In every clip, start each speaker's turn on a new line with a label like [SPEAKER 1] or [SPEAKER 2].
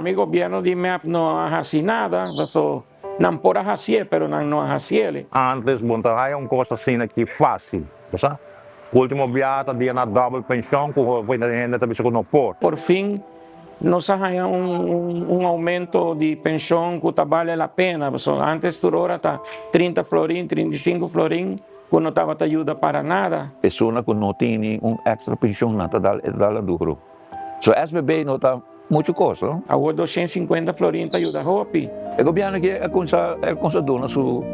[SPEAKER 1] mi gobierno di mep no a haci nada, paso nan por a hacié, pero nan no a haciele.
[SPEAKER 2] Antes bo no ta haya un cos asina aki facil, bo sa. Ultimo biaha ta dia na double pension cu hopi hende ta bisa cu no por.
[SPEAKER 1] Por fin nos a haya un aumento di pension cu ta bale la pena, pasobra antes tur ora ta 30 florin, 35 florin cu no tabata yuda para nada.
[SPEAKER 3] Persona cu no tini un extra pension nan ta dal e dal duro. So SBB no ta mucho cos no.
[SPEAKER 1] Awor 250 florin ta yuda hopi.
[SPEAKER 3] E gobierno aki a cuminsa a cuminsa duna su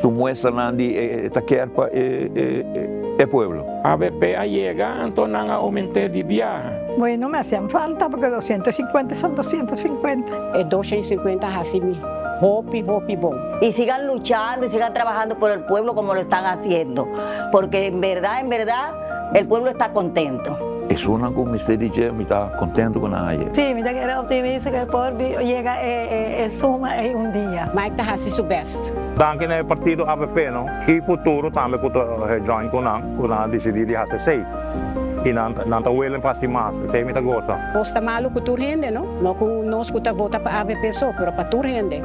[SPEAKER 3] su muestranan di e ta kier pa e e pueblo.
[SPEAKER 1] Avp a yega anto nan a aumente di biaha.
[SPEAKER 4] Bueno, me hacían falta porque 250 son 250.
[SPEAKER 5] E 250 a haci mi hopi hopi bon.
[SPEAKER 6] Y sigan luchando y sigan trabajando por el pueblo como lo están haciendo, porque en verdad, en verdad, el pueblo está contento.
[SPEAKER 3] Esunnan cu mester di dje mi ta contento cu nan haye.
[SPEAKER 4] Sí, mi ta kere optimista cu por yega e suma ey un dia.
[SPEAKER 5] Mike ta haci su best.
[SPEAKER 2] Danki na e partido avp no y futuro tambe cu ta join cu nan cu nan a dicidi di haci esey y nan nan ta willing pa haci mas esey mi ta goza.
[SPEAKER 5] Cos ta malo cu tur hende no, no cu nos cu ta vota pa avp so, pero pa tur hende.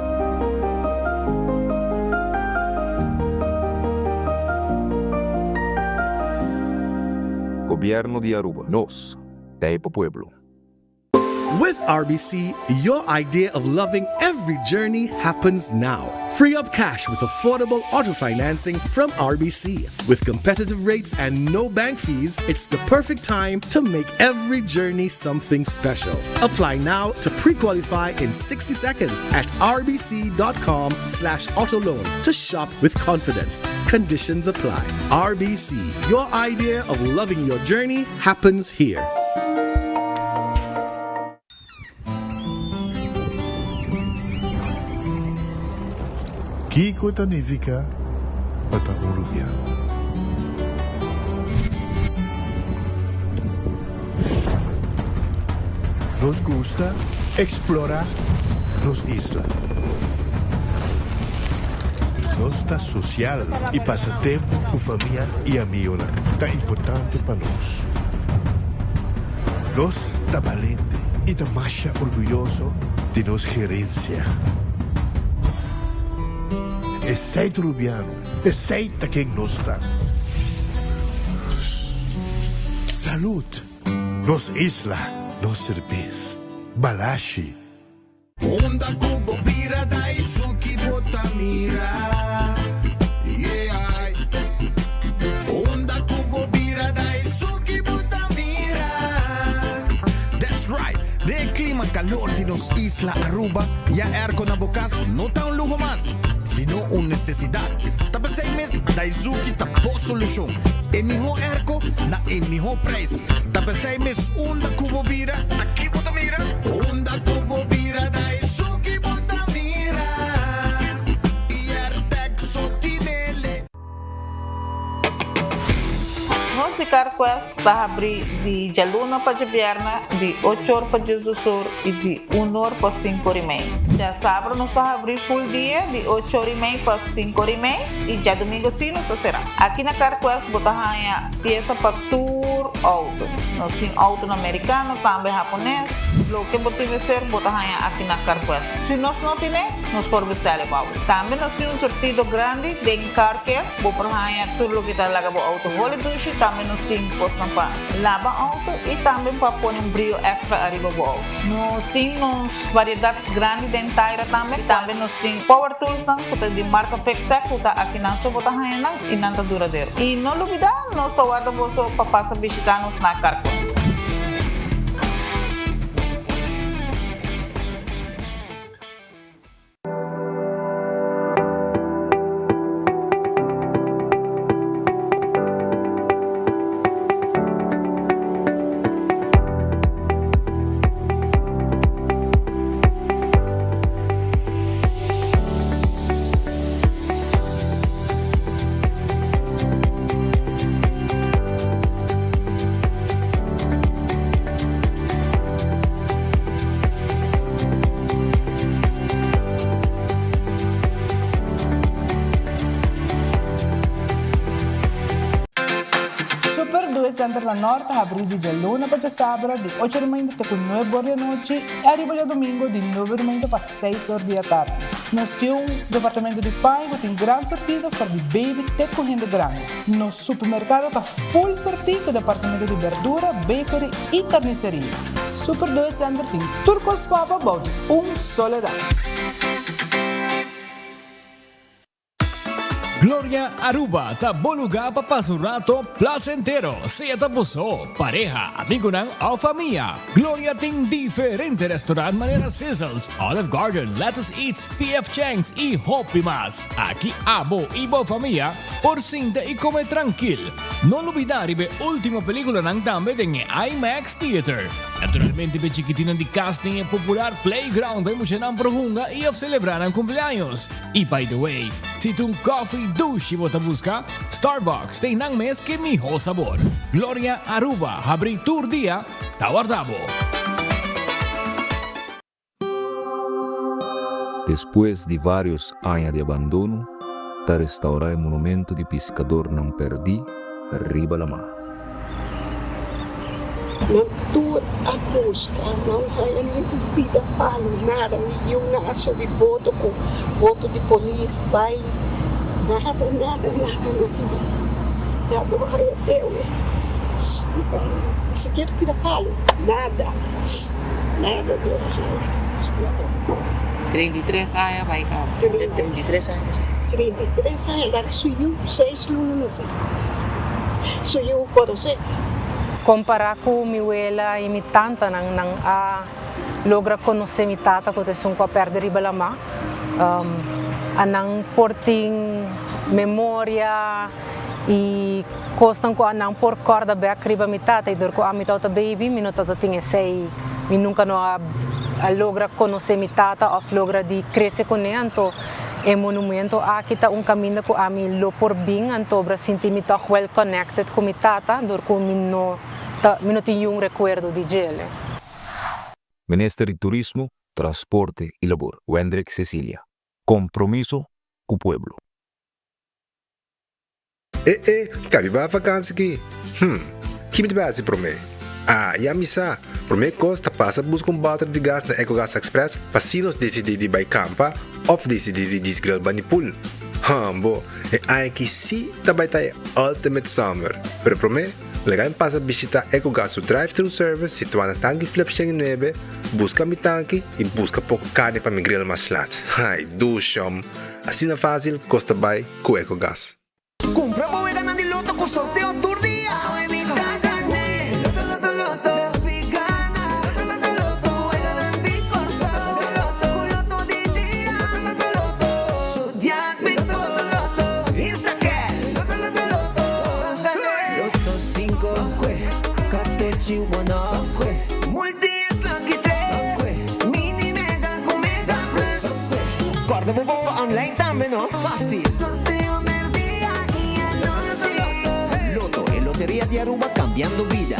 [SPEAKER 7] Gobierno di Aruba. Nos ta e pa pueblo.
[SPEAKER 8] With RBC, your idea of loving every journey happens now. Free up cash with affordable auto financing from RBC. With competitive rates and no bank fees, it's the perfect time to make every journey something special. Apply now to pre-qualify in 60 seconds at rbc.com slash autoloan to shop with confidence. Conditions apply. RBC, your idea of loving your journey happens here.
[SPEAKER 9] Kiko ta nifica pa ta un Rubiano? Nos gusta explora nos isla. Nos ta social y pasa tempo cu famia y amigonan ta importante pa nos. Nos ta balente y ta masha orguyoso di nos gerencia. Esey ta Rubiano, esey ta ken nos ta. Salud! Nos isla, nos serbes. Balashi.
[SPEAKER 10] Unda ku bo bira Daisuki bo ta mira Yeah Unda ku bo bira Daisuki bo ta mira
[SPEAKER 11] That's right! Den e klima kalor di nos isla Aruba, ya airco na bo kas no ta un luho mas, sino un nesesidat. Ta p'esei mes Daizuki ta bo solushon. E mihó airco na e mihó prijs. Ta p'esei mes unda ku bo bira,
[SPEAKER 10] Aki bo ta mira. Unda ku bo bira Daizuki bo ta mira. Airtec so tinele.
[SPEAKER 12] Nos di CarQuest ta habrí di djaluna pa djabièrnè di ocho or pa diesdos or i di un or pa sinku or i mei. Djasabra nos ta habrí full dia di ocho or i mei pa sinku or i mei i djadumingu sí nos ta será. Aki na CarQuest bo ta haña piesa pa tur outo. Nos tin outonan merikano, tambe hapones. Loke bo tin mester bo ta haña aki na CarQuest. Si nos no tine, nos por bestèl e bou. Tambe nos tin un surtido grandi den car care. Bo por haña tur loke ta laga bo outo holi dushi. Tambe nos tin kosnan pa laba outo i tambe pa pone un brio èkstra ariba bo outo. Nos tin nos variedat grandi den taira tambe. Tambe nos tin power toolsnan ku ta di marka Fixtech ku ta akinan so bo ta haña nan i nan ta duradero. I no lubidá nos ta warda boso pa pasa bishitá nos na Carquest.
[SPEAKER 13] Center na Nort ta habrí di djaluna pa djasabra di ocho di mainta te ku nuebe or di anochi i ariba djadumingu di nuebe di mainta pa seis or di atardi. Nos tin un departamento di paña ku tin gran sortido for di baby te ku hende grandi. Nos supermerkado ta full sortí ku departamento di berdura, bakery i karniseria. Super Doe Center tin tur kos pa bo bou di un solo dak.
[SPEAKER 14] Gloria Aruba ta bo lugar pa pasa un rato placentero, sea ta bo so, pareha, amigonan of famia. Gloria tin diferente restaurant manera Sizzles, Olive Garden, Lettuce Eats, PF Chang's y hopi mas. Aki abo y bo famia por sinta y come trankil. No lubida riba e ultimo peliculanan tambe den e IMAX Theater. Naturalmente p'e chikitinnan di cas tin e popular playground pa e muchanan por hunga y of celebra nan cumpleaños. Y by the way, si ta un coffee dushi bo ta busca, Starbucks ta einan mes ke miho sabor. Gloria Aruba habri tur dia, ta warda bo.
[SPEAKER 7] Despues di varios aña di abandono, ta restaurá e monumento di piskadornan pèrdí riba lamá.
[SPEAKER 15] Nan tur a buska, nan haña ni un pida palu, nada. Mi yiunan a subi boto ku boto di polis bai, nada, nada, nada, nada. Ya no a haña dewe, ni sikiera pida palu, nada, nada no a haña.
[SPEAKER 16] 33 aña bai kaba. 33 aña.
[SPEAKER 15] 33 aña, laga su yu seis luna nasi. Su yu konosé.
[SPEAKER 17] Kompará ku mi wela i mi tantanan, nan a logra konosé mi tata ku ta esun ku a pèrdè riba lamá. A nan por tin memoria i kosnan ku a nan por kòrda bèk riba mi tata i dor ku ami tabata baby mi no tabata tin esei, mi nunka no a logra konosé mi tata òf logra di krese kuné anto E monumento aki ta un kaminda ku ami lo por bin antobra sinti mi tòg well connected ku mi tata dor ku mi no ta mi no tin yun rekuerdo di djele.
[SPEAKER 7] Minister di Turismo, Transporte y Labor, Wendrick Cecilia. Compromiso cu pueblo.
[SPEAKER 18] E e, ka mi bai vakansi ki? Hm, ki mi ta bai hasi promé? Ah, ya mi sa! Promé kos ta pasa buska un bòter di gas na Ecogas Express pa si nos disidí di bai kampa òf disidí di djis grill bani pool. Hòmbo, e aña aki sí ta bai ta e ultimate summer! Pero promé, laga mi pasa bishitá Ecogas su drive-thru service situá na Tanki Flip 109, buska mi tanki i buska poko karni pa mi grill mas lat. Ai, dushòm! Asina fásil kos ta bai ku Ecogas.
[SPEAKER 10] Cumpra bo weganan di loto cu sorteo tur dia. Awe mi ta gane. Loto loto loto. Spi gana. Loto loto loto. Weganan di Corsou. Loto loto. Cu loto di dia. Loto loto loto. Zodiac Big Four. Loto loto. Instacash. Loto loto loto. Gane. Loto cinco. Kwe. Katochi one off. Kwe. Multi X lucky tres. Kwe. Mini mega cu mega plus. Kwe. Corda bo bomba online tambe no. Facil. Sorteo merdia y anochi. Lotto, e loteria di Aruba cambiando bida.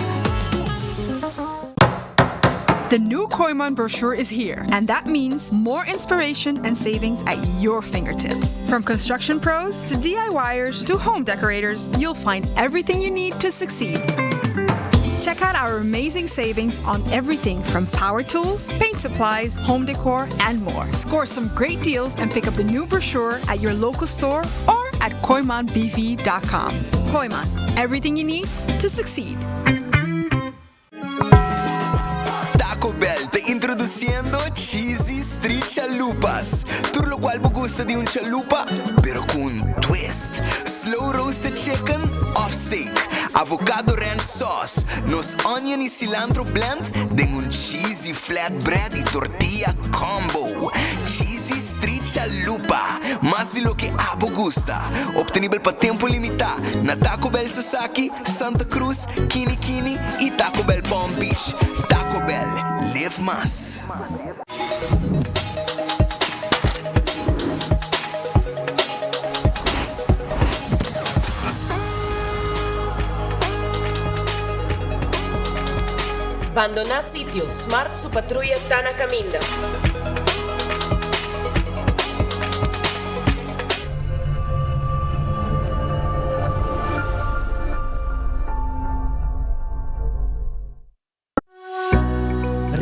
[SPEAKER 19] The new Kooyman brochure is here, and that means more inspiration and savings at your fingertips. From construction pros to DIYers to home decorators, you'll find everything you need to succeed. Check out our amazing savings on everything from power tools, paint supplies, home decor, and more. Score some great deals and pick up the new brochure at your local store or at koimanbv.com. Koiman, everything you need to succeed.
[SPEAKER 20] Taco Bell ta introduciendo Cheesy Street Chalupas. Tur locual bo gusta di un chalupa, pero cu un twist. Slow roasted chicken of steak, avocado ranch sauce, nos onion y cilantro blend den un cheesy flatbread y tortilla combo. Cheesy Street Chalupa, mas di loke abo gusta. Obtenibel pa tempo limita na Taco Bell Sasaki, Santa Cruz, Kini Kini y Taco Bell Palm Beach. Taco Bell, live mas.
[SPEAKER 21] Bandoná sitio, Smart su patruya ta na kaminda.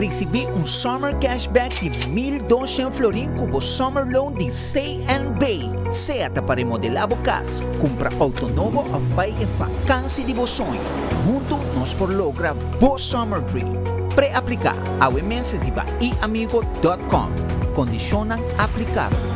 [SPEAKER 1] Risibí un Summer Cashback di 1200 florin ku bo Summer Loan di CNB. Sea ta pa remodelá bo kas, kumpra outo nobo òf bai e vakansi di bo soño. Huntu nos por logra bo Summer Dream. Pre-apliká awe mes riba iamigo dòt kòm. Kondishonnan aplikabel.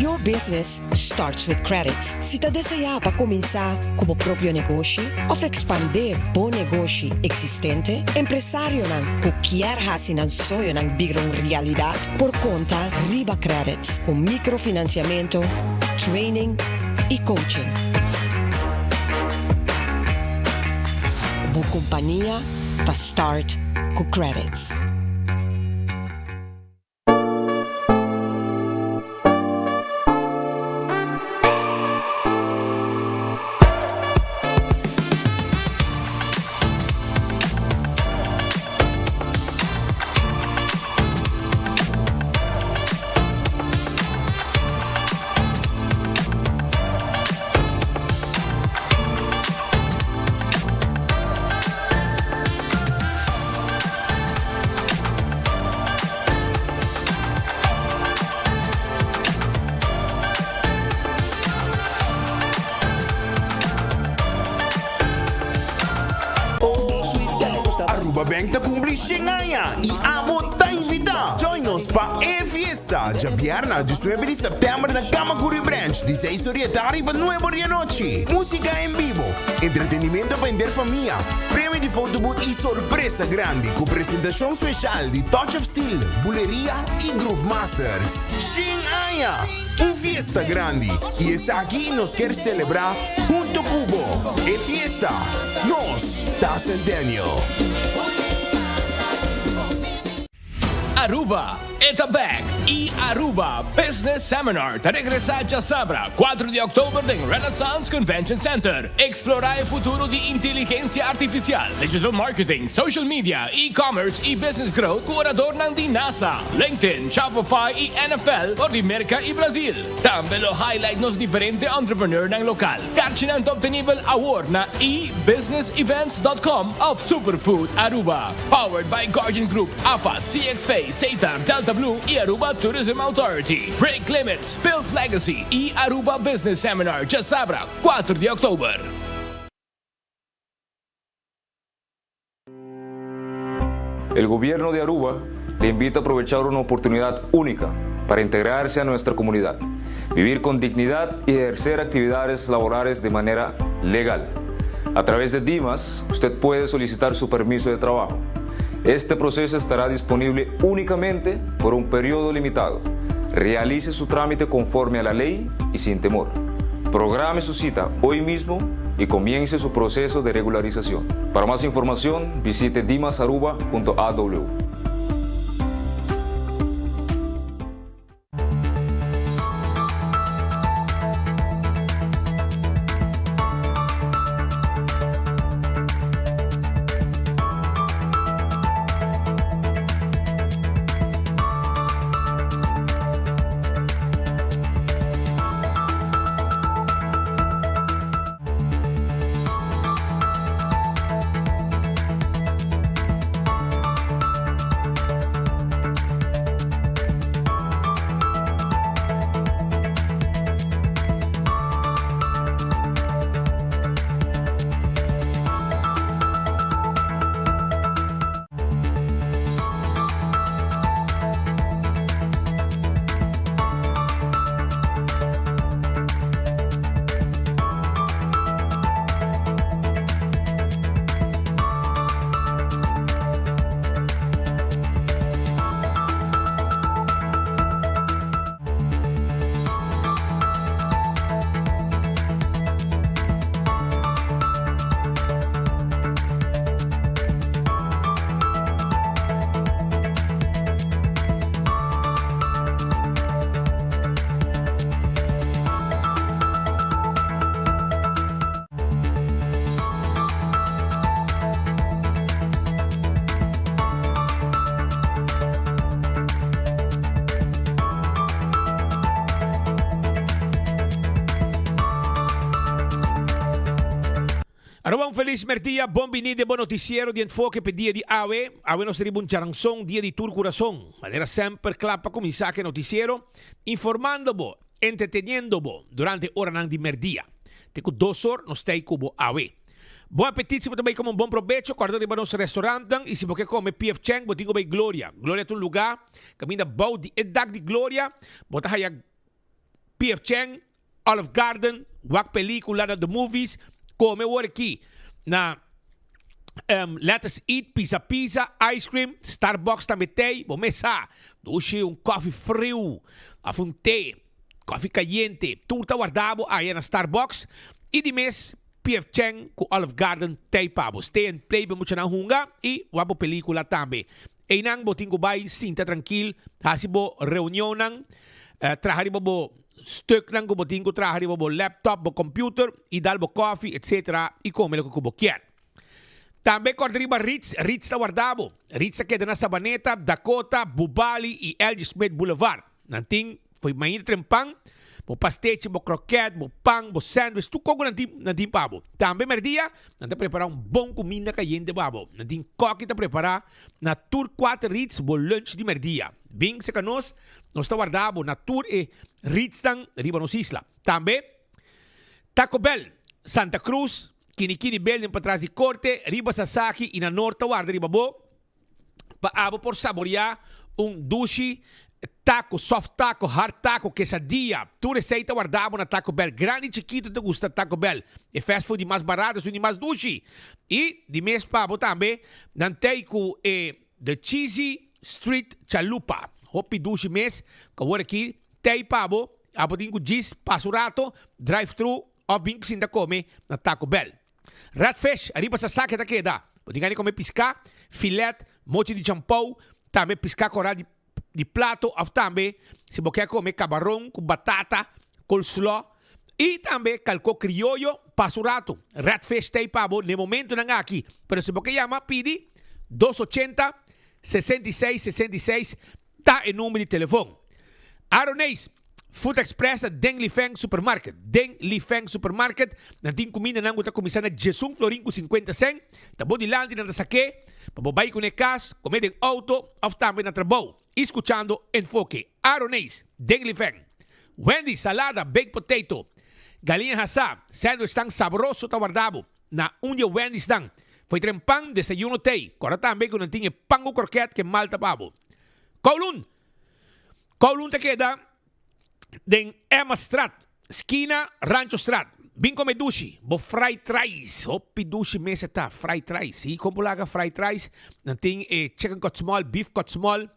[SPEAKER 22] Your business starts with credit. Si ta deseá pa kuminsá ku bo propio negoshi òf ekspandé bo negoshi eksistente, empresarionan ku kier hasi nan soñonan bira un realidat por konta riba credit ku mikrofinansiamentu, training i coaching. Bo kompania ta start ku Qredits.
[SPEAKER 23] Aruba Bank ta cumpli shen aña y abo ta invita! Join nos pa e fiesta djabièrnè 19 di sèptèmber na Camacuri Branch di seis or di e tardi pa nuebe or di anochi. Musica en bibo, entretenimento pa henter famia, premio di fotobooth y sorpresa grandi cu presentacion special di Touch of Steel, Buleria y Groove Masters. Shen aña! Un fiesta grandi y esaki nos kier celebra hunto cu bo. E fiesta Nos ta Centennial.
[SPEAKER 14] Aruba, e ta back! E Aruba Business Seminar ta regresa djasabra, 4 di oktober den Renaissance Convention Center. Explora e futuro di inteligencia artificial, digital marketing, social media, e-commerce y business growth cu oradornan di NASA, LinkedIn, Shopify y NFL for di Merca y Brazil. Tambe lo highlight nos diferente entrepreneurnan local. Karchinan ta obtenibel awor na ebusinessevents.com of Superfood Aruba. Powered by Guardian Group, AFA, CXP, Setar, Delta Blue y Aruba Tourism Authority. Break Limits, Build Legacy y Aruba Business Seminar djasabra, 4 di oktober.
[SPEAKER 7] El gobierno de Aruba le invita a aprovechar una oportunidad única para integrarse a nuestra comunidad, vivir con dignidad y ejercer actividades laborales de manera legal. A través de Dimas, usted puede solicitar su permiso de trabajo. Este proceso estará disponible únicamente por un periodo limitado. Realice su trámite conforme a la ley y sin temor. Programe su cita hoy mismo y comience su proceso de regularización. Para más información, visite dimasaruba.aw.
[SPEAKER 3] Aruba un felis merdia, bon bini den bo noticiero di Enfoke p'e dia di awe. Awe nos riba un charanson, dia di tur curason. Manera semper cla pa cuminsa cu e noticiero, informando bo, entreteniendo bo durante oranan di merdia. Te cu dos or nos t'ey cu bo awe. Bon apetit si bo ta bay come un bon probecho, corda riba nos restaurantnan y si bo ke come PF Chang bo tin cu bay Gloria. Gloria ta un lugar caminda bou di e dak di Gloria bo ta haya PF Chang, Olive Garden, wak pelicula na The Movies, come awor aki na um, Let Us Eat, Pizza Pizza, Ice Cream, Starbucks tambe tey, bo mes sa, dushi un koffie friu, of un te, koffie cayente, tur ta warda bo aya na Starbucks, y di mes PF Chang cu Olive Garden tey pa bo. Stay and play pa muchanan hunga y wak bo pelicula tambe. Eynan bo tin cu bay sinta trankil, haci bo reunionnan, traha riba bo stuknan cu bo tin cu traha riba bo laptop, bo computer y dal bo koffie etc. Y come loke cu bo kier. Tambe corda riba Ritz, Ritz ta warda bo. Ritz ta keda na Sabaneta, Dakota, Bubali y LG Smith Boulevard. Nan tin fo'i mainta trempan, bo pastechi, bo kroket, bo pan, bo sandwich, tur koko nan tin, nan tin pa bo. Tambe merdia, nan ta prepara un bon kuminda kayente pa bo. Nan tin koki ta prepara na tur kuater Ritz bo lunch di merdia. Bin serka nos, nos ta warda bo na tur e Ritznan riba nos isla. Tambe, Taco Bell, Santa Cruz, Kinikini Building patras di Korte, riba Sasaki i na Noord ta warda riba bo. pa abo por saboreá un dushi taco, soft taco, hard taco, quesadilla. Tur esei ta warda bo na Taco Bell. Grandi i chikitu ta gusta Taco Bell. E fast food di mas barato esun di mas dushi. I di mes pa bo tambe nan tei ku e The Cheesy Street Chalupa. Hopi dushi mes ku awor aki tei pa bo. Abo tin ku djis pasa un rato, drive thru òf bin sinta kome na Taco Bell. Redfish, ariba sa sake ta keda. Bo tin gana di kome piská, filet, mochi di champou, tambe piská kòrá di di plato òf tambe si bo ke kome kabaron ku batata, coleslaw i tambe kalkó krioyo pasa un ratu. Redfish ta ei pa bo n'e momentunan aki, pero si bo ke yama pidi dos ochenta, 66 66 ta e number di telefon. Aroneis, Food Express ta den Li Feng Supermarket. Den Li Feng Supermarket nan tin kumindanan ku ta kuminsá na diesun florin ku sinkuenta sèn. Ta bo dilanti nan ta sak'é pa bo bai kuné kas, komé den outo òf tambe na trabou. I skuchando Enfoke. Aroneis, den Li Feng. Wendy's, salada, baked potato, galiña hasá, sandwich tan sabroso ta warda bo. Na un di e Wendy's-nan. Fo'i tren pan, desayuno tei. Kòrda tambe ku nan tin e pan ku krokèt ke malta pa bo. Kowloon! Kowloon ta keda den Emmastraat, skina Ranchostraat. Bin kome dushi, bo fried rice. Hopi dushi mes e ta, fried rice. Si kon bo laga fried rice, nan tin e chicken cut small, beef cut small,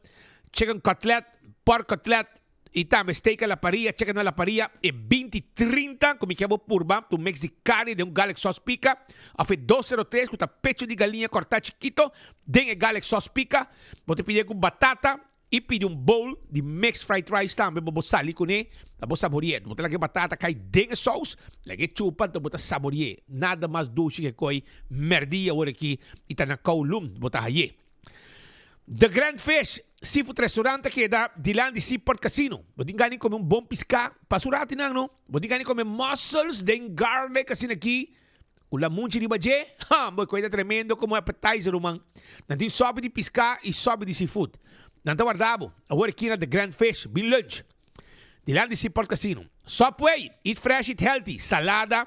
[SPEAKER 3] chicken cutlet, pork cutlet, I tambe steak a la parilla, chicken a la parilla, e 20 30 ku mi ke bo purba tu mix di carne den un garlic sauce pica, of e 203 ku ta pecho di galiña corta chikito den e garlic sauce pica. Bo ta pidi ku batata i pidi un bowl di mixed fried rice tambe bo bo sali kuné pa bo sabori'é. Bo ta laga e batata kai den e saus, laga e chupa anto bo ta sabori'é. Nada mas dushi ke koi merdia ora aki i ta na Kowloon bo ta hay'é. The Grand Fish Seafood Restaurant ta keda dilanti di Seaport Casino. Bo tin gana di come un bon pisca pa su rati nan no. Bo tin gana di come mussels den garlic asina aki cu lamunchi riba dje. Ha, bo e ta tremendo como appetizer ruman. Nan tin sopi di pisca y sopi di seafood. Nan ta warda bo awor aki na The Grand Fish. Bin lunch dilanti di Seaport Casino. Subway, eat fresh, eat healthy, salada,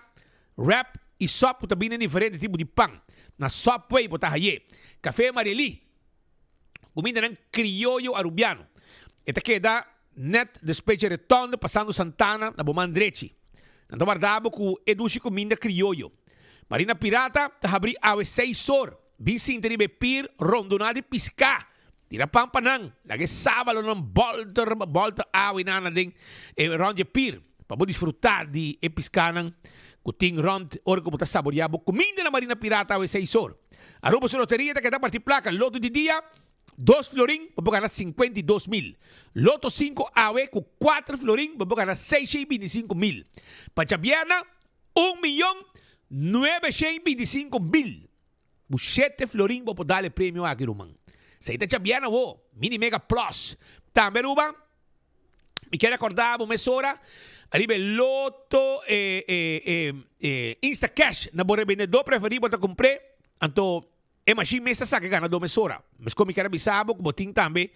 [SPEAKER 3] Wrap y sop cu ta bini den diferente tipo di pan. Na Subway bo ta haye. Café Marieli, cumindanan crioyo Arubiano. E ta keda net despues dje retonde pasando Santana na bo man drechi. Nan ta warda bo cu e dushi cuminda crioyo. Marina Pirata ta habri awe seis or. Bin sinta riba e pir rondona di pisca. Tira pan pa nan. Laga e sábalonan bolter bolter awa i nana den e rond di e pir pa bo disfrutá di e piskánan ku tin rond ora ku bo ta saboreá bo kuminda na Marina Pirata awe seis or. Aruba su loteria ta keda parti plaka loto di dia dos florin bo por gana 52,000. Loto sinku awe ku kuater florin bo por gana 625,000. Pa djabièrna un miyon 925,000. Bu shete florin bo por dal e premio aki ruman. Esei ta djabièrna awo, Mini Mega Plus. Tambe Aruba, Mi kier recorda bo mesora ariba e loto e e e e Instacash na bo rebendedor preferi bo ta cumpr'e anto e machine mes ta saca e ganador mesora. Mescor mi kier a bisa bo cu bo tin tambe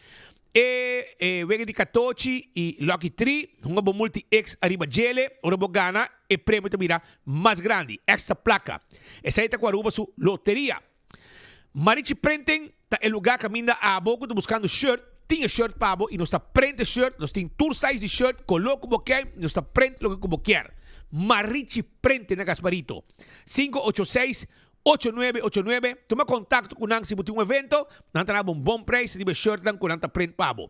[SPEAKER 3] e e wega di catochi y lucky tree hunga bo multi X ariba djele ora bo gana e premio ta bira mas grandi, extra placa. Esey ta cu Aruba su loteria. Marichi Printing ta e lugar caminda abo cu ta buscando shirt, tin e shirt pa bo y nos ta print e shirt, nos tin tur size di shirt, color cu bo kier, nos ta print loke cu bo kier. Marichi Printing na Gasparito, 586 8989, tuma contacto cu nan si bo tin un evento, nan ta dabo un bon prijs riba e shirtnan cu nan ta print pa bo.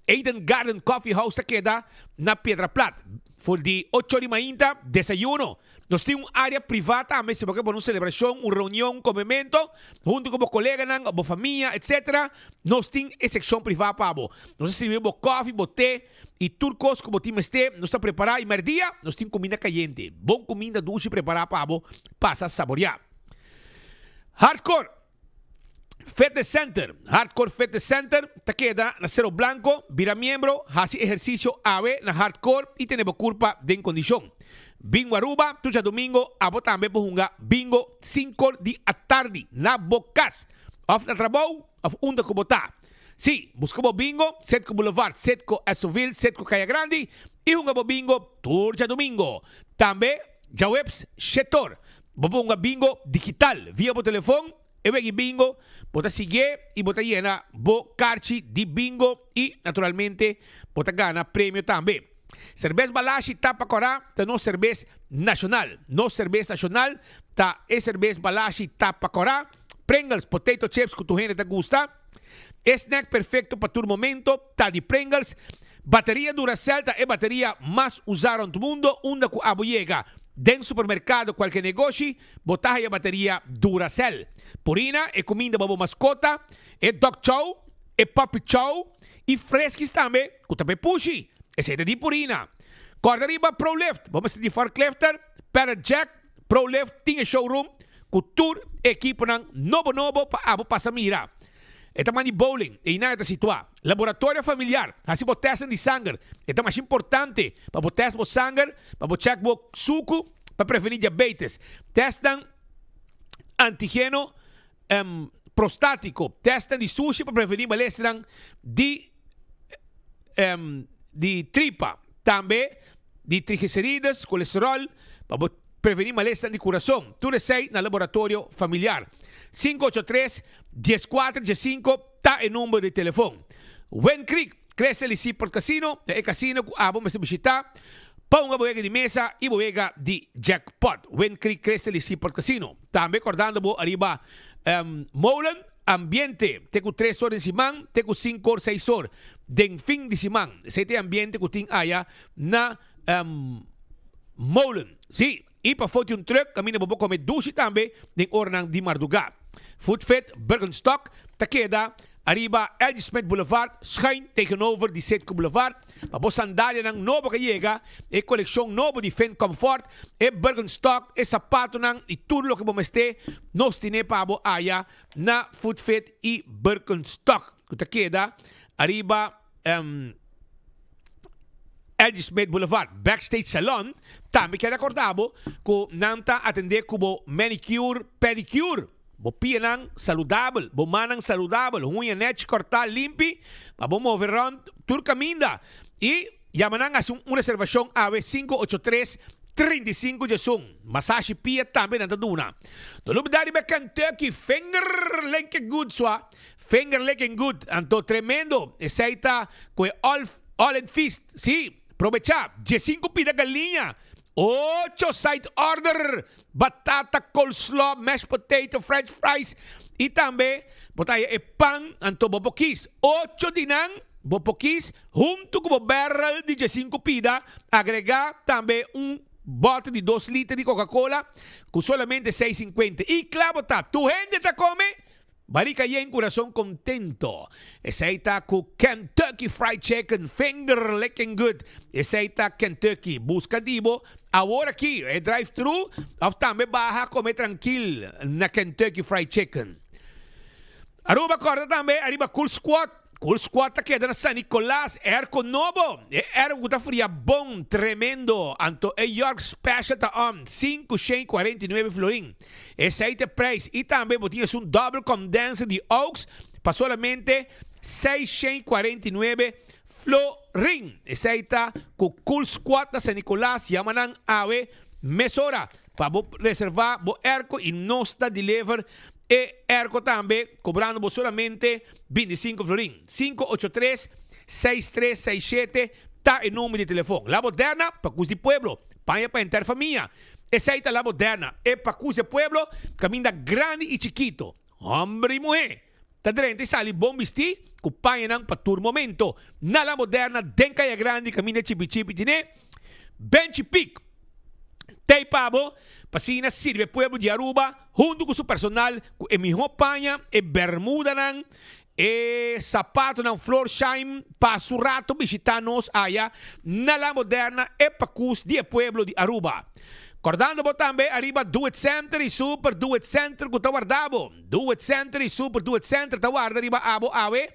[SPEAKER 3] Eden Garden Coffee House ta keda na Piedra Plat. For di ocho di mainta, desayuno. Nos tin un área privá tambe si bo ke pone un selebrashon, un reunion, un komemento huntu ku bo koleganan òf bo famia, etsetera. Nos tin e sekshon privá pa bo. Nos ta sirbi bo kòfi, bo te i tur kos ku bo tin mester. Nos ta prepará i mèrdia nos tin kuminda kayente. Bon kuminda dushi prepará pa bo pasa saboriá. Hardcore! Fitness Center, Hardcore Fitness Center ta keda na Cerro Blanco. Bira miembro, hasi ehercicio awe na Hardcore y tene bo curpa den condicion. Bingo Aruba, tur djadomingo abo tambe por hunga bingo sinkor di atardi na bo cas, of na trabou, of unda cu bo ta. Si, busca bo bingo, Setco Boulevard, Setco Esoville, Setco Caya Grandi y hunga bo bingo tur djadomingo. Tambe djaweps shetor Bo por hunga bingo digital via bo telefon. E wegi bingo, bo ta siguié i bo ta yena bo karchi di bingo i naturalmente bo ta gana premio tambe. Serbes Balashi Tapa Kòrá ta nos serbes nashonal. Nos serbes nashonal ta e serbes Balashi Tapa Kòrá. Pringles, potato chips ku tur hende ta gusta. E snack perfekto pa tur momento ta di Pringles. Bateria Duracell ta e bateria mas usá rònt mundo unda ku abo yega. Den supermerkado kualke negoshi bo ta haya bateria Duracell. Purina, e kuminda pa bo maskota, e dog chow, e puppy chow i freskis tambe ku ta pe pushi. Esei ta di Purina. Kòrda riba Prolift, bo mester di forklifter, pallet jack, Prolift tin e showroom ku tur e ekiponan nobo nobo pa abo pasa mira. E ta man di bowling, einan e ta situá. Laboratorio familiar, hasi bo tèstnan di sanger. E ta masha importante pa bo tèst bo sanger, pa bo chèk bo suku pa prevení diabetes. Tèstnan antigeno prostátiko, tèstnan di sushi pa prevení malesnan di di tripa. Tambe di triglicerides, kolesteròl, pa bo prevení malesnan di kurason. Tur esei na laboratorio familiar. 583 14 15. Ta e number di telefon. Wind Creek, Crystal y Seaport Casino ta e casino cu abo mester bishita pa hunga bo wega di mesa y bo wega di jackpot. Wind Creek, Crystal y Seaport Casino. Tambe cordando bo ariba Molen ambiente te cu tres or den siman te cu cinco or seis or den fin di siman. Esey ta e ambiente cu tin aya na Molen. Si. I pa foti un truck kaminda bo por kome dushi tambe den oranan di mardugá. Food Fit Birkenstock ta keda ariba LG Smith Boulevard schuin tegenover di Citgo Boulevard. Pa bo sandalianan nobo ka yega, e kolekshon nobo di Finn Comfort, e Birkenstock, e sapatonan i tur loke bo mester, nos tine pa bo aya na Food Fit i Birkenstock ku ta keda ariba. Eddie Smith Boulevard, Backstage Salon, tambe kier recorda bo cu nan ta atende cu bo manicure, pedicure, bo pianan saludabel, bo mannan saludabel, huña nechi corta limpi pa bo move rond tur caminda y yama nan haci un reservacion awe 583 35 diesun. Masashi pia tambe nan ta duna. No lubida riba Kentucky Finger Licking Good sua. Finger licking good, anto tremendo, esey ta cu e all all and feast, si, probecha, diesinco pida galiña, ocho side order, batata, coleslaw, mashed potato, french fries, y tambe bo ta haya e pan, anto bo por kies ocho di nan, bo por kies hunto cu bo barrel di diesinco pida, agrega tambe un bote di dos liter di coca cola cu solamente seis cincuenta, y cla bo ta, tur hende ta come. Barika yen kurason kontento. Esei ta ku Kentucky Fried Chicken, finger licking good. Esei ta Kentucky. Buska di bo awor aki e drive thru of tambe baha kome trankil na Kentucky Fried Chicken. Aruba kòrda tambe ariba Cool Squad. Cool Squad ta keda na San Nicolas, airco nobo, e airco cu ta fria bon, tremendo, anto e York Special ta on, 549 florin. Esey ta e prijs y tambe bo tin esun double condenser di Oaks pa solamente 649 florin. Esey ta cu Cool Squad na San Nicolas, yama nan awe mesora pa bo reserva bo airco y nos ta deliver e airco tambe cobrando bo solamente 25 florin. 583 6367 ta e number di telefon. La Moderna, pacus di pueblo. Paña pa henter famia. Esey ta La Moderna, e pacus di pueblo, caminda grandi y chikito, homber y muhe, ta drenta y sali bon bisti cu pañanan pa tur momento. Na La Moderna, den Caya Grandi, caminda chipi chipi tine Benchi Pik. Tei pa bo, pa asina sirbi e pueblo di Aruba hunto cu su personal cu e miho paña, e bermudanan, e sapatonan Florsheim pa su rato bishita nos aya na La Moderna e pacus di e pueblo di Aruba. Cordando bo tambe ariba Do It Center y Super Do It Center cu ta warda bo. Do It Center y Super Do It Center ta warda riba abo awe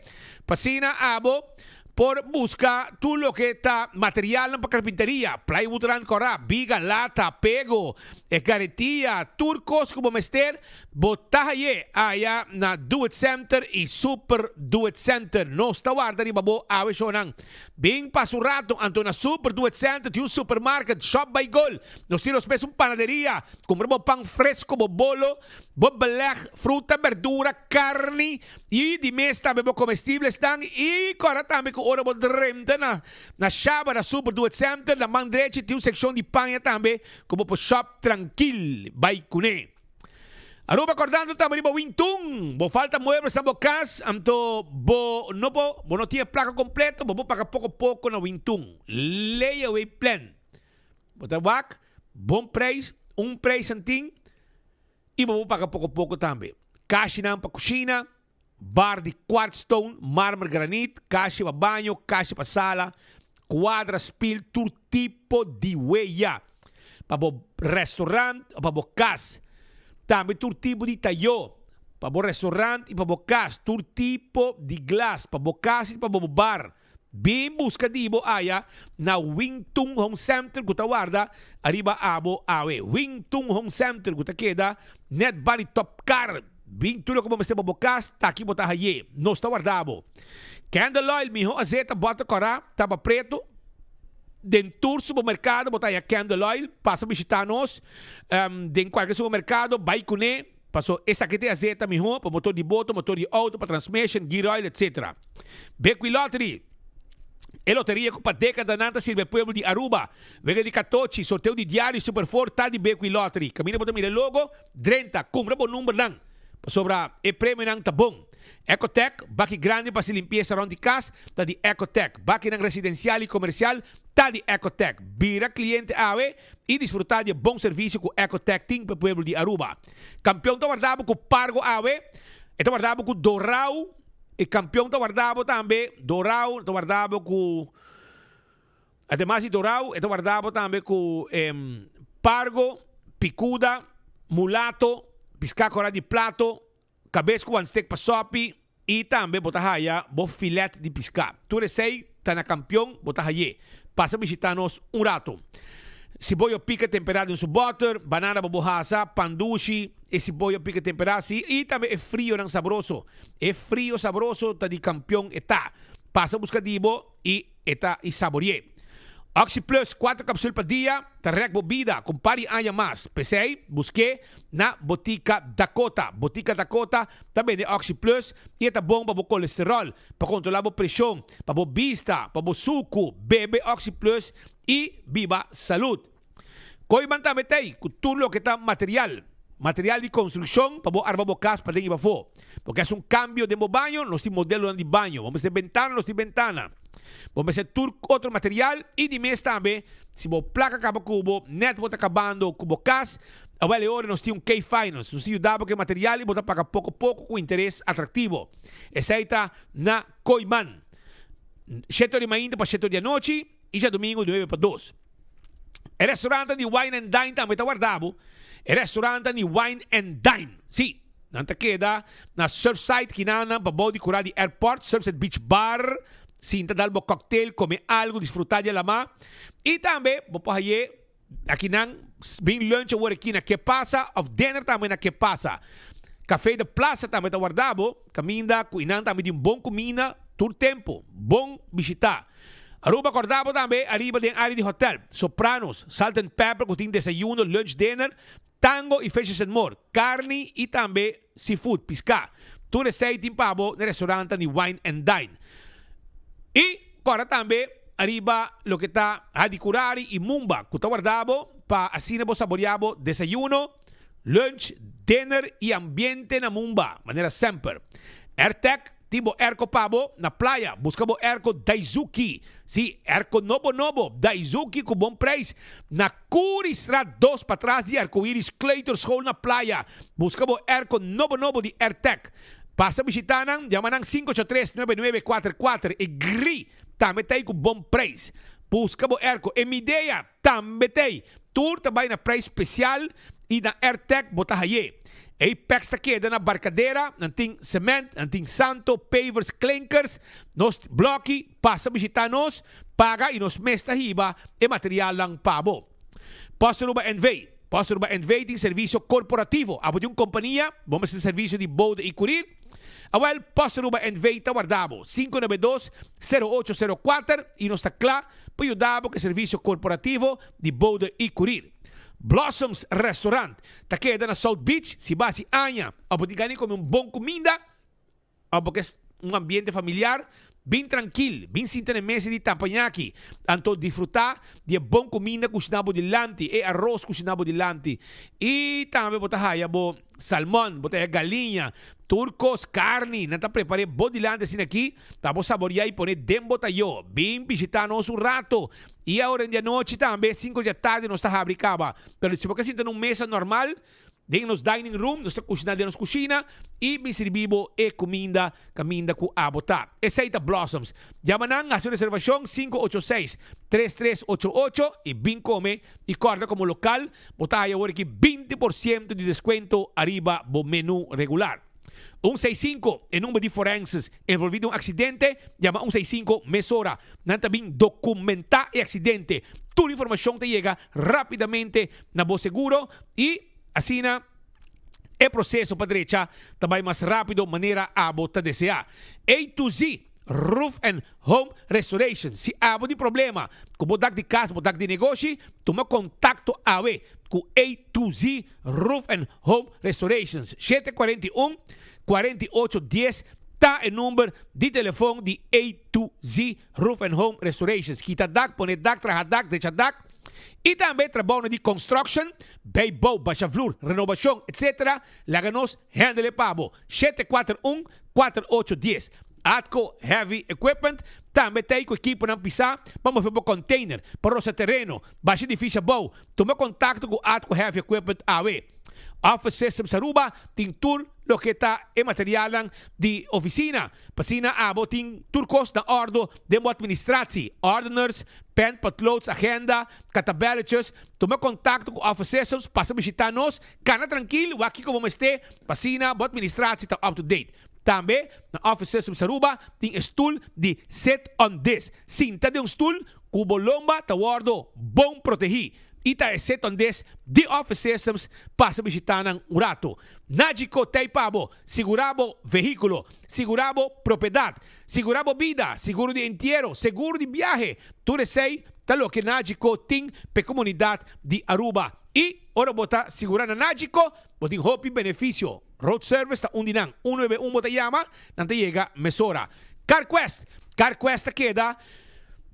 [SPEAKER 3] pa asina abo Por buska tur loke ta materialnan pa karpinteria, plywood rand kòrá, biga, lata, pego, e garetia, tur kos ku bo mester, bo ta haye aya na Do It Center i Super Do It Center. Nos ta warda riba bo awe shownan. Bin pasa un rato anto na Super Do It Center tin un supermarket, Shop by Goal. Nos tin nos mes un panaderia. Kumpra bo pan fresco, bo bolo, bo beleg, fruta, berdura, karni. I di mes tambe bo comestiblesnan i kòrda tambe ku ora bo drenta na na Shaba na Super Do It Center na man drechi tin un sekshon di paña tambe ku bo por shop trankil bai kuné. Aruba kòrdando tambe riba Wintun bo falta muebles na bo kas anto bo no por bo no tin e plaka kompleto bo por paga poko poko na Wintun Layaway plan bo ta wak bon preis un preis antin I bo por paga poko poko tambe. Kashinan pa kushina, bar di quartzstone, marmer granit, kashi pa baño, kashi pa sala, kuadra, spil, tur tipo di weya. Pa bo restaurant o pa bo kas. Tambe tur tipo di tayó pa bo restaurant i pa bo kas. Tur tipo di glas pa bo kas i pa bo bar. Bin buska di bo aya na Wing Tun Home Center ku ta warda ariba abo awe. Wing Tun Home Center ku ta keda net bani Top Car. Bin tur loke bo mester pa bo kas, ta aki bo ta haye. Nos ta warda bo. Candle Oil, miho azeta bòter kòrá, taba pretu. Den tur supermerkado bo ta haya Candle Oil. Pasa bishita nos den kualke supermerkado, bai kuné. Paso esaki ta e azeta mihó pa motor di boto, motor di auto, pa transmission, gear oil, etc. Bequi Lottery, E loteria cu pa decadanan ta sirbi e pueblo di Aruba. Wega di catochi, sorteo di diario y Super Four ta di Bequi Lottery. Caminda bo ta mira e logo, drenta, cumpra bo numbernan, pasobra e premionan ta bon. Ecotec, Baki grandi pa haci limpieza rond di cas ta di Ecotec. Bakinan residencial y comercial ta di Ecotec. Bira cliente awe y disfruta di e bon servicio cu Ecotec tin pa e pueblo di Aruba. Campeon ta warda bo cu Pargo awe, e ta warda bo cu Dorao, e campeon ta warda bo tambe, Dorao ta warda bo cu, ademas di Dorao, e ta warda bo tambe cu Pargo, Picuda, Mulato, Pisca Cora di Plato, Kabes ku wan stek pa sopi i tambe bo ta haya bo filet di piská. Tur esei ta na Kampion bo ta hay'é. Pasa bishitá nos un rato. Siboyo pika temperá den su bòter, banana pa bo hasa, pan dushi, e siboyo pika temperá si i tambe e frionan sabroso. E frio sabroso ta di Kampion e ta. Pasa buska di bo i e ta i sabori'é. Oxi Plus, kuater kapsul pa dia, ta rèk bo bida ku un par di aña mas. P'esei, busk'é na Botika Dakota. Botika Dakota ta bende Oxi Plus i e ta bon pa bo kolesteròl, pa kontrolá bo preshon, pa bo bista, pa bo suku. Bebe Oxi Plus i biba salud. Kooiman tambe ta ei ku tur loke ta material, material di konstrukshon pa bo arma bo kas paden i pafó. Bo ke hasi un kambio den bo baño, nos tin modelonan di baño. Bo mester bentana, nos tin bentana. Bo mester tur otro material i di mes tambe si bo plaka kaba ku bo, nèt bo ta kabando ku bo kas, awel e ora nos tin un K-Finance. Nos ta yuda bo ku e material i bo ta paga poko poko ku interes atraktivo. Esei ta na Kooiman. Shete ora di mainta pa shete ora di anochi i djadumingu nuebe pa dos. E restaurantan di Wine and Dine tambe ta warda bo. E restaurantan di Wine and Dine. Sí, Nan ta keda na Surfside kinanan pabou di kura di airport, Surfside Beach Bar. Sinta dal bo cocktail, come algo, disfruta di e lama. Y tambe bo por haye akinan bin lunch awor aki na Ke Pasa of dinner tambe na Ke Pasa. Café de Plaza tambe ta warda bo, caminda cu inan tambe tin bon cuminda tur tempo. Bon bishita. Aruba corda bo tambe ariba den area di hotel, Sopranos, Salt and Pepper cu tin desayuno, lunch, dinner. Tango y Fishes and More, carni y tambe seafood, pisca. Tur esey tin pa bo na restaurantan di Wine and Dine. Y corda tambe ariba loke ta Hadicurari y Mumba cu ta warda bo pa asina bo saborea bo desayuno, lunch, dinner y ambiente na Mumba, manera semper. Airtec Tin bo airco pa bo na playa, busca bo airco Daizuki. Si, airco nobo nobo, Daizuki cu bon prijs. Na Curiestraat dos patras di Arcoiris Kleuterschool na playa. Busca bo airco nobo nobo di Airtec. Pasa bishita nan, yama nan 583 9944. E gri tambe ta ei cu bon prijs. Busca bo airco. E Midea tambe ta ei. Tur ta bai na prijs special y na Airtec bo ta haye. Apex ta keda na Barcadera, nan tin cement, nan tin santo, pavers, klinkers, nos bloki, pasa bishita nos, paga y nos mes ta hiba e materialnan pa bo. Post Aruba NV. Post Aruba NV tin servicio corporativo. Abo tin un compania, bo mester servicio di bode y curir? Awel, Post Aruba NV ta warda bo. 592 0804 y nos ta cla pa yuda bo cu e servicio corporativo di bode y curir. Blossoms Restaurant ta keda na South Beach. Si bo hasi aña of bo tin gana di come un bon cuminda of bo ke un ambiente familiar, bin trankil, bin sinta na e mesa di tampañaki, anto disfruta di e bon cuminda cushina bo dilanti, e aros cushina bo dilanti. Y tambe bo ta haya bo salmon, bo ta haya galiña, tur cos, carni, nan ta prepare bo dilanti asina aki pa bo saboria y pone den bo tayo. Bin bishita nos un rato. Y awor di anochi tambe, cinco di atardi nos ta habri caba. Pero si bo ke sinta na un mesa normal, den nos dining room, nos ta cushina den nos cushina y mi sirbi bo e cuminda caminda cu abo ta. Esey ta Blossoms. Yama nan, haci un reservacion, 586 3388 y bin come. Y corda como local, bo ta haya awor aki 20% di descuento ariba bo menu regular. Un seis sinku, e number di forenses envolvi den un aksidente, yama un seis sinku mesora. Nan ta bin dokumentá e aksidente. Tur informashon ta yega rápidamente na bo seguro i asina e proseso pa drecha ta bai mas rápido manera abo ta deseá. A to Z Roof and Home Restoration. Si abo tin problema ku bo dak di kas, bo dak di negoshi, tuma kontakto awe ku A to Z Roof and Home Restorations. 741 48 10 ta e number di telefon di A to Z Roof and Home Restorations. Kita dak, pone dak, traha dak, drecha dak y tambe trabounan di construction, bijbouw, basha vloer, renobacion, etc. Laga nos handle pa bo. 741 48 10. Atco Heavy Equipment tambe ta ei ku ekiponan pisá pa move bo container, pa rosa tereno, basha edifisio abou. Tuma kontakto ku Atco Heavy Equipment awe. Office Systems Aruba tin tur loke ta e materialnan di ofisina. Pa asina abo tin tur kos na ordo den bo administratie. Ordeners, pen, potloods, agenda, katabelletjes. Tuma kontakto ku Office Systems, pasa bishita nos, kana trankil, wak kiko bo mester pa asina bo administratie ta up to date. Tambe na Office Systems Aruba tin e stul di sit on this. Sinta den un stul ku bo lomba ta wòrdu bon protehí. I ta e sit on this di Office Systems pasa bishitá nan un ratu. Nagico t'ei pa bo sigurá bo vehíkulo, sigurá bo propiedat, sigurá bo bida, seguro di entiero, seguro di biahe. Tur esei ta loke Nagico tin p'e komunidat di Aruba. I ora bo ta sigurá na Nagico, bo tin hopi benefisio. Road Service ta un di nan. Un nuebe un bo ta yama, nan ta yega mesora. CarQuest, CarQuest ta keda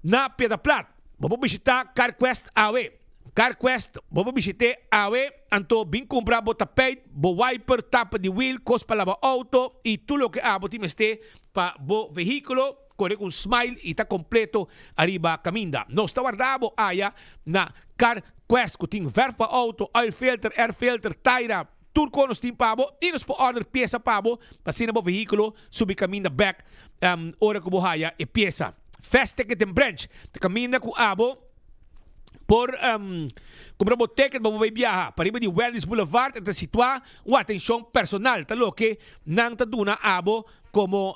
[SPEAKER 3] na Piedra Plat. Bo por bishita CarQuest awe. CarQuest, bo por bishit'é awe, anto bin kumpra bo tapijt, bo wiper, tapa di wiel, kos pa laba outo i tur loke abo tin mester pa bo vehíkulo kore ku un smile i ta kompleto ariba kaminda. Nos ta warda bo aya na CarQuest ku tin verf pa outo, oil filter, air filter, taira, Tur kon nos tin pa bo i nos por order piesa pa bo pa asina bo vehíkulo subi kaminda bek ora ku bo haya e piesa. Fast Ticket and Branch ta kaminda ku abo. Por kumpra bo ticket pa bo bai biaha pariba di Wendy's Boulevard e ta situá un atenshon personal ta loke nan ta duna abo komo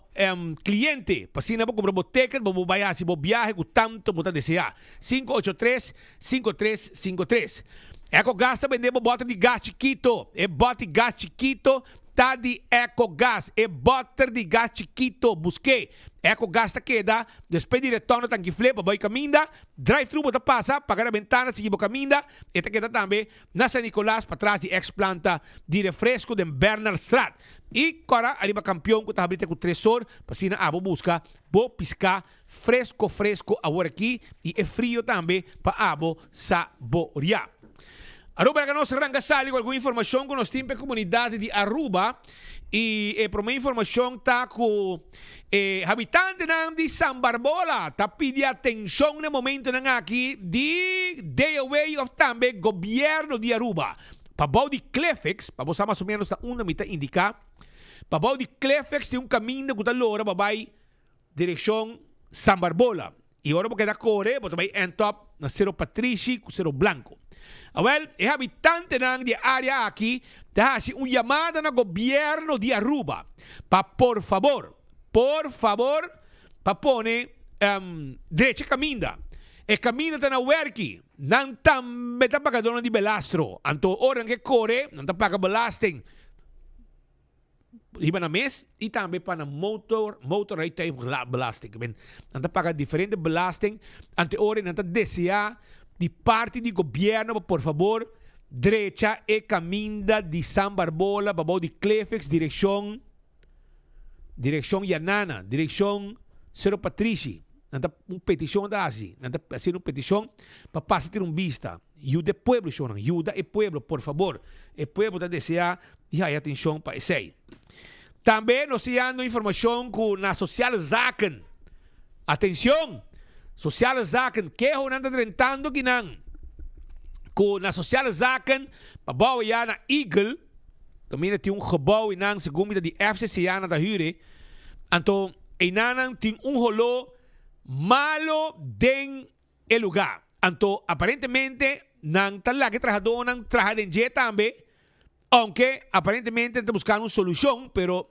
[SPEAKER 3] kliente pa asina bo kumpra bo ticket pa bo bai hasi bo biahe ku tantu bo ta deseá. 583 5353 Ecogas ta bende bo bòter di gas chikito. E bòt di gas chikito ta di Ecogas. E bòter di gas chikito busk'é. Ecogas ta keda despues di retorno Tanki Flip pa bai kaminda. Drive thru bo ta pasa, paga na bentana sigui bo kaminda, e ta keda tambe na San Nicolas patras di ex planta di refresco den Bernardstraat. Y cora ariba Campeon cu ta habri te cu tres or pa asina abo busca bo pisca fresco fresco awor aki y e frio tambe pa abo saboria. Aruba laga nos ranca sali cu algun informacion cu nos tin pa e comunidad di Aruba y e prome informacion ta cu e habitantenan di San Barbola ta pidi atencion na e momentonan aki di DOW of tambe Gobierno di Aruba pa bou di Cliffix, pa bo sa mas o menos ta unda mi ta indica, pa bou di Cliffix tin un caminda cu ta lora pa bay Direkshon San Barbola i ora bo keda kore bo ta bai end up na Sero Patrishi ku Sero Blanco. Awel, e habitantenan di e área aki ta hasi un yamada na gobièrnu di Aruba pa por fabor, por fabor pa pone drecha kaminda. E kaminda ta na wèrki, nan tambe ta pagadónan di belastro, anto ora nan ke kore nan ta paga belasting. Riba nan mes y tambe pa nan motor, motorrijtuigbelasting. Men, nan ta paga diferente belasting ante ora y nan ta desea di parti di gobierno pa por fabor drecha e caminda di San Barbola pa bou di Clefex direccion direccion Yanana, direccion Cerro Patrishi. Nan ta un peticion ta haci, nan ta haciendo un peticion pa pasa tira un bista. Yuda e pueblo, shownan. Yuda e pueblo, por fabor. E pueblo ta desea di haya atencion pa esey. Tambe nos ta yando informacion cu na Sociale Zaken, atencion! Sociale Zaken, kehonan ta drentando kinan cu na Sociale Zaken pa bou ya na Eagle, caminda tin un gebouw einan segun mi ta di FCCA nan ta huur e, anto einanan tin un holo malo den e lugá. Anto aparentemente nan ta laga e trahadónan traha den dje tambe, ounke aparentemente nan ta buskando un solushon, pero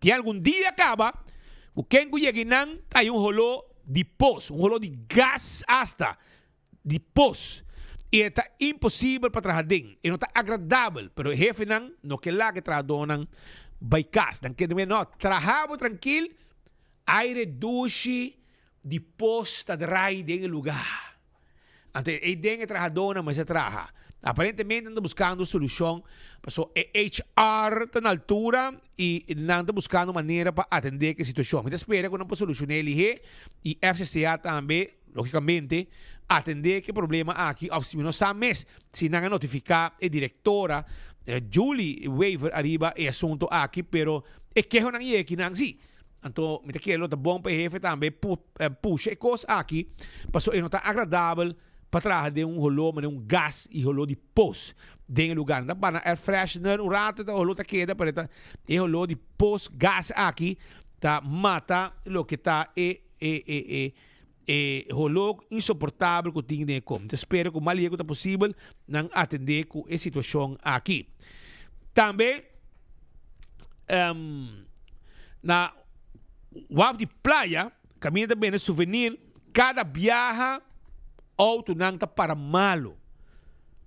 [SPEAKER 3] tin algun dia kaba ku ken ku yega einan ta hay un holó di pos, un holó di gas asta di pos, i e ta imposibel pa traha den. E no ta agradabel, pero e hefenan no ke laga e trahadónan bai kas. Nan ke no, traha bo trankil, aire dushi, Di pos ta draai den e lugá. Anto ei den e trahadónan mester traha. Aparentemente nan ta buskando solushon paso e HR ta na altura i nan ta buskando manera pa atendé ku e situashon. Mi ta spera ku nan por solushoné lihé i FCCA tambe lógikamente atendé ku e problema aki òf si mi no sa mes si nan a notifiká e direktora Julie Wever ariba e asuntu aki pero e kehonan yega kinan si. Anto mi ta kere lo ta bon pa e hefe tambe pusha e kos aki, pasobra e no ta agradabel pa traha den un holó manera un gas i holó di pos den e lugar. Nan ta bana air freshener un rato ta holó ta keda pero e ta e holó di pos gas aki ta mata loke ta e e e e e holó insoportabel ku tin den e kom. Mi ta spera ku mas lihe ku ta posibel nan atendé ku e situashon aki. Tambe na waf di playa kaminda ta bende souvenir kada biaha outonan ta para malo.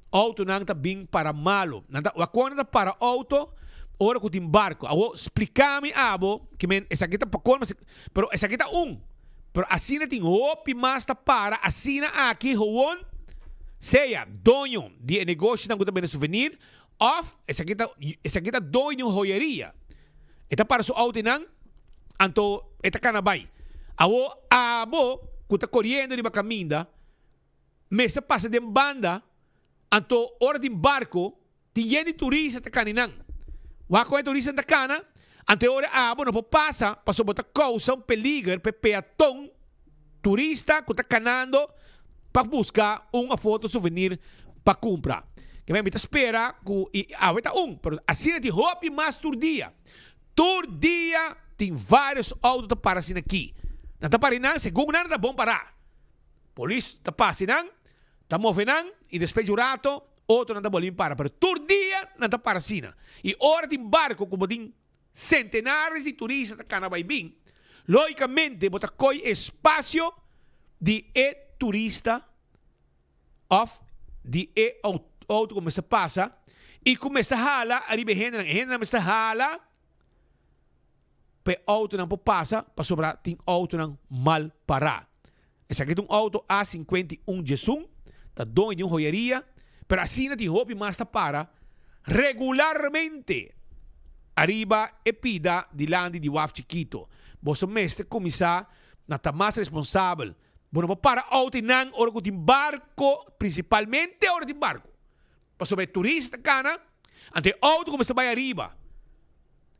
[SPEAKER 3] Outonan ta bin para malo. Nan ta wak nan ta para outo ora ku tin barko. Awor splika mi abo ke men esaki ta pa kolmo pero esaki ta un. Pero asina tin hopi mas ta para asina aki howon sea doño di e negoshonan ku ta bende souvenir Of, esaki ta, esaki ta doño di un hoyeria. E ta para su auto einan, anto e ta kana bai. Awor, abo ku ta koriendo riba kaminda, mester pasa den banda, anto ora tin barko, tin yen di turista ta kana einan. Wak kon e turistanan ta kana, anto e ora abo no por pasa, pasobra bo ta kousa un peliger pa e peaton Turista ku ta kanando pa buska un of otro souvenir pa kumpra. Ke men mi ta spera ku i awe ta un, pero asina tin hopi mas tur dia. Tur dia tin varios auto ta para asina aki. Nan ta para einan segun nan ta bon pará. Polis ta pasa einan. Ta move nan y despues di un rato otronan ta bolbe para, pero tur dia nan ta para asina. Y ora tin barco cu bo tin centenares di turista ta cana bay bin, logicamente bo ta coy espacio di e turista of di e auto cu mester pasa y cu mester hala ariba e hendenan. E hendenan mester hala pa e autonan por pasa pasobra tin autonan mal para. Esaki ta un auto A 51 djesun, ta doño di un joyeria, pero asina tin hopi mas ta para regularmente ariba e pida dilanti di waf chikito. Boso mester cuminsa na ta mas responsabel. Bo no por para auto einan ora cu tin barco, principalmente ora tin barco. Pasobra e turista ta cana, anto e auto cuminsa bay ariba,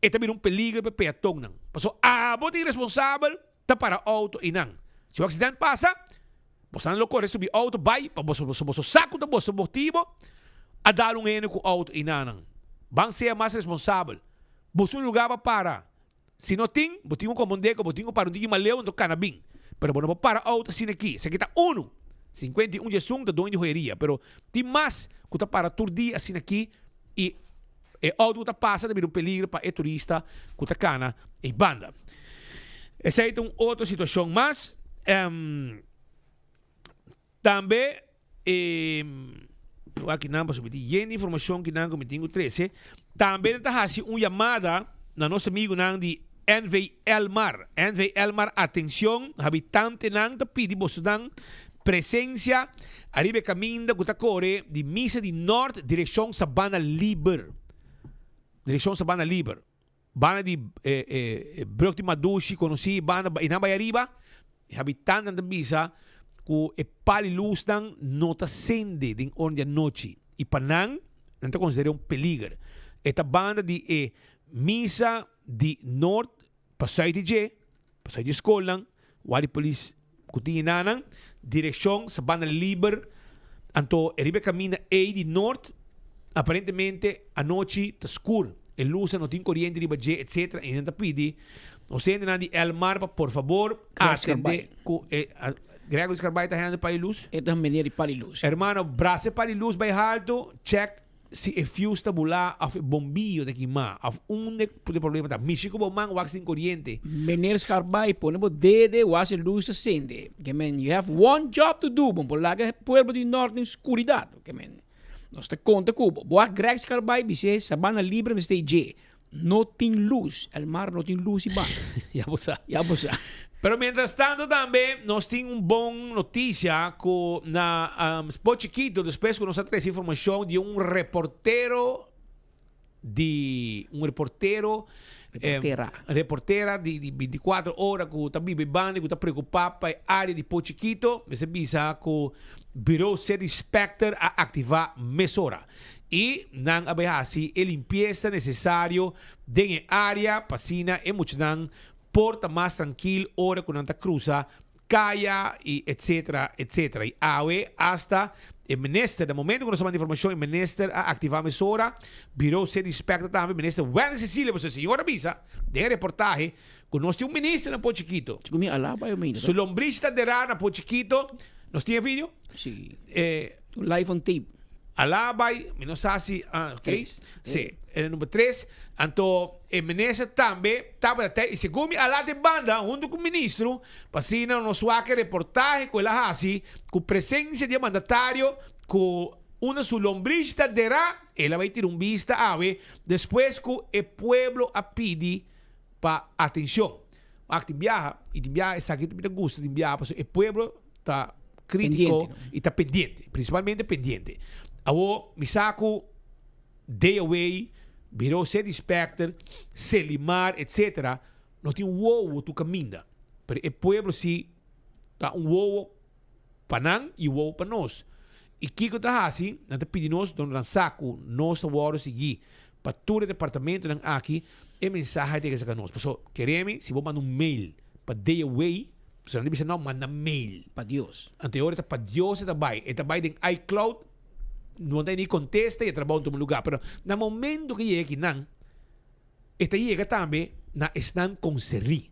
[SPEAKER 3] e ta bira un peligro pa e peatonnan. Pasobra abo ta irresponsabel ta para auto einan. Si un accident pasa, bosonan lo core subi auto bay pa boso boso sa cu ta boso motibo a dal un hende cu auto einanan. Ban sea mas responsabel. Busca un lugar pa para. Si no tin, bo tin cu comprende cu bo tin cu para un tiki mas leu anto cana bin. Pero bo no por para auto asina aki. Esaki ta uno. 51 djesun ta doño di joyeria, pero tin mas cu ta para tur dia asina aki y e auto cu ta pasa ta bira un peligro pa e turista cu ta cana ey banda. Esey ta un otro situacion mas. Tambe e wak kinan pasobra mi tin yen di informacion kinan cu mi tin cu trece. Tambe nan ta haci un yamada na nos amigunan di NV Elmar. NV Elmar atencion habitantenan ta pidi bosonan presencia ariba e caminda cu ta core di Misa di Nort direccion Sabana Liber. Direccion Sabana Liber. Banda di e brug di Madushi konosí banda i nan bai ariba, e habitantenan ta bisa ku e pal di lusnan no ta sende den ora di anochi i pa nan, nan ta konsider'é un peliger. E ta banda di e misa di Noord pa sùit di dje, pa sùit di e skolnan, wak di polis ku tin enanan, direkshon Sabana Liber, anto e riba e kaminda ei di Noord, aparentemente anochi ta skur, e lusnan no tin koriente riba dje etcetera, i nan ta pidi nos hendenan di Elmar pa por fabor atende ku e Gregory Scarbay ta hende pali lus?
[SPEAKER 2] E ta meneer di pali lus.
[SPEAKER 3] Hermano, brasa e pali lus bai haltu, check Si e fuse ta bulá of e bombillo ta kimá of unda e problema ta, mishi ku bo man wak sin koriente.
[SPEAKER 2] Meneer Scarbay pone bo dede was e luz ta sende. Ke men you have one job to do, bo por laga e pueblo di Nort den skuridat. Ke men nos ta konta ku bo. Bo a Greg Scarbay bis'é Sabana Libre mester dje. No tin luz, el mar no tin luz i ban.
[SPEAKER 3] Ya bo sa.
[SPEAKER 2] Ya bo sa.
[SPEAKER 3] Pero mientras tanto tambe nos tin un bon noticia cu na Sport Chiquito despues cu nos a trece informacion di un reportero di un reportero
[SPEAKER 2] Reportera.
[SPEAKER 3] reportera di di 24 ora cu ta biba e banda y cu ta preocupa pa e area di Port Chiquito mester bisa cu Bureau City Inspector a activa mesora. I nan a bai hasi e limpiesa nesesario den e área pa asina e muchanan por ta mas trankil ora ku nan ta krusa kaya i etsetera etsetera. I awe asta e minister, na momento ku nos a manda informashon e minister a aktivá mesora, Bureau City Inspector tambe, minister Wendy Cecilia, pasobra e señor a bisa den e reportahe ku nos tin un minister na Port Chikito. Su lombriz ta derá na Port Chikito. Nos tin e video?
[SPEAKER 2] Si. Live on tape.
[SPEAKER 3] Alá bai, mi no sa si, ah, ok.
[SPEAKER 2] Tres.
[SPEAKER 3] Si, e number tres. Anto e minister tambe tabata te, i segun mi alá den banda hunto ku ministro, pa asina nos wak e reportahe ku el a hasi ku presensia di e mandatario ku unda su lombriz ta derá, el a bai tira un bista awe despues ku e pueblo a pidi pa atencion. Wak tin biaha, i tin biaha esaki mi ta gusta tin biaha pasobra e pueblo ta critico y ta pendiente, principalmente pendiente. Awo mi sa cu DOA, Bureau City Inspector, Selimar etc. No tin wowo tu caminda, pero e pueblo si ta un wowo pa nan y wowo pa nos. Y kico ta haci? Nan ta pidi nos don nan sa cu nos ta wordo sigui pa tur e departamentonan aki e mensahe ta yega cerca nos. Paso keremi si bo manda un mail pa DOA, pasobra nan ta bisa no manda mail.
[SPEAKER 2] Pa Dios.
[SPEAKER 3] Anto e ora ta pa Dios e ta bai. E ta bai den iCloud, no ta ni contesta y e trabao na tuma lugar. Pero na momento cu e yega akinan, e ta yega tambe na esnan concerni.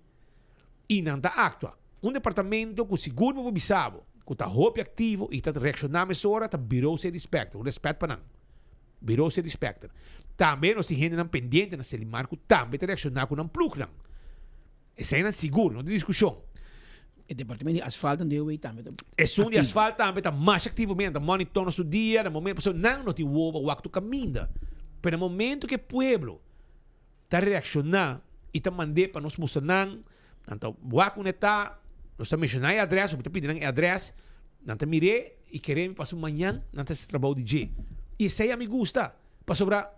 [SPEAKER 3] Y nan ta actua. Un departamento cu sigur bo por bisa bo. ku ta hopi aktivo i ta reakshoná mesora ta Bureau City Inspector. Un rèspèt pa nan. Bureau City Inspector. Tambe nos tin hendenan pendiente na Selimar ku tambe ta reakshoná ku nan plugnan. Eseinan sigur, no tin diskushon.
[SPEAKER 2] E departamento di asfalt nan DOW tambe ta
[SPEAKER 3] Esun di asfalt tambe ta masha aktivo mi, nan ta monitor nos tur dia, na momento, pasobra nan no tin wowo pa wak tur kaminda. Pero na momento ku e pueblo ta reakshoná i ta mand'é pa nos mustra nan, nan ta wak unda e ta, nos ta menshoná e adrès, mi ta pidi nan e adrès, nan ta mir'é i kere mi pasobra mañan nan ta hasi trabou di dje. I esei a mi gusta, pasobra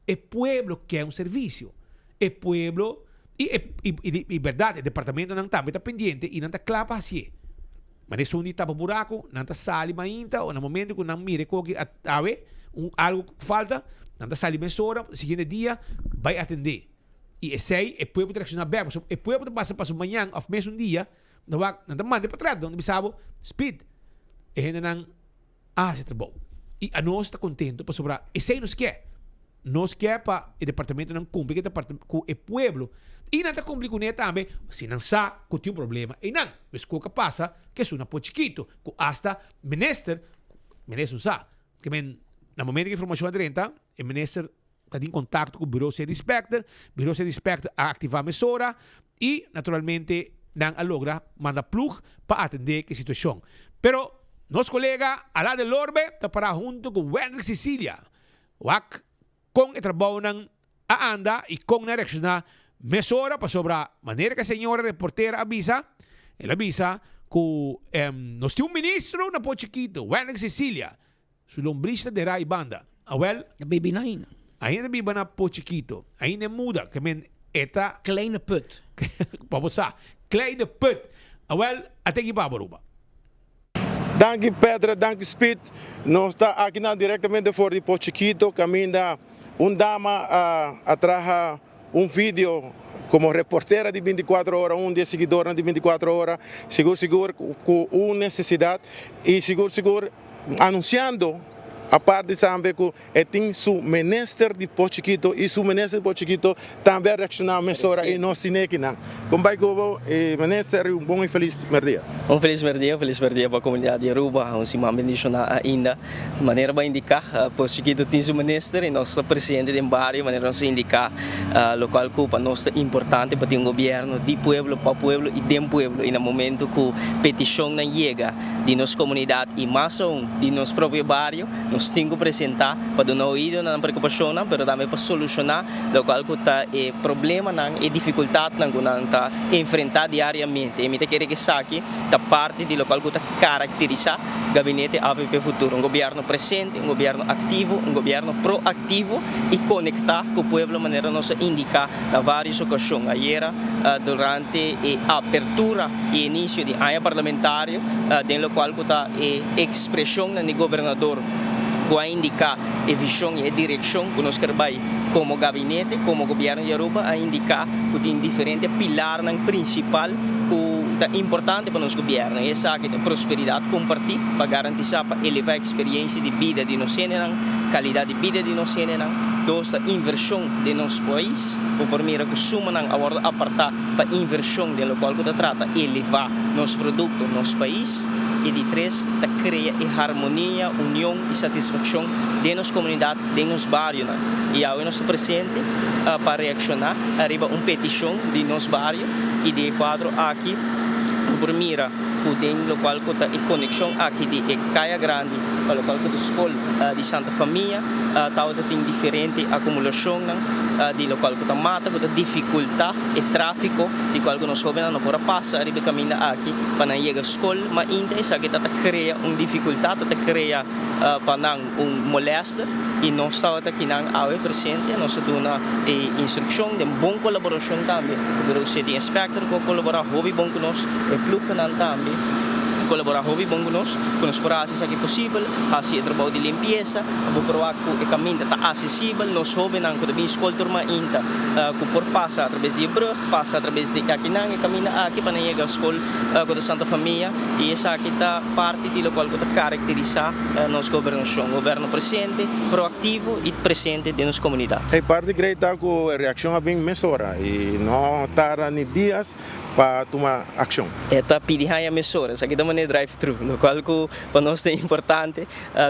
[SPEAKER 3] e pueblo ke un servisio. E pueblo, i e i i bèrdat e departamentonan tambe ta pendiente i nan ta kla pa hasié. Manera esun di tapa buraku, nan ta sali mainta o na momento ku nan mira e koki a awe un algu ku falta, nan ta sali mesora siguiente dia bai atendé. I esei e pueblo ta reakshoná bèk pasobra e pueblo ta pasa pasobra mañan òf mesun dia nan wak nan ta manda e patras nan ta bisa bo Speed e hendenan a hasi trabou. I anos ta kontento pasobra esei nos ke. Nos ke pa e departamentonan kumpli ku e depart ku e pueblo i nan ta kumpli kuné tambe si nan sa ku tin un problema einan. Meskos ku a pasa ku esun na Port Chiquito ku asta minister, minister no sa, ke men na momento ku informashon a drenta e minister ta tin kontakto ku Bureau City Inspector, Bureau City Inspector a aktivá mesora i naturalmente nan a logra manda ploeg pa atendé ku e situashon. Pero nos kolega Ala de Lorbe ta pará huntu ku Wendrick Cecilia wak kon e trabounan a anda i kon nan a reakshoná mesora pasobra manera ku e señora reportera a bisa, el a bisa ku nos tin un ministro na Port Chiquito, Wendrick Cecilia, Su lombriz ta derá i banda. Awel.
[SPEAKER 2] Ta biba na ainda.
[SPEAKER 3] Ainda ta biba na Po Chikito. Ainda e muda. Ke men e ta.
[SPEAKER 2] Kleine Put.
[SPEAKER 3] Pa bo sa. Kleine Put. Awel, a teki pa bo, Aruba.
[SPEAKER 4] Danki Petra, danki Speed. Nos ta akinan directamente for di Po Chikito caminda un dama a traha un video como reportera di binticuatro ora, un di e siguidornan di binticuatro ora, sigur sigur cu un necesidad y sigur sigur Anunciando aparte tambe cu e tin su minister di Pos Chikito y su minister di Pos Chikito tambe a reacciona mesora y nos tin ekinan. Con bay cu bo minister y un bon y feliz merdia.
[SPEAKER 5] Un feliz merdia, un feliz merdia pa comunidad di Aruba, un siman bendiciona ainda. Manera bo a indica, Pos Chikito tin su minister y nos ta presidente den bario, manera nos a indica, locual cu pa nos ta importante pa tin un gobierno di pueblo, pa pueblo y den pueblo y na momento cu peticionnan yega, di nos komunidat i mas aun di nos propio bario, nos tin ku presentá pa duna oido na nan preokupashonnan, pero tambe pa solushoná lokual ku ta e problemanan, e difikultatnan ku nan ta enfrentá diariamente. I mi ta kere ku esaki ta parti di lokual ku ta karakterisá Gabinete avp Futuro, un gobièrnu presente, un gobièrnu aktivo, un gobièrnu proaktivo i konektá ku pueblo manera nos a indiká na vários okashon. Ayera durante e apertura i inicio di aña parlamentario, den locual cu ta e expresionnan di gobernador cu a indica e vision i e direccion cu nos ker bay como gabinete, como gobierno di Aruba, a indica cu tin diferente pilarnan principal cu ta importante pa nos gobierno i esaki ta prosperidad comparti pa garantisa pa eleva experiencia di bida di nos hendenan, calidad di bida di nos hendenan, dos ta inversion den nos pais, bo por mira cu sumanan a wordo aparta pa inversion den locual cu ta trata eleva nos producto, nos pais, y di tres ta crea e harmonia, union y satisfaccion den nos comunidad, den nos barionan. Y awe nos ta presente pa reacciona ariba un peticion di nos bario y di e cuadro aki bo por mira cu den locual cu ta e conexion aki di e Caya Grandi pa locual cu ta scol di Santa Famia tawata tin diferente acumulacionnan di locual cu ta mata cu ta dificulta e tráfiko di kual ku nos hóbennan no por a pasa riba e kaminda aki pa nan yega skol mainta esaki ta ta krea un difikultat, ta ta krea pa nan un molèster i nos tabata kinan awe presente, nos a duna e instrukshon den bon kolaborashon tambe ku Bureau City Inspector ku a kolaborá hopi bon ku nos, e plugnan tambe a kolaborá hopi bon ku nos ku nos por a hasi esaki posibel, hasi e trabou di limpiesa pa bo por wak ku e kaminda ta asesibel, nos hóbennan ku ta bin skol tur mainta. ku por pasa atrabes di e brug, pasa atrabes di akinan e kaminda aki pa nan yega skol ku ta Santa Famia i esaki ta parti di lokual ku ta karakterisá nos gobernashon, goberno presente, proaktivo i presente den nos komunidat.
[SPEAKER 4] E parti grei ta ku e reakshon a bin mesora i no tarda ni dias. pa tuma akshon.
[SPEAKER 5] E ta pidi haña mesora. Esaki ta manera drive thru. Lokual ku pa nos ta importante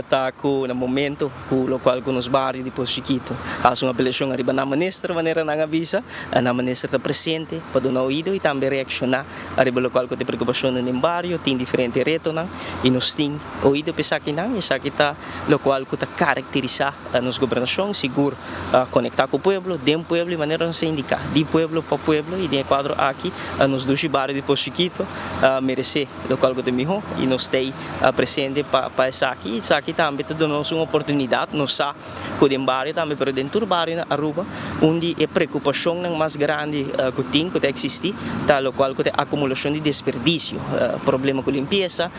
[SPEAKER 5] ta ku na momento ku lokual ku nos bario di Pos Chiquito hasi un apelashon ariba nan minister manera nan a bisa, nan minister ta presente pa duna oido i tambe reakshoná ariba lokual ku ta e preokupashonnan den bario. Tin diferente retonan i nos tin oido pa esakinan. Esaki ta lokual ku ta karakterisá nos gobernashon, sigur konektá ku pueblo, den pueblo i manera nos ta indiká, di pueblo pa pueblo i den e kuadro aki nos dushi bario di Pos Chiquito meresé lokual ku ta mihó i nos t'ei presente pa esaki. Esaki tambe ta duna nos un oportunidat, nos sa ku den bario tambe pero den tur bario na Aruba un di e preokupashonnan mas grandi ku tin ku ta eksistí ta lokual ku ta e akumulashon di desperdisio, problema ku limpiesa,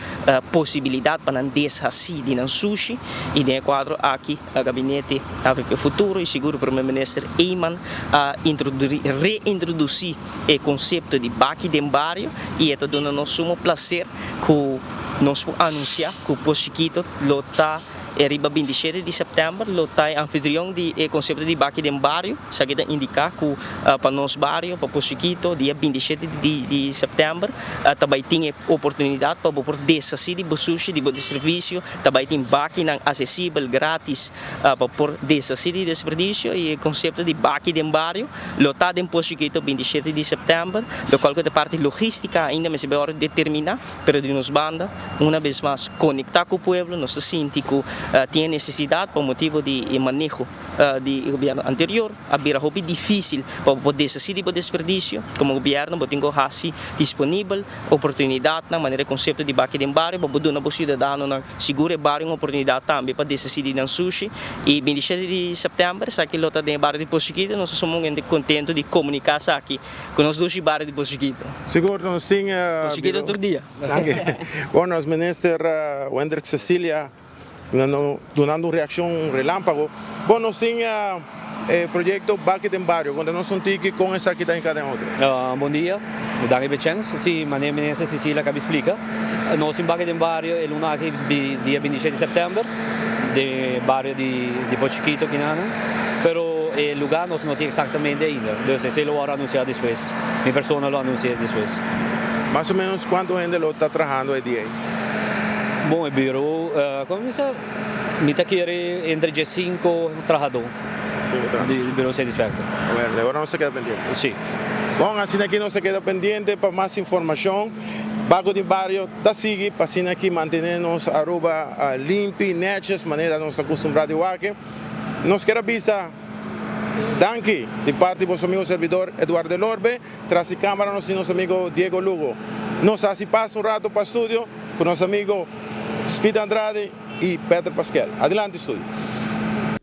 [SPEAKER 5] posibilidat pa nan deshasí di nan sushi i den e kuadro aki Gabinete avp Futuro y sigur Prome Minister Eman a reintroduci e concepto di baki den bario y e ta duna nos sumo placer cu nos por anuncia cu Pos Chiquito lo ta e riba 27 di september lo ta e anfitrion di e concepto di baki den bario. Esaki ta indica cu pa nos bario, pa Pos Chiquito, dia 27 di september ta bay tin e oportunidad pa bo por deshaci di bo sushi, di bo desperdicio. Ta bai tin bakinan asesibel gratis pa por deshasí di desperdisio i e konsepto di baki den bario lo ta den Pos Chiquito 27 di sèptèmber, lokual ku ta parti logístika ainda mester bai wòrdu determiná, pero di nos banda una bes mas konektá ku pueblo, nos ta sinti ku tin e nesesidat pa motibu di e maneho di e gobièrnu anterior a bira hopi difísil pa bo por deshasí di bo desperdisio, komo gobièrnu bo tin ku hasi disponibel. Oportunidatnan, manera e konsepto di baki den bario, pa bo duna bo siudadanonan sigur e bario un oportunidat tambe pa desisí di nan sushi. I 27 di sèptèmber esaki lo ta den e bario di Pos Chiquito. Nos ta suma un hende kontentu di komuniká esaki ku nos dushi bario di Pos Chiquito.
[SPEAKER 4] Sigur nos tin.
[SPEAKER 5] Pos Chiquito tur dia.
[SPEAKER 4] Danki. Bon, nos minister Wendrick Cecilia. Dunando un reaccion relampago. Bon, nos tin e proyecto Baki den Bario. Conta nos un tiki con esaki ta hinca den otro.
[SPEAKER 6] Bon dia, danki pa e chens. Si, manera Minister Cecilia acaba di splica, nos tin Baki den Bario e luna aki dia 27 di september den e bario di Pos Chikito kinana. Pero e lugar nos no tin exactamente ainda, dus esey lo worde anuncia despues. Mi persona lo anuncia despues.
[SPEAKER 4] Mas o menos cuanto hende lo ta trahando e dia ey?
[SPEAKER 6] Bon, e bureau, como bisa, mi ta kere entre diescinco trahador di bureau City Inspector.
[SPEAKER 4] Bueno, awor nos ta keda pendiente.
[SPEAKER 6] Si.
[SPEAKER 4] Bon, asina aki nos ta keda pendiente pa mas informacion. Baco di Bario ta sigui pa asina aki mantene nos Aruba limpi, netjes, manera nos ta acostumbra di wak. Nos kier a bisa danki di parti boso amigo servidor Eduardo Elorbe. Tras di camara nos tin nos amigo Diego Lugo. Nos haci pasa un rato pa studio cu nos amigo Speed Andrade y Peter Paskel. Adelante studio.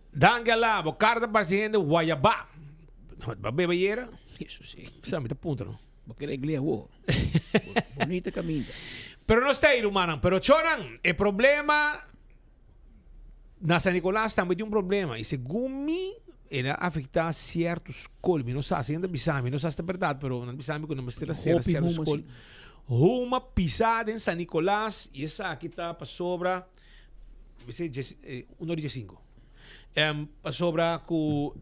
[SPEAKER 3] Danki Alá, bo cara ta parci hende guayabá. Bo a bebe ayera?
[SPEAKER 2] Eso si.
[SPEAKER 3] Sa mi ta puntra no.
[SPEAKER 2] Bo kere iglesia awo. Bonita caminda.
[SPEAKER 3] Pero no sta ei rumannan. Pero chonan, e problema Na San Nicolas tambe tin un problema y segun mi el a afecta cierto school. Mi no sa, si nan ta bisa mi, no sa si ta berdad, pero nan ta bisa mi cu nan mester a cera
[SPEAKER 2] Hopi
[SPEAKER 3] cierto
[SPEAKER 2] huma,
[SPEAKER 3] school.
[SPEAKER 2] si.
[SPEAKER 3] Huma pisa den San Nicolas y esaki ta pasobra, mi si djes, eh, un ora y diescinco. Em, pasobra cu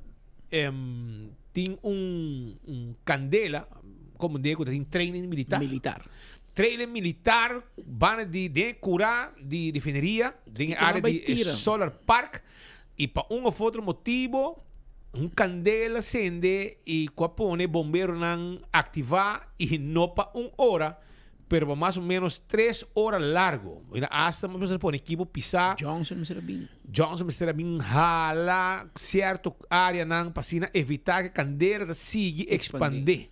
[SPEAKER 3] em, tin un, un candela, como de cu ta tin training militar.
[SPEAKER 2] Militar.
[SPEAKER 3] Trailer militar banda di den e cura di refineria den e
[SPEAKER 2] Kita
[SPEAKER 3] area
[SPEAKER 2] bai
[SPEAKER 3] di e
[SPEAKER 2] tira.
[SPEAKER 3] Solar Park y pa un of otro motibo un candela cende y cu a pone bomberonan activa y no pa un ora pero pa mas o menos tres ora largo. Mira hasta mester a pone ekipo pisa.
[SPEAKER 2] Johnson mester a bin.
[SPEAKER 3] Johnson mester a bin hala cierto areanan pa asina evita cu e candela ta sigui expande.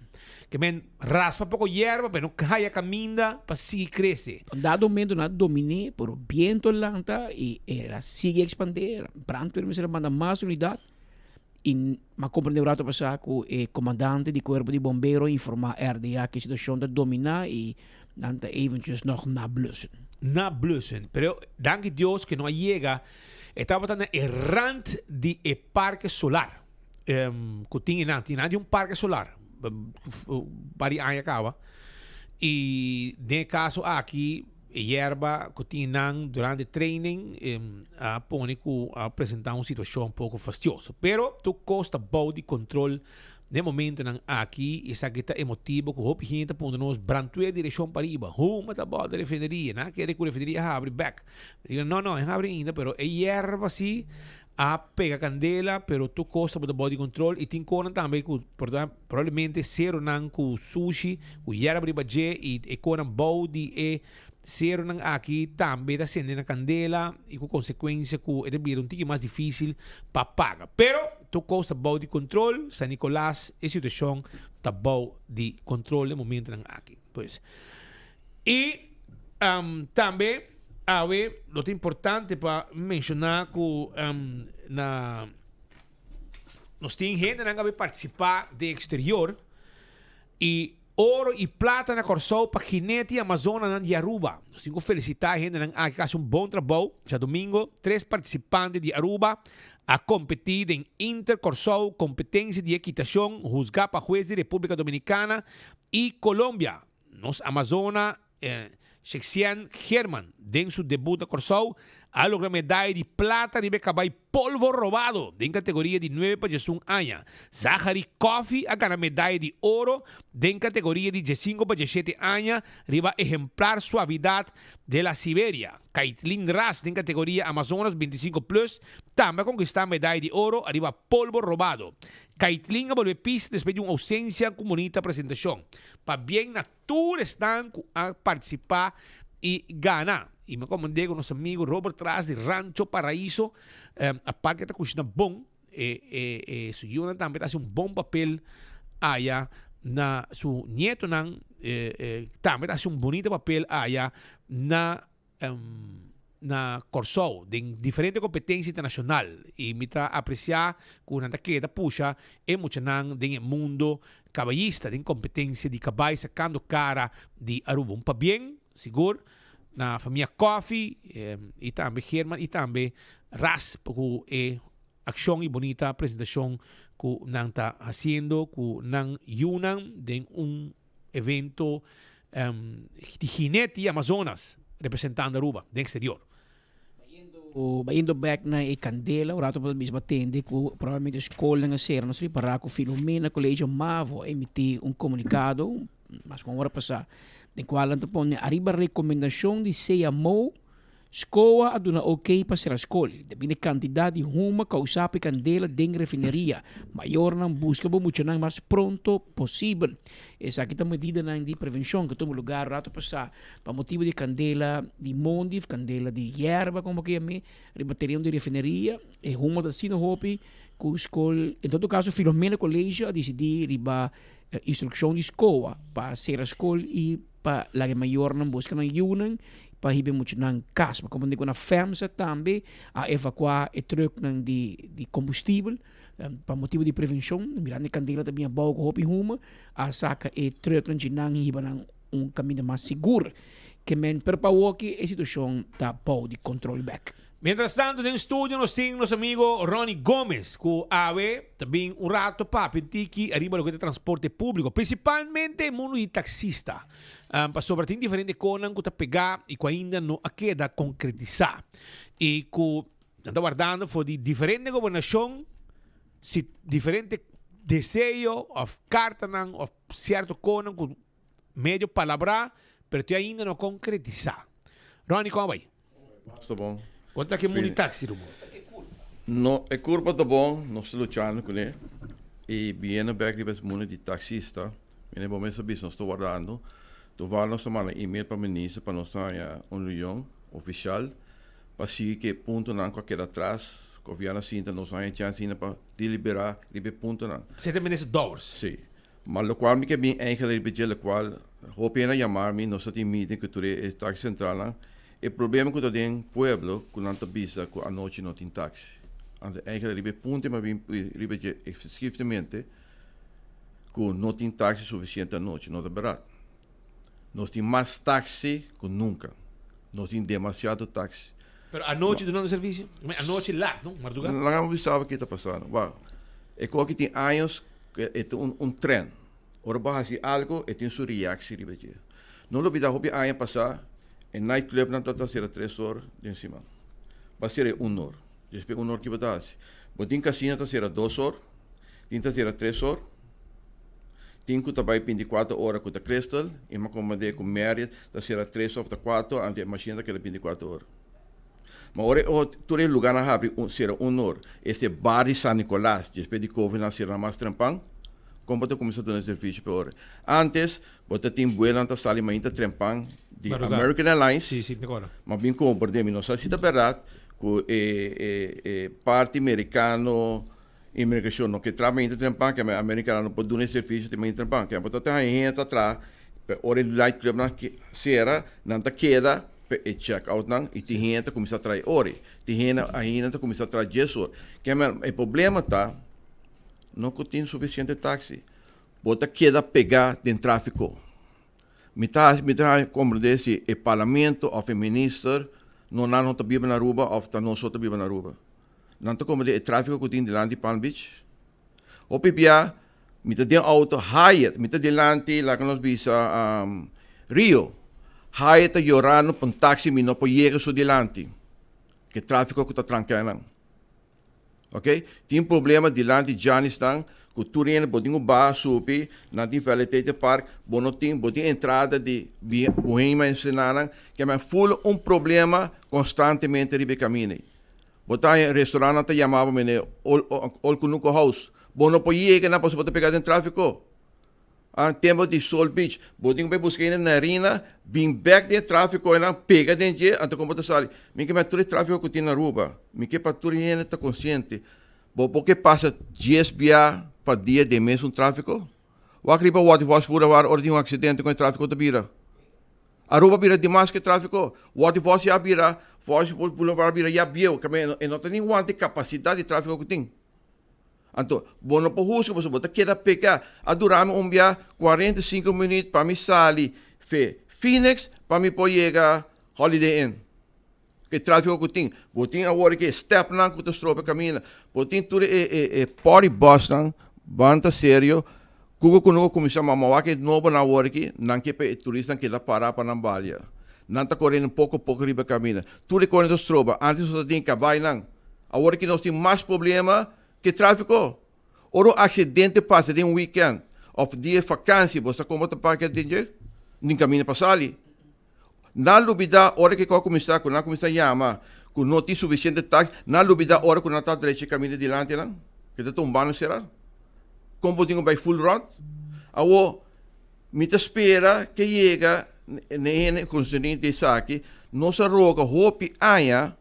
[SPEAKER 3] Ke men raspa poko yerba pero no haya kaminda pa sigui krese.
[SPEAKER 2] Un dado momento nan a dominé, pero biento lanta i el a sigui ekspandé. Brandweer mester a manda mas unidat i m'a komprendé un rato pasá ku e komandante di kuerpo di bombero a informá RDA ku e situashon ta dominá i nan ta eventjes nog nablussen.
[SPEAKER 3] Nablussen. Pero danki Dios ku no a yega. E tabata na e rand di e parke solar. Ku tin einan, tin einan di un parke solar par di aña kaba i den e kaso aki e yerba ku tin einan durante training a pone ku a presenta un situashon poko fastioso pero tur kos ta bou di kontrol. Na e momentonan aki, esaki ta e motibo ku hopi hende ta puntra nos, Brandweer direkshon pariba, huma ta bòlta refineria? Nan a kere ku refineria a habri bèk. Mi diga, No, no, e habri ainda, pero e yerba si a pega kandela, pero tur kos tabata bou di kontrol i tin konan tambe ku por ta probablemente seronan ku sushi, ku yerba riba dje i e konan bou di e seronan aki tambe ta sende na kandela i ku konsekuensia ku e ta bira un tiki mas difisil pa paga. Pero tur kos ta bou di kontrol, San Nicolas e situashon ta bou di kontrol e momentonan aki. Pues i tambe awe lo ta importante pa menshoná ku na nos tin hendenan ku a bin partisipá den eksterior i Oro y plata na Corsou pa Ginete y Amazonanan di Aruba. Nos tin cu felicita e hendenan aki cu a haci un bon trabou. Djadomingo tres participante di Aruba a competi den Inter Corsou competencia di equitacion huzga pa huez di Republica Dominicana y Colombia. Nos Amazona Shexien Geerman den su debut na Corsou a logra medaya di plata riba e cabai Polvo Robado den categoria di nuebe pa diesun aña. Zachary Coffie a gana medaya di oro den categoria di diesinco pa diesshete aña riba Ehemplar Suavidad de la Siberia. Kaitlyn Ras den categoria Amazonas 25 plus tambe a conquista medaya di oro ariba Polvo Robado. Kaitlyn a bolbe pista despues di un ausencia cu bunita presentacion. Pabien na Tur esnan ku a partisipá i gana. I mi a komand'é ku nos amigu Robert Tras di Rancho Paraíso, aparte ta kushina bon, e e e su yunan tambe ta hasi un bon papel aya na su nietonan tambe ta hasi un bunita papel aya na na Kòrsou den diferente kompetensia internashonal i mi ta apresiá ku nan ta keda pusha e muchanan den e mundo kabayista den kompetensia di kabai sakando kara di Aruba. Un pabien sigur na famia Coffie i tambe Geerman i tambe Ras pa ku e akshon i bunita presentashon ku nan ta hasiendo ku nan yunan den un evento di Jinete Amazonas representando Aruba den exterior.
[SPEAKER 2] Bayendo bek na e candela, un rato pa bisa tende cu probablemente scolnan a cera. Nos ripara cu Filomena Colegio Mavo a emiti un comunicado mas cu un ora pasa den cual nan ta pone ariba recomendacion di CMO Scoa a duna ok pa sera skol. Debí na e kantidat di huma kousá pa e kandela den refineria, mayornan buska bo muchanan mas pronto posibel. Esaki ta medidanan di prevenshon ku tuma lugar rato pasá pa motibu di e kandela di mondi òf kandela di yerba komo ke yam'é riba tereno di refineria. E huma ta asina hopi ku skol, en todo kaso Filomena Colegio a disidí riba instrukshon di Scoa pa sera skol i pa laga e mayornan buska nan yunan pa hiba e muchanan kas. Mi comprende ku na FEMSA tambe a evakuá e trùknan di di kombustibel pa motibu di prevenshon. Mirando e kandela ta bin abou ku hopi huma, a saka e trùknan dje nan i hiba nan un kaminda mas sigur. Ke men, pero pa awoki e situashon ta bou di kontrol bèk.
[SPEAKER 3] Mientras tanto den studio nos tin nos amigo Ronnie Gomez cu awe ta bin un rato papia un tiki ariba loke ta transporte publico, principalmente e mundo di taxista, pasobra tin diferente conan cu ta pega y cu ainda no a keda concretisa y cu nan ta wardando for di diferente gobernacion si diferente deseo of cartanan of cierto conan cu medio palabra pero te ainda no a concretisa. Ronnie, con a bay?
[SPEAKER 8] Ta bon.
[SPEAKER 3] Kon ta ke muni taxi ruman?
[SPEAKER 8] No, e kurpa ta bon, nos ta luchando kuné. I biendo bek riba es mundu di taxista, mene bo mes a bisa nos ta wardando. Toval nos ta manda email pa minister pa nos haña un reunion ofishal pa sigui ku e puntonan ku a keda atras. Gobièrnu a sinta nos haña chèns ainda pa deliberá riba e puntonan.
[SPEAKER 3] Esei ta minister Dowers?
[SPEAKER 8] Sí. Ma lokual mi ke bin eigentlik riba dje lokual hopi hende a yama mi, nos ta tin meeting ku tur e taxi sentralnan, e problema ku ta den pueblo ku nan ta bisa ku anochi no tin taxi. Anto eigentlik riba e punto mi a bin riba dje skriftemente ku no tin taxi sufisiente anochi, no ta bèrdat. Nos tin mas taxi ku nunka. Nos tin demasiado taxi.
[SPEAKER 3] Pero anochi dunando servicio? Anochi lat, no? Marduga?
[SPEAKER 8] Laga mi bisa bo ke ta pasando. Wak, e koki tin años ku e ta un trend. Ora bo hasi algo, e tin su reactie riba dje. No lubida hopi aña pasá, e nightclubnan tabata sera tres or den siman. Bo a sera e un or. Despues un or ki bo ta hasi? Bo tin casino ta sera dos or, tin ta sera tres or. Tin ku ta bai 24 ora ku ta Crystal i mi a komprendé ku Marriott ta sera tres òf ta kuater anto e mashina ta keda 24 ora. Ma ora e tur e lugánan habri un sera un or, este bar di San Nicolas despues di Covid nan sera mas trempan, kon bo ta kuminsá duna servisio pa e ora? Antes bo ta tin buelonan ta sali mainta trempan di American Airlines, ma bin komprendé mi no sa si ta bèrdat ku e e parti merikano Inmigracion no ke traha mainta trempan ke americano no por duna e servicio te mainta trempan ke bo ta traha hende ta traha pe ora e night club nan cera nan ta keda pe e check out nan y tin hende ta cuminsa traha e ora tin hende ainda ta cuminsa traha dies or ke men e problema ta no cu tin suficiente taxi bo ta keda pega den trafico mi ta mi ta comprende si e parlamento of e minister no nan no ta biba na Aruba of ta nos so ta biba na Aruba. Nan ta komprendé e tráfiko ku tin dilanti Palm Beach. Hopi bia mi ta den outo Hyatt, mi ta dilanti laga nos bisa Rio. Hyatt ta yorando pa un taxi mi no por yega su dilanti. Ke tráfiko ku ta tranká nan. Ok, tin problema dilanti Giannisnan ku tur hende bo tin ku baha supi, nan tin Validated Park, bo no tin, bo tin entrada di Bohema Ensenada, ke men ful un problema konstantemente riba e kaminda. Bo ta haña restaurantnan ta yama bo mene Old Cunuco House. Bo no por yega nan pasobra bo ta pega den tráfiko. Ah, tempo di Sol Beach, bo tin ku bai buska hende na Rina, bin bèk den e tráfiko einan, pega den dje, anto kon bo ta sali. Mi ke mira tur e tráfiko ku tin na Aruba. Mi ke pa tur hende ta konsiente. Bo por ke pasa dies bia pa dia den mesun tráfiko? Wak riba Waterfalls Boulevard ora tin un aksidente kon e tráfiko ta bira. Aruba bira dimas ke trafiko. Wòrdi vòs ya bira, vòs boulevard bira ya bieu, kame e no ta ni wanta e kapasidat di trafiko ku tin. Anto, bo no por husga pasobra bo ta keda peka. A dura mi un bia 45 minüt pa mi sali fe Phoenix pa mi por yega Holiday Inn. Ke trafiko ku tin. Bo tin awor ke stepnan ku ta stroba e kaminda. Bo tin tur e e e party busnan ban ta serio. Kuko ku no a kuminsá ma mawak e nobonan awor aki nan ke pa e turistanan keda pará pa nan balia. Nan ta kore poko poko riba e kaminda. Tur e kosnan ta stroba. Antes nos ta tin kabainan. Awor aki nos tin mas problema ke trafiko. Ora un aksidente pasa den un weekend òf dia fakansi bo sa kon bo ta parke den dje? Nin kaminda pa sali. Nan lubida ora ke kò kuminsá ku nan kuminsá yama ku no tin sufisiente taxi, nan lubida ora ku nan ta drecha e kaminda dilanti nan, ke ta tumba nan será. Kon bo tin ku bai full rònt? Awor, mi ta spera ke yega na e hende konserní di esaki, nos a roga hopi aña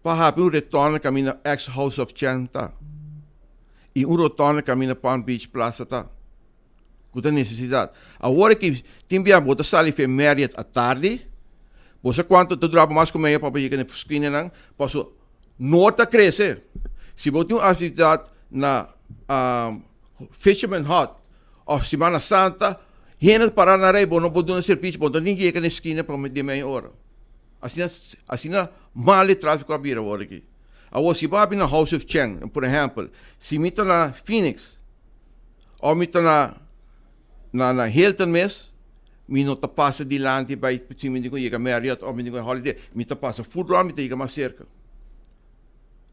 [SPEAKER 8] pa habi un retorno kaminda ex House of Chen ta i un rotonde kaminda Palm Beach Plaza ta. ku ta nesesidat. Awor aki tin bia bo ta sali fe Marriott atardi, bo sa kuantu ta dura bo mas ku media pa bo yega na e skinanan, paso no ta krese. Si bo tin un aktividat na Fisherman Hut òf Simana Santa, hende ta para na rei, bo no por duna servisio, bo no ta ni yega na e skina prome di media ora. Asina asina mal e tráfiko a bira awor aki. Awor si bo a bin na House of Cheng, por ehèmpel, si mi ta na Phoenix, Of mi ta na na na Hilton mes, mi no ta pasa dilanti bai si mi tin ku yega Marriott of mi tin ku Holiday, mi ta pasa full rond mi ta yega mas serka.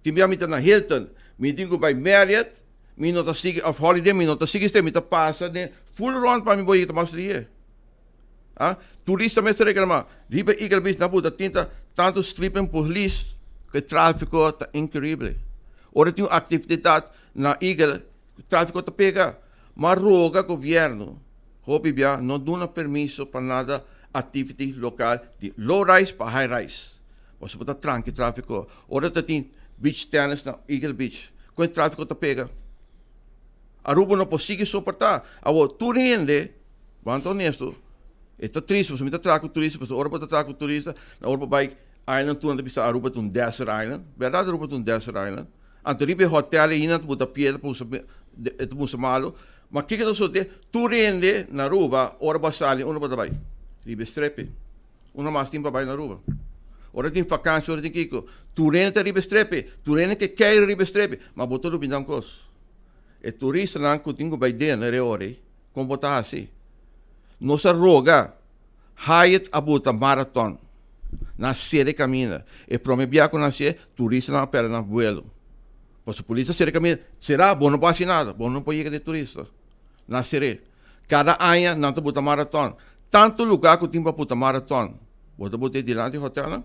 [SPEAKER 8] Tin bia mi ta na Hilton, mi tin ku bai Marriott, mi no ta sigui of Holiday mi no ta sigui esei, mi ta pasa den full rond pa mi por yega mas lihe. Ah, turista mes ta reclama, riba Eagle Beach nan por ta tin ta tantu sleeping police ku e trafiko ta increible. Ora tin un actividad na Eagle Tráfiko ta pega. Ma roga gobièrnu hopi bia no duna permiso pa nada activity lokal di low rise pa high rise. Pasobra bo ta tranki tráfiko. Ora ta tin beach tennis na Eagle Beach, kon e tráfiko ta pega? Aruba no por sigui soportá. Awor tur hende, ban ta honesto, e ta triste pasobra mi ta traha ku turista, pasobra ora bo ta traha ku turista, na ora bo bai island tur nan ta bisa Aruba ta un desert island. Bèrdat Aruba ta un desert island. Anto riba e hotel ei nan ta buta piedra pa usa e ta musa malu. Ma kiko ta sosode? Tur hende na Aruba ora bo a sali unda bo ta bai? Riba e strepe. Unda mas tin pa bai na Aruba? Ora tin vakansi ora tin kiko tur hende ta riba e strepe. Tur hende ke keiro riba e strepe. Ma bo ta lubida un kos. E turistanan ku tin ku bai den e ora ei kon bo ta hasi? Nos a roga Hyatt a buta marathon. Nan a sera e kaminda. E prome bia ku nan hasié, turistanan a pèrdè nan vuelo. Pasobra polis a sera e kaminda. Será? Bo no por hasi nada. Bo no por yega di e turista. Nan a ser'é. Kada aña nan ta buta maraton. Tantu lugá ku tin pa buta maraton, bo ta buta e dilanti hotelnan?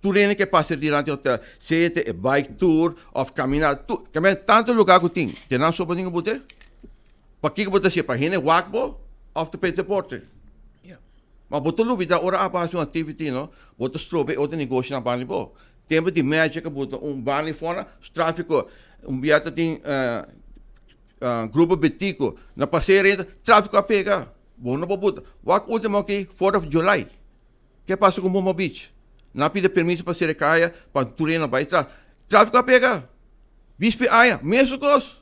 [SPEAKER 8] Tur hende ke pasa dilanti hotel, sea ta e bike tour òf kaminá, tur, tantu lugá ku tin, te nan so bo tin ku buta e? Pakiko bo ta hasié? Pa hende wak bo òf ta pa e deporte? Ma bo ta lubidá ora abo hasi un activity no, bo ta stroba e otro negoshonan banda di bo. Tempu di Magic a buta un banda di fora, trafiko un bia ta tin Grupo Betico na paseo renta, trafiko a pega. Bo no por buta. Wak ultimo aki, Fourth of July. Ke pasa ku Momo Beach? Nan a pidi permiso pa sera e kaya pa tur hende no bai tras. Trafiko a pega. Bispi aña, mesun kos.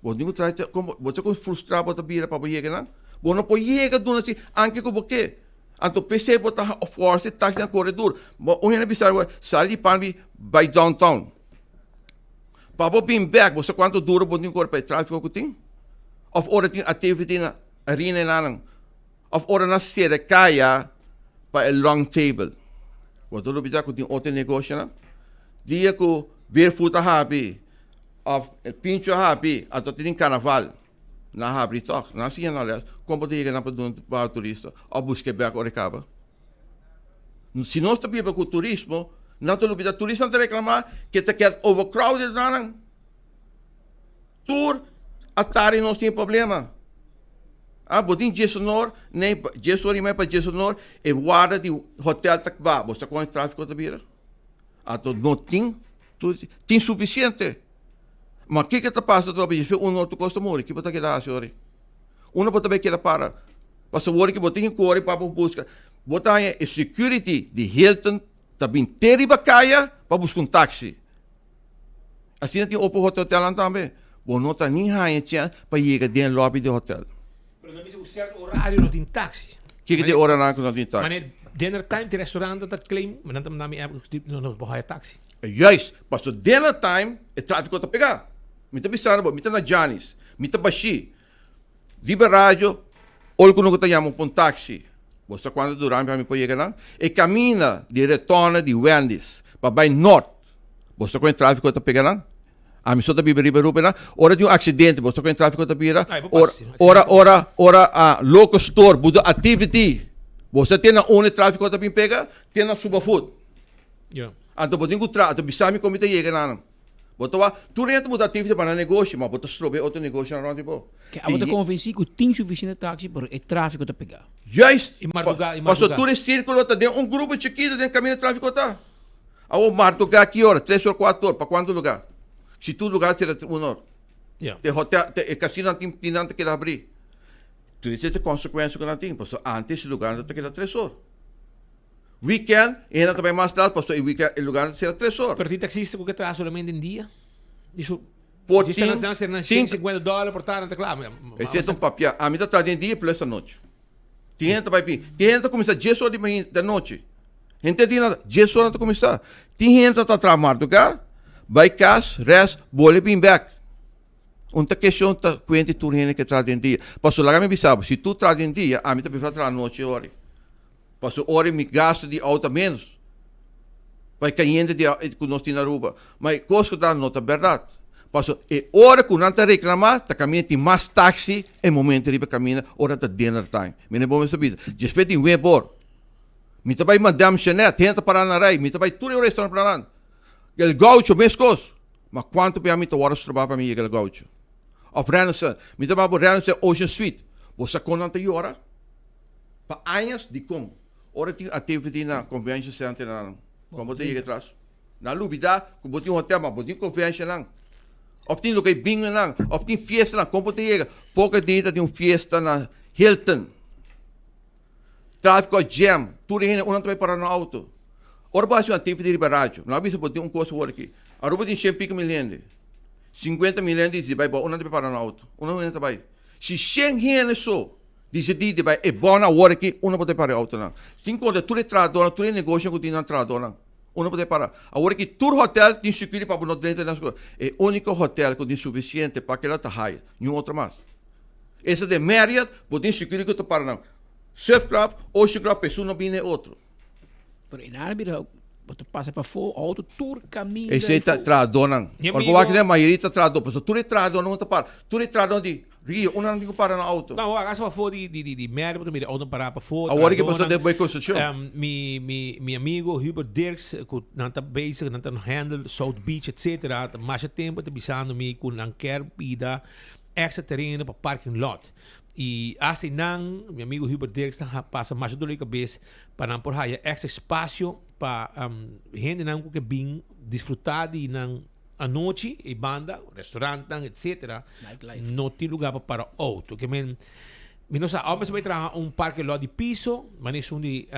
[SPEAKER 8] Bo tin ku trai te, kon bo ta kon frustrá bo ta bira pa bo yega nan. Bo no por yega duna si anke ku bo ke. Anto p'esei bo ta fòrsa e taksinan kore dur. Bo un hende a bisa bo, sali di Palm Beach bai downtown. Pa bo bin bèk, bo sa kuantu duro bo tin kore pa e tráfiko ku tin? Òf ora tin activity na arena enanan. Òf ora nan sera kaya pa e long table. Bo ta lubidá ku tin otro negoshonan? Dia ku Barefoot a habri òf El Pincho a habri, anto ta tin karnaval. Nan a habri tòg. Nan a siña nan lès kon bo ta yega nan pa duna pa turista òf buska e bèk ora e kaba. Si nos ta biba ku turismo, nan ta lubidá. Turistanan ta reklamá ke ta keda overcrowded nan. Tur atari nos tin problema. Ah, bo tin djesonor, nee, djes ora i mei pa djesonor, e warda di hotel ta kba. Bo sa kon e trafiko ta bira? Anto no tin, tin sufisiente. Ma kiko ta pasa atrobe despues un otro kos ta muri? Kiko bo ta keda hasi ora? Unda bo ta bai keda para? Pasobra ora ki bo tin ki kore pa bo buska, bo ta haña e security di Hilton ta bin te riba kaya pa buska un taxi. Asina tin opo hotelnan tambe. Bo no ta ni haña chèns pa yega den lobby di hotel.
[SPEAKER 3] Pero nan bisa ku sèrto orario no tin taxi.
[SPEAKER 8] Kiko di oranan ku no tin taxi?
[SPEAKER 3] Mane dinner time tin restaurant ta claim, nan ta manda mi app ku no no por haña taxi.
[SPEAKER 8] Juist, pasobra dinner time e trafiko ta pega. Mi ta bisa bo, mi ta na Janis, mi ta bashí. Riba radio, ora ku no ta yama pa un taxi, bo sa kuantu dura mi pa mi por yega nan? E kaminda di retorno di Wendy's pa bai nort, bo sa kon e trafiko ta pega nan? Ami so ta biba riba Aruba nan. Ora tin un aksidente, bo sa kon e trafiko ta bira? Ora, ora, ora, ora a Loco Store buta activity, bo sa te na unda e trafiko ta bin pega? Te na Suba Food. Anto bo tin ku tra, anto bisa mi kon mi ta yega nan. Bo ta wak, tur hende ta buta activity pa nan negoshi, ma bo ta strobe otro negoshinan rond di bo.
[SPEAKER 2] Ke abo ta konvensí ku tin sufisiente taksi, pero e trafiko ta pegá.
[SPEAKER 8] Juist!
[SPEAKER 3] I mardugá, i
[SPEAKER 8] Paso
[SPEAKER 3] mardugá.
[SPEAKER 8] tur e sirkulo ta den un grupo chikitu den kaminda trafiko ta. Awor mardugá ki ora? Tres or, kuater or, pa kuantu lugá? Si tur lugá sera un or.
[SPEAKER 3] Ja.
[SPEAKER 8] Te hotel, te e kasinonan tin tin nan ta keda habrí. Tur esei ta konsekuensia ku nan tin, pasobra antes e lugánan ta keda tres or. Weekend e hende ta bai mas laat pasobra e weekend e lugar ta sera tres or.
[SPEAKER 3] Pero tin taxista cu ke traha solamente den dia? Iso
[SPEAKER 8] Por
[SPEAKER 3] si
[SPEAKER 8] tin
[SPEAKER 3] nan sera nan
[SPEAKER 8] tin
[SPEAKER 3] 150 dollar por tarde ta kla.
[SPEAKER 8] Esei ta un papia. Ami ta traha den dia plus anochi. Tin hende ta bai bin. Tin hende ta cuminsa dies or di mainta di anochi. Henter dia nan dies or nan ta cuminsa. Tin hende ta traha marduga, bai cas, rest, bolbe bin bek. Un ta kestion ta kuenti tur hende ke traha den dia. Pasobra laga mi bisa bo, si tur traha den dia, ami ta prefera traha anochi ori. Pasobra ora mi gasto di auto ta menos pa e cayente di cu nos tin na Aruba. Ma e cos cu ta no ta berdad. Pasobra e ora cu nan ta reclama ta caminda tin mas taxi e momento riba caminda ora ta dinner time. Mi no bo mester bisa. Despues di nuebe or mi ta bay Madame Jeanette, hende ta para na rij, mi ta bay tur e restaurant por anan. El Gaucho mescos. Ma cuanto bia mi ta worde stroba pa mi yega El Gaucho. Of Renaissance. Mi ta bay bo Renaissance Ocean Suite. Bo sa con nan ta yora? Pa añas dikon ora tin activity na convention center nan kon bo ta yega atras? Nan lubida ku bo tin hotel ma bo tin convention nan of tin loke bingo nan of tin fiesta nan kon bo ta yega? Poko dia ta tin un fiesta na Hilton trafiko a jam tur e hende una ta bai para nan auto ora bo hasi un activity riba radio nan a bisa bo tin un kos awor aki Aruba tin shen piko mil hende sinkuenta mil hende di bai bo una ta bai para nan auto una hende ta bai si shen hende so Disidí di bai e bon awor aki, unda bo ta para e autonan? Sin konta tur e trahadornan, tur e negoshonan ku tin nan trahadornan, unda bo ta para? Awor aki tur hotel tin security pa bo no drenta den nan sku. E úniko hotel ku tin sufisiente pa kila ta Hyatt, niun otro mas. Esta den Marriott, bo tin security ku ta para nan Surf Club, Ocean Club, pa esun no bini e otro.
[SPEAKER 2] Pero e nan a bira, bo ta pasa pafó, auto tur kaminda
[SPEAKER 8] Esei ta
[SPEAKER 2] ei fo.
[SPEAKER 8] trahadornan.
[SPEAKER 3] Mi
[SPEAKER 8] Ora bo wak
[SPEAKER 3] amigo.
[SPEAKER 8] den mayoria ta trahador, pasobra tur e trahadornan ku ta para, tur e trahadornan di. Rio, unda nan tin ku para nan auto?
[SPEAKER 3] No, wak, asa pafó di di di Merwe bo ta mira auto pará pafó.
[SPEAKER 8] Awor ke pasó den bai konstrukshon?
[SPEAKER 3] Mi mi mi amigo Hubert Dirks ku nan ta bezig, nan ta handle South Beach etcetera, ta masha tempu ta bisando mi ku nan kier pida extra tereno pa parking lot. I asta einan mi amigo Hubert Dirks ta pasa masha dolor di kabes pa nan por haya extra espasio pa hendenan ku ke bin disfruta di nan anochi e banda, restaurantnan etcetera, no tin lugar pa para auto. Ke men mi no sa, awe mester bai traha un parking lot di piso, manera esun di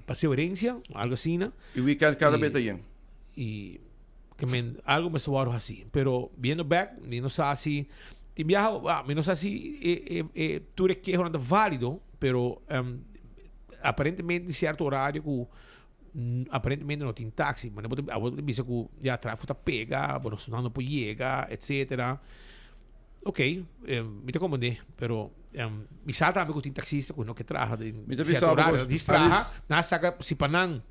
[SPEAKER 3] Paseo Herencia, algo asina.
[SPEAKER 8] I weekend kada bes ta yen.
[SPEAKER 3] I ke men algo mester wòrdu hasi. Pero biendo bek mi no sa si tin biaha, mi no sa si e e tur e kehonan ta valido, pero aparentemente tin cierto horario cu aparentemente no tin taxi. Mane bo ta abo ta bisa cu ya trafo ta pega, bo no no por yega, etcetera. Ok, mi ta comprende, pero mi sa tambe cu tin taxista cu no ke traha den
[SPEAKER 8] Mi ta
[SPEAKER 3] cierto
[SPEAKER 8] bisa bo
[SPEAKER 3] horario.
[SPEAKER 8] cos,
[SPEAKER 3] Dis traha,
[SPEAKER 8] Alice.
[SPEAKER 3] nan saca, si pa nan,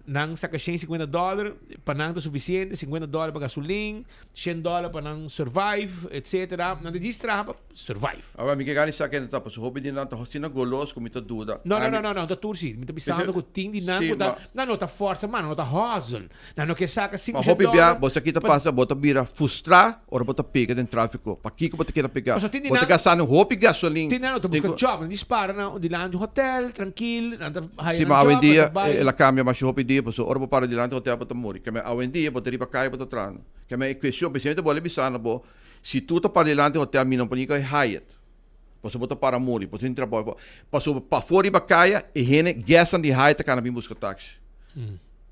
[SPEAKER 3] nan saca shen cincuenta dollar, pa nan ta suficiente, cincuenta dollar pa gasolin, shen dollar pa nan survive, etcetera. Nan ta djis traha pa survive.
[SPEAKER 8] Awor mi ke gana di sa kende ta pasobra hopi di nan ta asina golos ku mi ta duda.
[SPEAKER 3] No, no,
[SPEAKER 8] Ami
[SPEAKER 3] no, no, no ta tur si. Mi ta bisando
[SPEAKER 8] Esei
[SPEAKER 3] ku tin di nan
[SPEAKER 8] si,
[SPEAKER 3] ku ta
[SPEAKER 8] ma
[SPEAKER 3] nan no ta forsa man, nan no ta hustle. Nan no ke saka
[SPEAKER 8] Ma
[SPEAKER 3] 500
[SPEAKER 8] hopi bia
[SPEAKER 3] dòler
[SPEAKER 8] bo sa ki ta
[SPEAKER 3] pa
[SPEAKER 8] pasa, bo ta bira frustrá ora bo ta pega den tráfiko. Pakiko bo ta keda pegá?
[SPEAKER 3] Pasobra tin di
[SPEAKER 8] Bo ta
[SPEAKER 3] nan
[SPEAKER 8] gastando hopi gasolin.
[SPEAKER 3] tin di nan no ta
[SPEAKER 8] Tin
[SPEAKER 3] buska
[SPEAKER 8] ku
[SPEAKER 3] job, nan di spara na dilanti un hotel trankil, nan ta haya
[SPEAKER 8] Si,
[SPEAKER 3] nan
[SPEAKER 8] ma
[SPEAKER 3] job, nan
[SPEAKER 8] awendia
[SPEAKER 3] ta bai.
[SPEAKER 8] el a kambia masha hopi dia pasobra ora bo para dilanti hotel bo ta muri. Keme awendia bo ta riba kaya bo ta trahando. Keme e kuestion, presidente bo a bisa na bo Si tur ta para dilanti hotel mi no por ni ku e Hyatt. Pasobra bo ta para muri, bo tin trabou afó. Pasobra pafó riba kaya e hende guestnan di Hyatt ta kana bin buska taxi.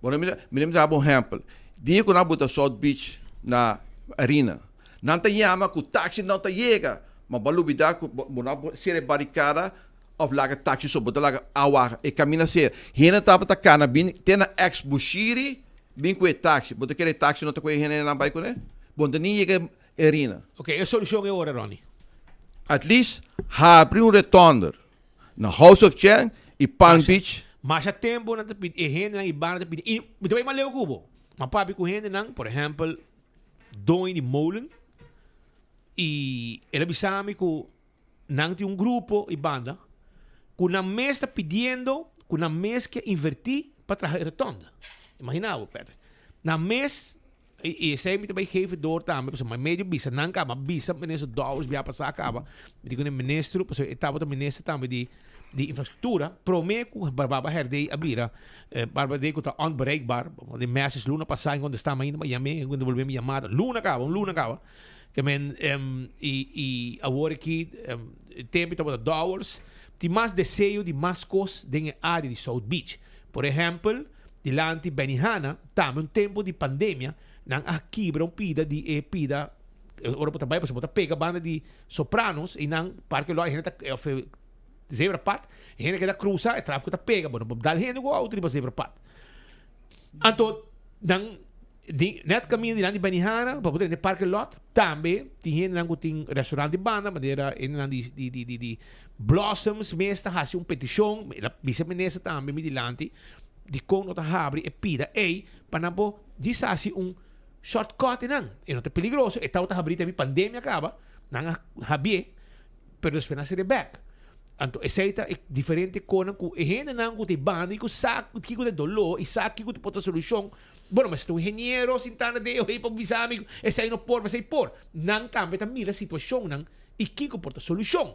[SPEAKER 8] Bo no mira, mi ta daba un ehèmpel. Dia ku nan buta South Beach na Arena, nan ta yama ku taxi no ta yega, ma bo a lubida ku bo no a sera e barikada òf laga taxi so, bo ta laga awa e kaminda sera. Hende tabata kana bin te na ex Bushiri Bin ku e taxi. Bo ta kere e taxi no ta ku e hendenan bai kuné? Bo no ta ni yega e rina.
[SPEAKER 3] Ok, e solushon e ora, Ronnie?
[SPEAKER 8] At least habri un retonder na House of Chang i Palm Beach.
[SPEAKER 3] Masha tempu nan ta pidi, e hendenan i banda ta pidi. I mi ta bai mas leu ku bo. Ma papia ku hendenan, por ehèmpel, doño di molen, i el a bisa mi ku Nan tin un grupo i banda ku nan mes ta pidiendo ku nan mes ke invertí pa traha e rotonda. Imagina bo, Patrick. Nan mes, i i esei mi ta bai geven door tambe, pasobra mi medio bisa nan kaba, bisa minister Dowers bia pasá kaba, mi di ku e minister, pasobra e tabata minister tambe di di infrastruktura, promé ku Barbaba Herdé a bira, Barbara Herdé ku ta onbereikbaar, di meses luna pasá, en kontestá mi ainda, mi a yam'é, en devolvé mi yamada, luna kaba, un luna kaba. Ke men i i awor aki tempu tabata Dowers tin mas deseo di mas kos den e área di South Beach. Por ehèmpel, dilanti Benihana tambe un tempu di pandemia nan a kibra un pida di e pida ora bo ta bai pasobra bo ta pega banda di Sopranos i nan parke lò e hende ta òf e zebrapad e hende keda krusa e trafiko ta pega bo no por dal hende ku outo riba zebrapad. Anto nan Di net kaminda dilanti Benihana pa bo drenta e parking lot tambe tin hendenan ku tin restaurant di banda manera hendenan di di di di di Blossoms mes ta hasi un petishon el a bisa minister tambe mi dilanti dikon no ta habri e pida ei pa nan por djis hasi un shortcut einan e no ta peligroso e tabata habri tambe pandemia kaba nan a habié pero despues nan a sere bek. Anto esei ta e diferente konan ku e hendenan ku ta e banda i ku sa kiko ta e doló i sa kiko ta por ta solushon. Bueno, mester ta un ingeniero sintá na deo ei pa bisa mi esei no por of esei por. Nan tambe ta mira situashonnan i kiko por ta solushon.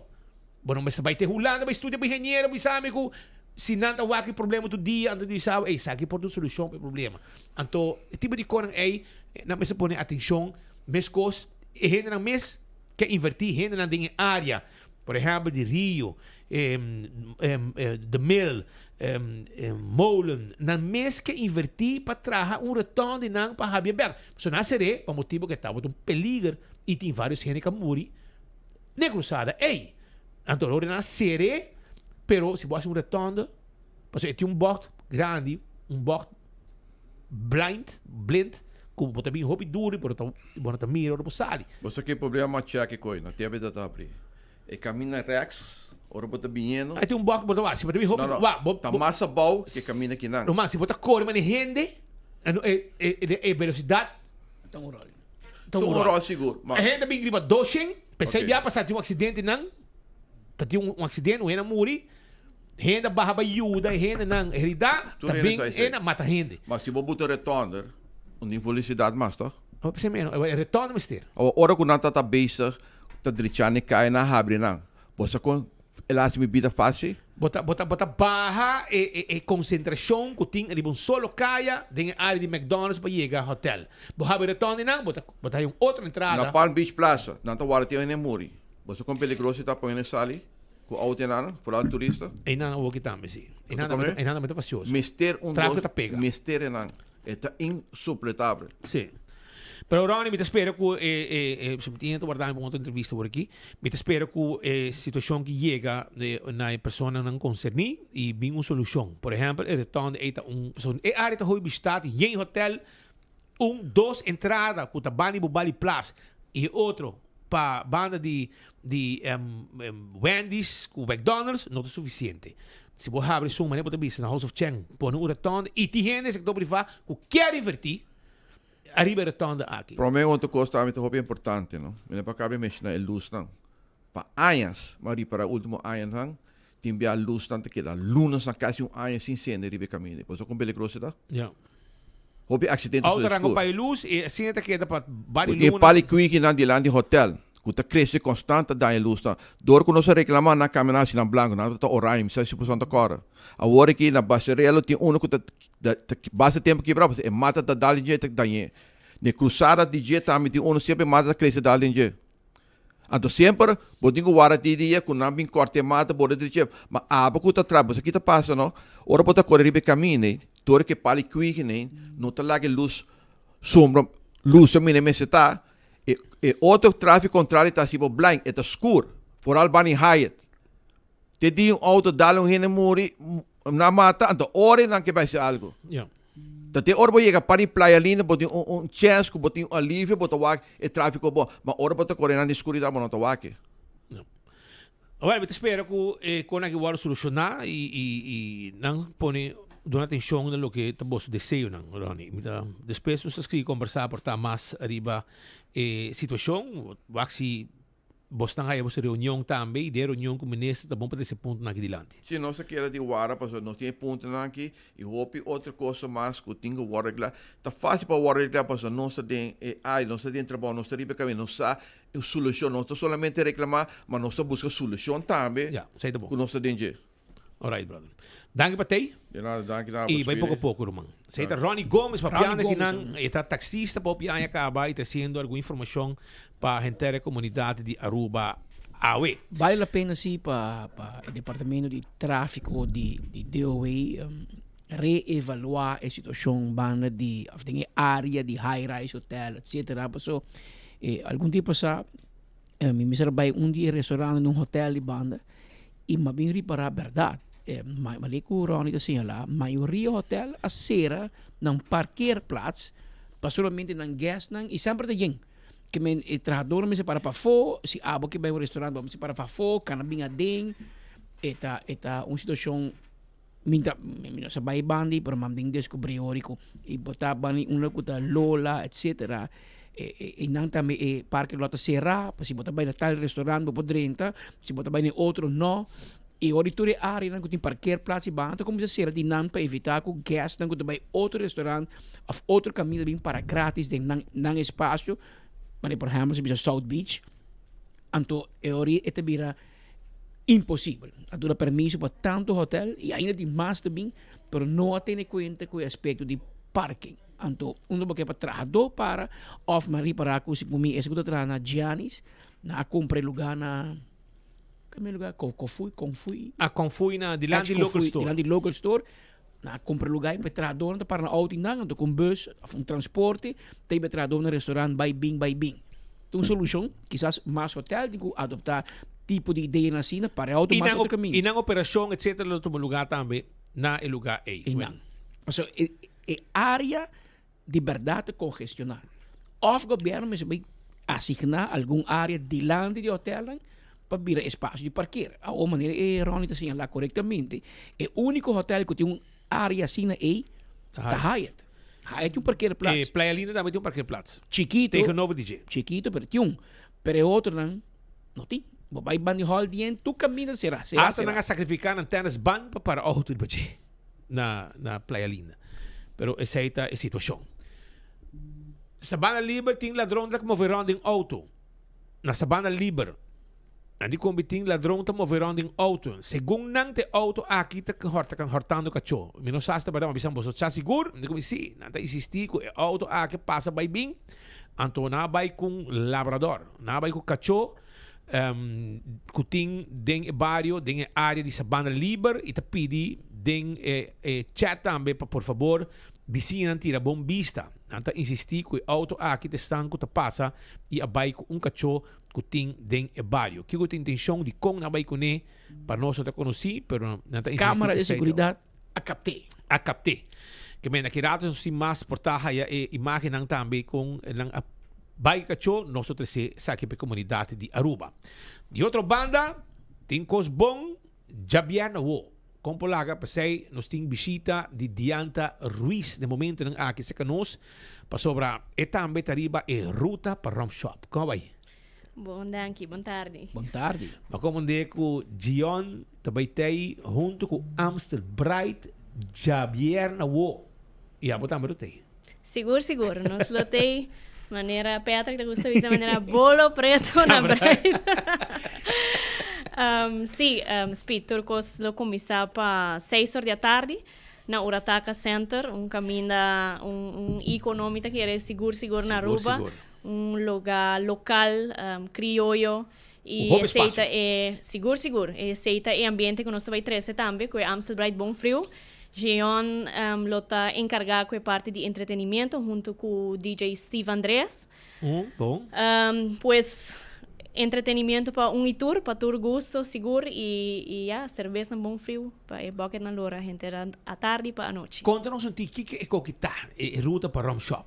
[SPEAKER 3] Bo no mester bai te Hulanda bai studia pa ingeniero bisa mi ku si nan ta wak e problema tur dia anto di bisa bo ey esaki por ta un solushon pa e problema. Anto e tipo di konan ei nan mester pone atenshon meskos e hendenan mes ke invertí hendenan den e área. Por ehèmpel di Rio, The Mill, Molen, nan mes ke invertí pa traha un reton di nan pa habia bèk. Pasobra nan a ser'é pa motibu ku e tabata un peliger i tin vários hende ku a muri den e krusada ei. Anto ora nan a ser'é, pero si bo hasi un retonde, pasobra e tin un bògt grandi, un bògt blind, blind, ku bo ta bin hopi duru i bo no ta, bo no ta mira ora bo sali.
[SPEAKER 8] Bo sa ke problema mas chèk koe no tebe ta ta abri. E kaminda rèks ora bo ta biniendo.
[SPEAKER 3] Ai tin un bòk bo ta wak si bo ta bin hopi
[SPEAKER 8] No, no,
[SPEAKER 3] wak bo
[SPEAKER 8] ta
[SPEAKER 3] bo
[SPEAKER 8] mas abou ke kaminda kinan.
[SPEAKER 3] Ruman si bo ta kore manera hende e e e velosidat
[SPEAKER 2] Ta un ròl.
[SPEAKER 3] Ta
[SPEAKER 8] un ròl sigur ma.
[SPEAKER 3] E hende ta bin riba doshen. P'esei bia pasá tin un aksidente nan, ta tin un aksidente, un hende a muri, hende a baha bai yuda e hendenan heridá,
[SPEAKER 8] Tur
[SPEAKER 3] ta
[SPEAKER 8] hende
[SPEAKER 3] bin
[SPEAKER 8] sa esei.
[SPEAKER 3] e mata hende.
[SPEAKER 8] Ma si bo buta retònder, un tin felisidat mas, tòg?
[SPEAKER 3] Awor p'esei mero, e retònder mester.
[SPEAKER 8] Awor ora ku nan ta ta bezig ta drecha ne kaya nan habri nan, bo sa kon el a hasi mi bida fásil?
[SPEAKER 3] Bo ta bo ta bo ta baha e e e konsentrashon ku tin riba un solo kaya den e área di McDonald's pa yega hotèl. Bo habri retòndenan, bo ta bo ta haña un otro entrada.
[SPEAKER 8] Na Palm Beach Plaza, nan ta warda tin hende muri. Bo sa kon peligroso ta pa hende sali ku auto einan, foral turista?
[SPEAKER 3] Einan awoki tambe si.
[SPEAKER 8] Bo ta
[SPEAKER 3] Einan
[SPEAKER 8] komprende?
[SPEAKER 3] einan tambe ta fasioso.
[SPEAKER 8] Mester un
[SPEAKER 3] Tráfiko
[SPEAKER 8] dos
[SPEAKER 3] ta pega.
[SPEAKER 8] mester einan. E ta insupletable.
[SPEAKER 3] Sí. Pero Ronnie, mi ta spera ku e, e, e, si mi tin ta warda mi pa un otro entrevista por aki. Mi ta spera ku e situashon ki yega de, na e personanan konserní i bin un solushon. Por ehèmpel, e rotonde ei ta un, pasobra e área ta hopi bishitá, tin yen hotel, un, dos entrada ku ta banda di Bubali Plas i e otro pa banda di di Wendy's ku McDonald's no ta sufisiente. Si bo habri esun manera bo ta bisa na House of Cheng pone un rotonde i tin hende den sektor privá ku kier invertí ariba e rotonde aki.
[SPEAKER 8] Prome otro kos tambe ta hopi importante no, mi no por kabe menshoná e lusnan. Pa añas, mi a ripará ultimo añanan tin bia lusnan ta keda lunasnan kasi un aña sin sende riba e kaminda. Bo sa kon peligroso e ta?
[SPEAKER 3] Ya.
[SPEAKER 8] Hopi aksidente
[SPEAKER 3] Auto
[SPEAKER 8] su
[SPEAKER 3] rango
[SPEAKER 8] skur.
[SPEAKER 3] pa e lus i asina ta keda pa bari
[SPEAKER 8] Ku tin
[SPEAKER 3] lunas.
[SPEAKER 8] pali kwikinan dilanti hotel ku ta krese konstant ta daña lusnan. Dor ku nos a reklamá nan kaminan hasi nan blanku, nan ta oranje, mi sa si boso ta kòrda. Awor aki na Baserelo tin unu ku ta ta basta tempu kibrá pasobra e mata ta dal den dje ta dañ'é. Na e krusada di dje tambe tin unu semper e mata ta krese dal den dje. Anto semper bo tin ku warda di dia ku nan bin kòrta e mata bo ta drich'é. Ma abo ku ta traha, bo sa ki ta pasa no? Ora bo ta kore riba e kaminda ei, tur ke pal i kwigen ei no ta laga e lus sombra lus a mira mester ta. E e otro trafiko kontrario ta hasi bo blind, e ta skur, foral banda di Hyatt. Te dia un auto dal un hende muri, nan mata, anto ora nan ke bai hasi algu. Ta te ora bo yega pa di Playa Linda bo tin un un chèns ku bo tin un alivio bo ta wak e trafiko bo, ma ora bo ta kore nan di skuridat bo no ta wak e.
[SPEAKER 3] Awor mi ta spera ku e kon aki wòrdu solushoná i i i nan pone duna atenshon na loke ta boso deseonan, Ronnie. Mi ta despues nos ta sigui kombersá por ta mas riba e situashon, wak si Bosnan haya boso reunion tambe y den reunion cu minister ta bon pa trece puntonan aki dilanti.
[SPEAKER 8] Si nos ta keda di wara pasobra nos tin e puntonan aki y hopi otro cosa mas cu tin cu worde regla. Ta facil pa worde regla pasobra nos ta den e area, nos ta den trabao, nos ta riba e caminda, nos sa e solucion. Nos ta solamente reclama, ma nos ta busca solucion tambe
[SPEAKER 3] Ya, esey ta bon.
[SPEAKER 8] cu nos ta den dje.
[SPEAKER 3] Alright, brother. Danki pa tei.
[SPEAKER 8] De nada, danki na
[SPEAKER 3] Y bai poco poco, ruman. Esey ta Ronnie Gomez papiando aki nan. E ta taxista pa hopi aña caba y ta haciendo algun informacion pa henter e comunidad di Aruba awe.
[SPEAKER 2] Bale la pena si pa pa e departamento di trafico di di DOW reevalua e situacion banda di of den e area di high rise hotel etcetera paso algun dia pasa Mi mester a bai un di e restaurant den un hotel di banda y mi a bin ripara berdad manera cu Ronnie ta señala mayoria hotel a cera nan parkeerplaats pa solamente nan guestnan y semper ta yen ke men e trahadornan mester para pafo si abo ke bai un restaurant bo mester para pafo cana bin aden e ta e ta un situacion mi ta mi no sa bai bandi pero mi a bin descubri ori cu y bo ta bandi unda cu ta Lola etcetera e nan tambe e parke lo ta cera pa si bo ta bai na tal restaurant bo por drenta si bo ta bai na e otro no y ori tur e areanan cu tin parkeerplaats y banda ta cuminsa cera di nan pa evita cu guestnan cu ta bai otro restaurant of otro caminda bin para gratis den nan nan espacio manera por ehempel si bisa South Beach anto e ori e ta bira Imposibel. A duna permiso pa tanto hotel y ainda tin mas ta bin, pero no a tene cuenta cu e aspecto di parking. Anto, unda bo ke pa trahador para of mi a ripara cu segun mi ese cu ta traha na Giannis, nan a cumpra e lugar na, kende e lugar? Kofui, Konfui?
[SPEAKER 3] A Konfui na dilanti di local store.
[SPEAKER 2] Dilanti di local store. Nan a cumpra e lugar y pa e trahadornan ta para na auto y nan, anto cu un bus of un transporte ta hiba e trahador na restaurant bay bin bay bin. Ta un solucion, kisas mas hotel tin cu adopta tipo di ideanan asina para e auto
[SPEAKER 3] Y
[SPEAKER 2] mas
[SPEAKER 3] nan
[SPEAKER 2] otro caminda.
[SPEAKER 3] Y nan operacion etcetera lo tuma lugar tambe na e lugar ey.
[SPEAKER 2] Y nan. Pasobra e e area di berdad ta congestiona. Of gobierno mester bay asigna algun area dilanti di hotelnan pa bira espacio di parkeer. Awor manera e Ronnie ta señala corectamente, e unico hotel cu tin un area asina ey ta Hyatt. Hyatt tin un parkeerplaats.
[SPEAKER 3] Playa Linda tambe tin un parkeerplaats.
[SPEAKER 2] Chikito.
[SPEAKER 3] Tegenover di dje.
[SPEAKER 2] Chikito pero tin un. Pero e otronan. No tin. Bo bai bandi hall dien tur kaminda sera, sera,
[SPEAKER 3] Hasta
[SPEAKER 2] sera.
[SPEAKER 3] nan a sacrifica nan tennis band pa para auto riba dje na na Playa Linda. Pero esey ta e situacion. Sabana Liber tin ladron ta move rond den auto. Na Sabana Liber. Nan di combi tin ladron ta move rond den auto. Segun nan ta e auto aki ta horta kan hortando cacho. Mi no sa si ta berdad, ma bisan boso sa sigur? Mi di combi si. Nan ta insisti cu e auto aki a pasa bay bin. Anto nan a bai ku un labrador, nan a bai ku kachó ku tin den e bario, den e área di Sabana Liber i ta pidi den e chat tambe pa por fabor bisiñanan tira bon bista. Nan ta insistí ku e outo aki ta esnan ku ta pasa i a bai ku un kachó ku tin den e bario. Kiko ta intenshon dikon nan a bai kuné pa nos no ta konosí, pero nan ta insistí
[SPEAKER 2] Kámara
[SPEAKER 3] ku
[SPEAKER 2] di
[SPEAKER 3] esei ta.
[SPEAKER 2] seguridat a kapt'é.
[SPEAKER 3] A kapt'é. Ke men aki rato nos tin mas por ta haya e imagennan tambe kon nan a bai kachó nos a trese esaki pa e komunidat di Aruba. Di otro banda tin kos bon djabièrnè awo. Kon por laga p'esei nos tin bishita di Diantha Ruiz den momentonan aki serka nos pasobra e tambe ta riba e ruta pa Rum Shop. Kon a bai?
[SPEAKER 9] Bon danki, bon tardi.
[SPEAKER 2] Bon tardi.
[SPEAKER 3] Ma komende ku Gion ta bai tei huntu ku Amstel Bright djabièrnè awo. I abo tambe lo tei.
[SPEAKER 9] Sigur sigur, nos lo tei manera Patrick ta gusta bisa manera bolo preto na Bright. um, sí, um, Speed tur kos lo kuminsá pa seis or di atardi na Urataka Center, un kaminda, un, un ikono mi ta kere sigur sigur na
[SPEAKER 3] Sigur,
[SPEAKER 9] Aruba.
[SPEAKER 3] sigur.
[SPEAKER 9] Un lugar local, crioyo y
[SPEAKER 3] Un hopi
[SPEAKER 9] esey ta
[SPEAKER 3] espacio.
[SPEAKER 9] e, sigur sigur, esey ta e ambiente cu nos ta bay trece tambe cu e Amstel Bright Bon Friu. Jeon lo ta encarga cu e parti di entretenimiento hunto cu DJ Steve Andreas.
[SPEAKER 3] Bon.
[SPEAKER 9] Pues entretenimiento pa un y tur, pa tur gusto sigur y y ya, cerveza bon friu pa e bucketnan lora henter atardi pa anochi.
[SPEAKER 3] Conta nos un tiki kico e koki ta, e ruta pa Rum Shop.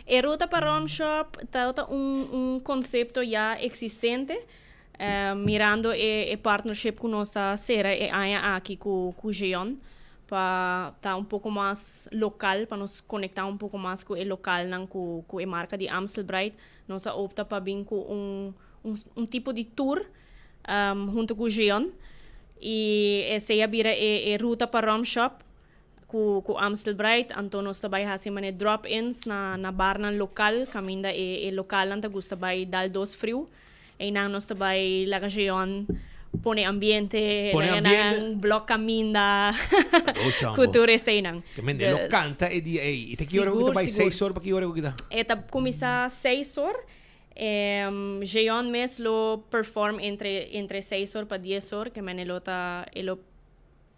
[SPEAKER 9] E ruta pa Rum Shop ta un un concepto ya existente, mirando e e partnership cu nos a cera e aña aki cu cu Geon pa ta un poco mas local, pa nos conecta un poco mas cu e localnan cu cu e marca di Amstel Bright. Nos a opta pa bin cu un un un tipo di tour hunto cu Geon y esey a bira e e ruta pa Rum Shop. Ku ku Amstel Bright anto nos ta bai hasi manera drop ins na na barnan lokal kaminda e e lokalnan ta gusta bai dal dos friu. Einan nos ta bai laga Jeon pone ambiente,
[SPEAKER 3] Pone
[SPEAKER 9] laga
[SPEAKER 3] ambiente.
[SPEAKER 9] nan blok kaminda
[SPEAKER 3] Oh, shambo.
[SPEAKER 9] ku tur eseinan.
[SPEAKER 3] Ke men lo
[SPEAKER 9] Dus
[SPEAKER 3] kanta e dia ei. I ta ki ora ku
[SPEAKER 9] Sigur,
[SPEAKER 3] ta bai?
[SPEAKER 9] sigur.
[SPEAKER 3] Seis or pa ki ora ku ta?
[SPEAKER 9] E ta kuminsá seis or. Jeon mes lo perform entre entre seis or pa dies or ke men e lo ta e lo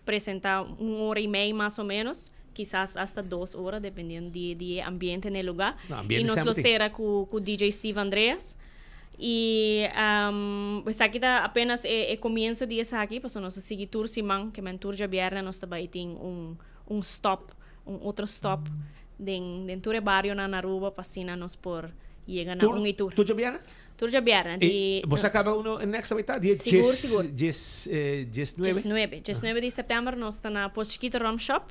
[SPEAKER 9] presenta un ora y mei mas o menos, kisas hasta dos ora dependiendo di di e ambiente na e lugar.
[SPEAKER 3] No, ambiente
[SPEAKER 9] y nos lo
[SPEAKER 3] semper tin.
[SPEAKER 9] cera cu cu DJ Steve Andreas. Y esaki ta apenas e e comienzo di esaki, pasobra nos ta sigui tur siman, ke men tur djabièrnè nos ta bai tin un un stop, un otro stop den den tur e barionan na Aruba pa asina nos por yega na
[SPEAKER 3] Tur
[SPEAKER 9] un y tur.
[SPEAKER 3] tur djabièrnè?
[SPEAKER 9] Tur djabièrnè
[SPEAKER 3] E
[SPEAKER 9] di
[SPEAKER 3] bo sa kaba uno e next tabata dia
[SPEAKER 9] Sigur,
[SPEAKER 3] djes
[SPEAKER 9] sigur.
[SPEAKER 3] djes eh djesnuebe?
[SPEAKER 9] Djesnuebe. Djesnuebe di sèptèmber nos ta na Pos Chiquito Rum Shop.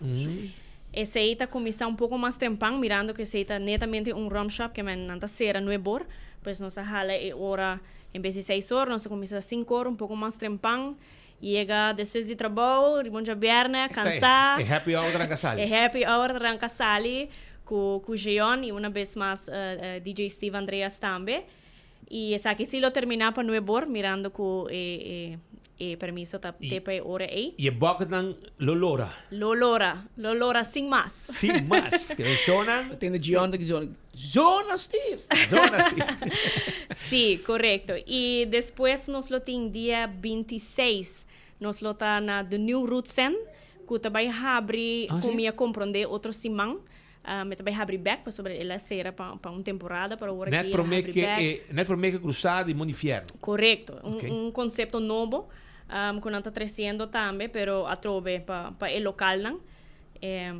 [SPEAKER 9] Esei ta kuminsá un poko mas trempan mirando ku esei ta netamente un rum shop ke men nan ta sera nuebor. Pues nos a hala e ora en bes di seis or nos a kuminsá sinku or un poko mas trempan. Yega despues di trabou riba un djabièrnè kansá.
[SPEAKER 3] E happy hour ta ranka sali.
[SPEAKER 9] E happy hour ta ranka sali ku ku Jeon i una bes mas DJ Steve Andreas tambe. I esaki si lo terminá pa nuebor mirando ku e e e permiso ta te pa e ora ei.
[SPEAKER 3] I e bucketnan lo lora.
[SPEAKER 9] Lo lora, lo lora sin mas.
[SPEAKER 3] Sin mas. Pero shownan.
[SPEAKER 2] Ta tende Jeon ta kisa Zona Steve!
[SPEAKER 3] Zona Steve!
[SPEAKER 9] Sí, korekto. I despues nos lo tin dia bintiseis, nos lo ta na The New Roots Zen, ku ta bai habri,
[SPEAKER 3] Ah,
[SPEAKER 9] ku
[SPEAKER 3] sí?
[SPEAKER 9] mi a komprondé otro siman. Mi ta bai habri bèk pasobra el a sera pa pa un temporada, pero awor
[SPEAKER 3] Net
[SPEAKER 9] aki el a
[SPEAKER 3] promé
[SPEAKER 9] habri
[SPEAKER 3] ke
[SPEAKER 9] bèk.
[SPEAKER 3] e, net promé ke krusá di Monifierno.
[SPEAKER 9] Korekto. Un,
[SPEAKER 3] Ok.
[SPEAKER 9] un konsepto nobo, ku nan ta tresiendo tambe, pero atrobe pa pa e lokalnan.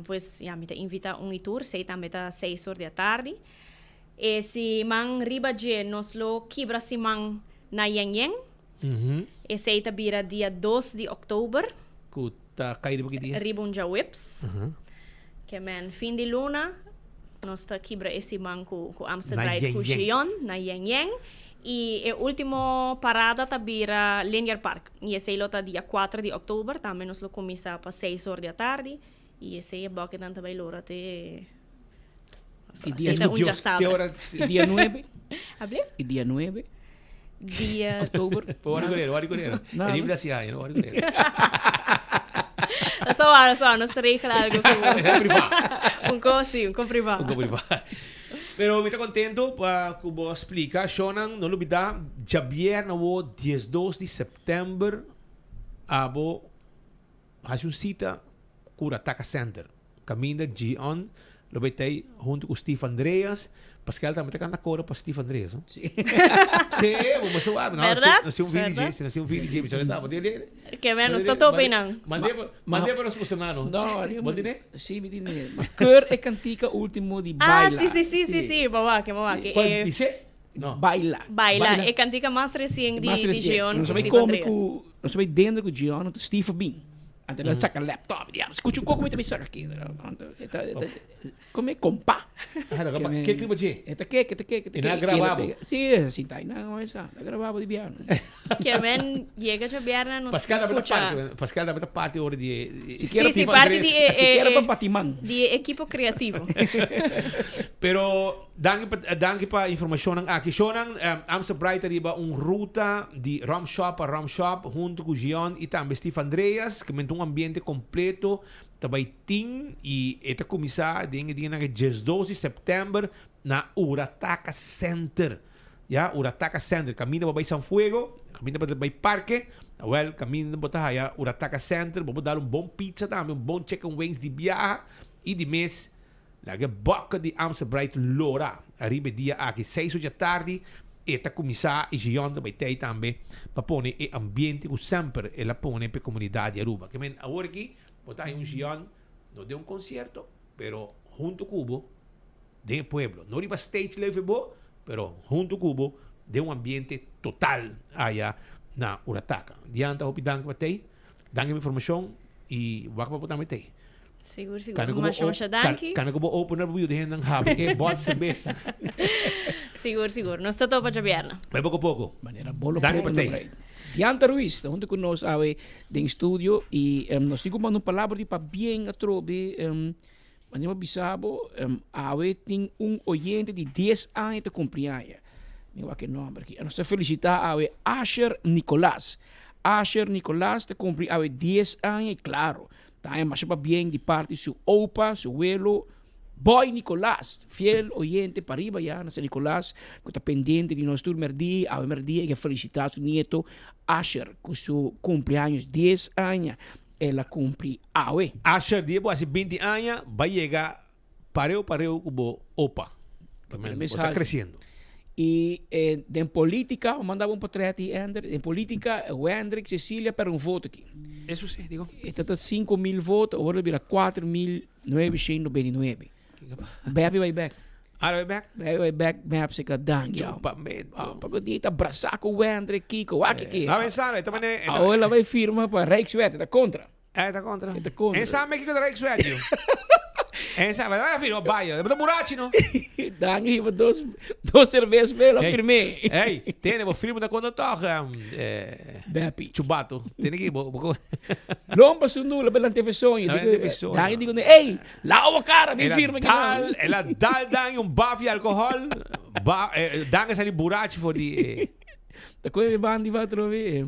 [SPEAKER 9] Pues ya mi ta invita un y tur, sey tambe ta seis or di atardi. E siman riba dje nos lo kibra siman na Yen Yen. Esey ta bira dia dos di oktober.
[SPEAKER 3] Ku ta kai riba ki dia?
[SPEAKER 9] Riba un djaweps. Ke men fin di luna nos ta kibra e siman ku ku Amstel
[SPEAKER 3] Na
[SPEAKER 9] Bright
[SPEAKER 3] Yen
[SPEAKER 9] ku
[SPEAKER 3] Yen.
[SPEAKER 9] Shion na Yen Yen. Y e ultimo parada ta bira Linear Park y esey lo ta dia cuater di october, tambe nos lo cuminsa pa seis or di atardi y esey e bucketnan ta bay lora te
[SPEAKER 2] Y dia
[SPEAKER 9] Esey ta un djasabra.
[SPEAKER 2] Y dia nuebe?
[SPEAKER 9] Ablief?
[SPEAKER 2] Y dia nuebe?
[SPEAKER 9] Dia
[SPEAKER 2] October.
[SPEAKER 3] Wari curero, wari curero.
[SPEAKER 2] No,
[SPEAKER 3] E
[SPEAKER 2] no.
[SPEAKER 3] libre haci aña, no wari curero.
[SPEAKER 9] Nos ta wak, nos ta wak, nos ta regla algo cu
[SPEAKER 3] Priva.
[SPEAKER 9] Un cos, si, un cos priva.
[SPEAKER 3] Un cos priva. Pero mi ta contento pa cu bo a splica. Shownan, no lubida, djabièrnè awo diesdos di september abo haci un cita cu Rataka Center. Caminda Gion lo bay tey hunto cu Steve Andreas. Pascal tambe ta canta coro pa Steve Andreas, no?
[SPEAKER 2] Sí.
[SPEAKER 3] Sí, bo mester wak. No,
[SPEAKER 9] Verdad?
[SPEAKER 3] no si un VDJ,
[SPEAKER 9] Verdad?
[SPEAKER 3] si no si un VDJ, mi sa ta, bo tiene.
[SPEAKER 9] Ke men, nos ta tope nan.
[SPEAKER 3] Mandé, mandé pa nos emocioná, no?
[SPEAKER 2] No,
[SPEAKER 3] Bo tiene?
[SPEAKER 2] Sí, mi tiene. Ma keur e cantica ultimo di
[SPEAKER 9] Ah,
[SPEAKER 2] Baila.
[SPEAKER 9] sí, sí, sí, sí, sí, bo wak, bo wak.
[SPEAKER 3] Cuál
[SPEAKER 9] Eh,
[SPEAKER 3] dice? No.
[SPEAKER 2] Baila.
[SPEAKER 9] Baila, e cantica mas recien di,
[SPEAKER 2] Mas
[SPEAKER 9] di
[SPEAKER 2] recien.
[SPEAKER 9] Gion
[SPEAKER 2] Nos
[SPEAKER 9] cu
[SPEAKER 2] a bay
[SPEAKER 9] Steve
[SPEAKER 2] come
[SPEAKER 9] Andreas.
[SPEAKER 2] cu, nos a bay dentro cu Gion, anto Steve a bin. Anto el a saca laptop, diablo, scucha un coco mi ta bay saca aki. Anto e ta, e ta, come compa.
[SPEAKER 3] Ah, no,
[SPEAKER 2] Ke men-
[SPEAKER 3] ke clima dje?
[SPEAKER 2] E ta ke, ke ta ke, ke ta
[SPEAKER 3] E na
[SPEAKER 2] ke.
[SPEAKER 3] grababo.
[SPEAKER 2] E la pega. Sí, e sinta ahí, na, esa, na grababo di biaha.
[SPEAKER 9] Ke men yega djabièrnè nos
[SPEAKER 3] Pascal tambe ta
[SPEAKER 9] scucha.
[SPEAKER 3] parte, Pascal tambe ta parte ora di,
[SPEAKER 2] Si
[SPEAKER 9] Sí,
[SPEAKER 2] kier
[SPEAKER 9] sí,
[SPEAKER 3] Steve
[SPEAKER 9] parte
[SPEAKER 3] Andreas.
[SPEAKER 9] di e,
[SPEAKER 2] Si
[SPEAKER 9] e,
[SPEAKER 2] kier
[SPEAKER 9] e,
[SPEAKER 2] pa batiman.
[SPEAKER 9] di e equipo creativo.
[SPEAKER 3] Pero danki pa danki pa informacionnan aki. Shownan Amstel Bright ariba un ruta di Rum Shop pa Rum Shop hunto cu Gion y tambe Steve Andreas. Ke menta un ambiente completo ta bay tin y e ta cuminsa den e dianan diesdos di september na Urataka Center. Ya, Urataka Center. Caminda bo bay San Fuego, caminda bo bay Parke. Awel, caminda bo ta haya Urataka Center. Bo por dal un bon pizza tambe, un bon chicken wings di biaha y di mes. Laga e boka di Amstel Bright lora ariba e dia aki. Seis or dja tardi e ta kuminsá i Gion ta bai tei tambe pa pone e ambiente ku semper el a pone pa e komunidat di Aruba. Ke men awor aki bo ta haña un Gion no den un konsierto pero hunto ku bo den e pueblo. No riba stage leve bo pero hunto ku bo den un ambiente total aya na Urataka. Dianta hopi danki pa tei. Danki pa informashon i wak pa bo tambe tei.
[SPEAKER 9] Sigur, sigur.
[SPEAKER 3] Kana ku bo
[SPEAKER 9] Masha, masha danki.
[SPEAKER 3] Kana ku bo opener bo yuda hendenan habri e bòt serbesa.
[SPEAKER 9] Sigur, sigur. Nos ta topa djabièrnè.
[SPEAKER 3] Bai poko poko.
[SPEAKER 2] Manera bolo
[SPEAKER 3] Danki
[SPEAKER 2] preto
[SPEAKER 3] pa
[SPEAKER 2] na
[SPEAKER 3] tei.
[SPEAKER 2] brei. Dianta Ruiz ta hunto ku nos awe den studio i nos tin ku manda un palabra di pabien atrobe. Manera bo bisa bo awe tin un oyente di dies aña ta kumpli aña. Mi wak e nomber aki. Nos ta felisitá awe Asher Nicolas. Asher Nicolas ta kumpli awe dies aña i klaro Ta haña masha pabien di parti su opa, su welo, Boy Nicolas, fiel oyente pariba ya na San Nicolas, cu ta pendiente di nos tur merdia, awe merdia e ke felicita su nieto Asher cu su cumpleaños dies aña el a cumpli awe.
[SPEAKER 3] Asher di e bo hasi binti aña ba yega pareu pareu cu bo opa. Bo ta creciendo.
[SPEAKER 2] Y den politica, bo manda bo un potret y Ender, den politica Wendrick Cecilia perde un voto aki.
[SPEAKER 3] Eso si, digo.
[SPEAKER 2] E ta ta 5000 voto, awor a bira 4999. Bepi bay bek.
[SPEAKER 3] Ah, bay bek?
[SPEAKER 2] Bepi bay bek, mep se ka danki.
[SPEAKER 3] Chupamento.
[SPEAKER 2] Ah, pa di ta brasa cu Wendrick, Kiko, wak ki.
[SPEAKER 3] No, pensando, esta manera.
[SPEAKER 2] Awor la bay firma pa Rijkswet, ta contra.
[SPEAKER 3] E ta contra.
[SPEAKER 2] E ta contra.
[SPEAKER 3] En sabe kiko ta Rijkswet, joh. En sabe, vai firma, baio. E ta burachi, no?
[SPEAKER 2] Dank je, dos, dos cerveza pela
[SPEAKER 3] Hey,
[SPEAKER 2] firme.
[SPEAKER 3] Hey, tene, bo firma ta contra toch, um, eh,
[SPEAKER 2] Beppie.
[SPEAKER 3] Chubato. Tene ki, bo, bo,
[SPEAKER 2] Lomba sunula belan TV Sonho.
[SPEAKER 3] Belan TV Sonho.
[SPEAKER 2] Dank digo, hey, lava cara, mi
[SPEAKER 3] Ela
[SPEAKER 2] firma ki
[SPEAKER 3] dal, ela dal dan un bafje alcohol. Ba, eh, dan is ali burachi voor die... Eh.
[SPEAKER 2] Ta koe mi bandi va trove.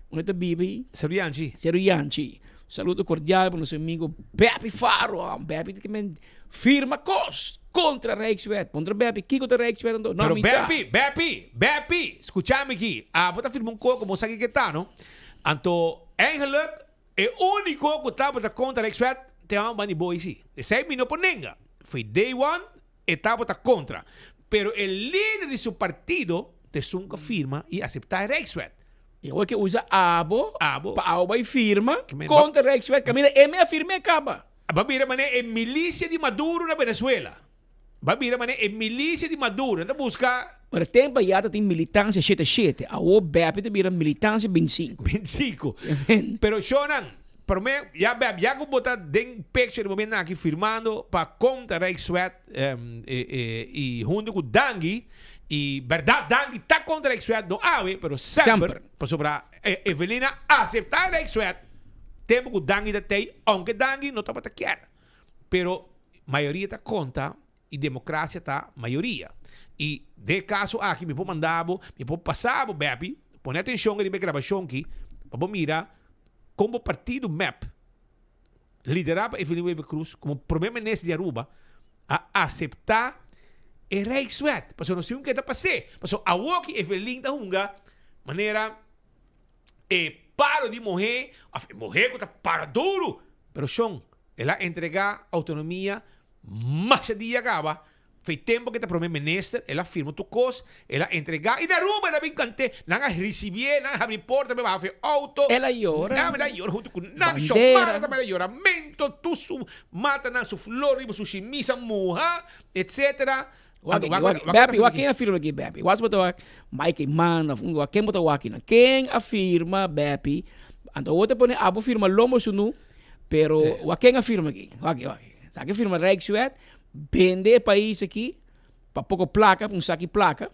[SPEAKER 2] Unda ta biba ei?
[SPEAKER 3] Seru Yanchi.
[SPEAKER 2] Seru Yanchi. Saludo cordial pa nos amigo Beppie Faro. Beppie ta kimen firma kos contra Rijkswet. Contra Beppie, kiko ta Rijkswet anto? No,
[SPEAKER 3] Pero
[SPEAKER 2] mi sa.
[SPEAKER 3] Beppie, Beppie, Beppie, scuchami aki. Abo ta firma un koko, bo sa kiko ta, no? Anto, eigenlijk, e unico cu tabata contra Rijkswet, te hamba Bunny Boy si. Esey mi no por nenga. Foi day one, E tabata kontra, pero e lider di su partido t'esun ku a firma i aseptá e Rijkswet.
[SPEAKER 2] E awor ke usa abo,
[SPEAKER 3] Abo.
[SPEAKER 2] pa abo bai firma
[SPEAKER 3] Men,
[SPEAKER 2] kontra Rijkswet, kaminda e me a firm'é kaba.
[SPEAKER 3] Ba bira manera e milisia di Maduro na Venezuela. Ba bira manera e milisia di Maduro. Nan ta buska.
[SPEAKER 2] Pero tempo ayá ta tin militancia shete shete, awor Beppe ta bira militancia bintsinku.
[SPEAKER 3] Bintsinku. Pero shownan. Prome, ya beb, ya ku bo ta den picture di momento aki firmando pa kontra Rijkswet i hunto ku Dangui, i berdad Dangui ta kontra Rijkswet, no awe, pero semper, pasobra Evelina asepta Rijkswet tempo ku Dangui ta tei, ounke Dangui no tabata kier, pero mayoria ta konta i demokrasia ta mayoria. I den e kaso aki mi por manda bo, mi por pasa bo, Beppie, pone atenshon riba e grabashon aki pa bo mira kon bo partido mep, liderá pa Evelyn Wever Croes komo prome minister di Aruba, a aseptá e Rijkswet. Pasobra nos tin un ke ta pas'é. Pasobra awoki Evelyn ta hunga manera e palo di muhé, òf e muhé ku ta para duru. Pero shon, el a entregá outonomia Masha dia caba, fei tempo ke ta prome minister, el a firma tur cos, el a entrega, y na Aruba el a bin cante, nan a ricibié, nan a habri porta, mi a baha fe auto.
[SPEAKER 2] El a yora.
[SPEAKER 3] Nan a yora hunto cu nan, Xiomara tambe a yoramento, tur su matanan, su flor riba su shimisa muha, etcetera.
[SPEAKER 2] Wak, wak, Beppie, wak ken a firma aki, Beppie? Wak si bo ta wak Mike Eman of un, wak ken bo ta wak akinan? Ken a firma, Beppie? Anto awor ta pone abo firma lombo sunu, pero wak ken a firma aki? Wak, wak. Sa ke firma Rijkswet, bende e pais aki pa poko plaka, pa un saki plaka,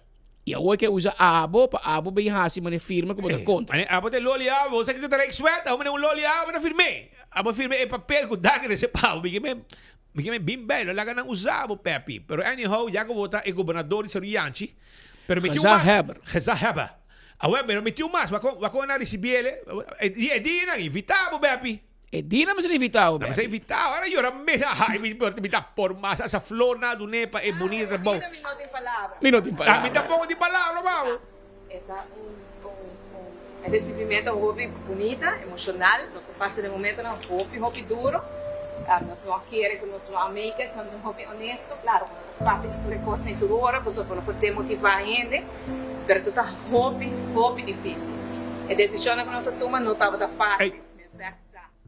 [SPEAKER 2] i awor ke usa abo pa abo bin hasi manera firma ku bo ta kontra.
[SPEAKER 3] Abo te loli abo, sa kiko ta Rijkswet? Abo mane un loli abo ta firm'é. Abo firma e papel ku Dagger rese pa abo. Mi ke men bin bay, lo laga nan usa bo, Pepi. Pero anyhow, ya ku bo ta e gobernador di Seru Yanchi, pero mi tin un mas.
[SPEAKER 2] Gezaghebber.
[SPEAKER 3] Gezaghebber. Awor, pero mi tin un mas. Wak wak nan risibiele. E e dia nan invita bo, Pepi.
[SPEAKER 2] E dia nan mester invita bo,
[SPEAKER 3] Nan mester
[SPEAKER 2] Pepi.
[SPEAKER 3] invita bo. Ahora yora mes. Ay, mi mi ta por mas esa flor nan a dun'é pa e bunita trabou.
[SPEAKER 16] Mi no tin palabra.
[SPEAKER 2] Mi no tin palabra.
[SPEAKER 3] Ami tampoco tin palabra, babo.
[SPEAKER 16] E ta un un recibimento hopi bunita, emocional. Nos a pasa den momentonan hopi hopi duro. Nos no a kere cu nos no a make it, pa mi ta hopi honesto. Claro, bo no ta papia di tur e cosnan y tur ora, pasobra bo no por demotiva hende, pero ta ta hopi hopi dificil. E decisionnan cu nos a tuma no tabata facil.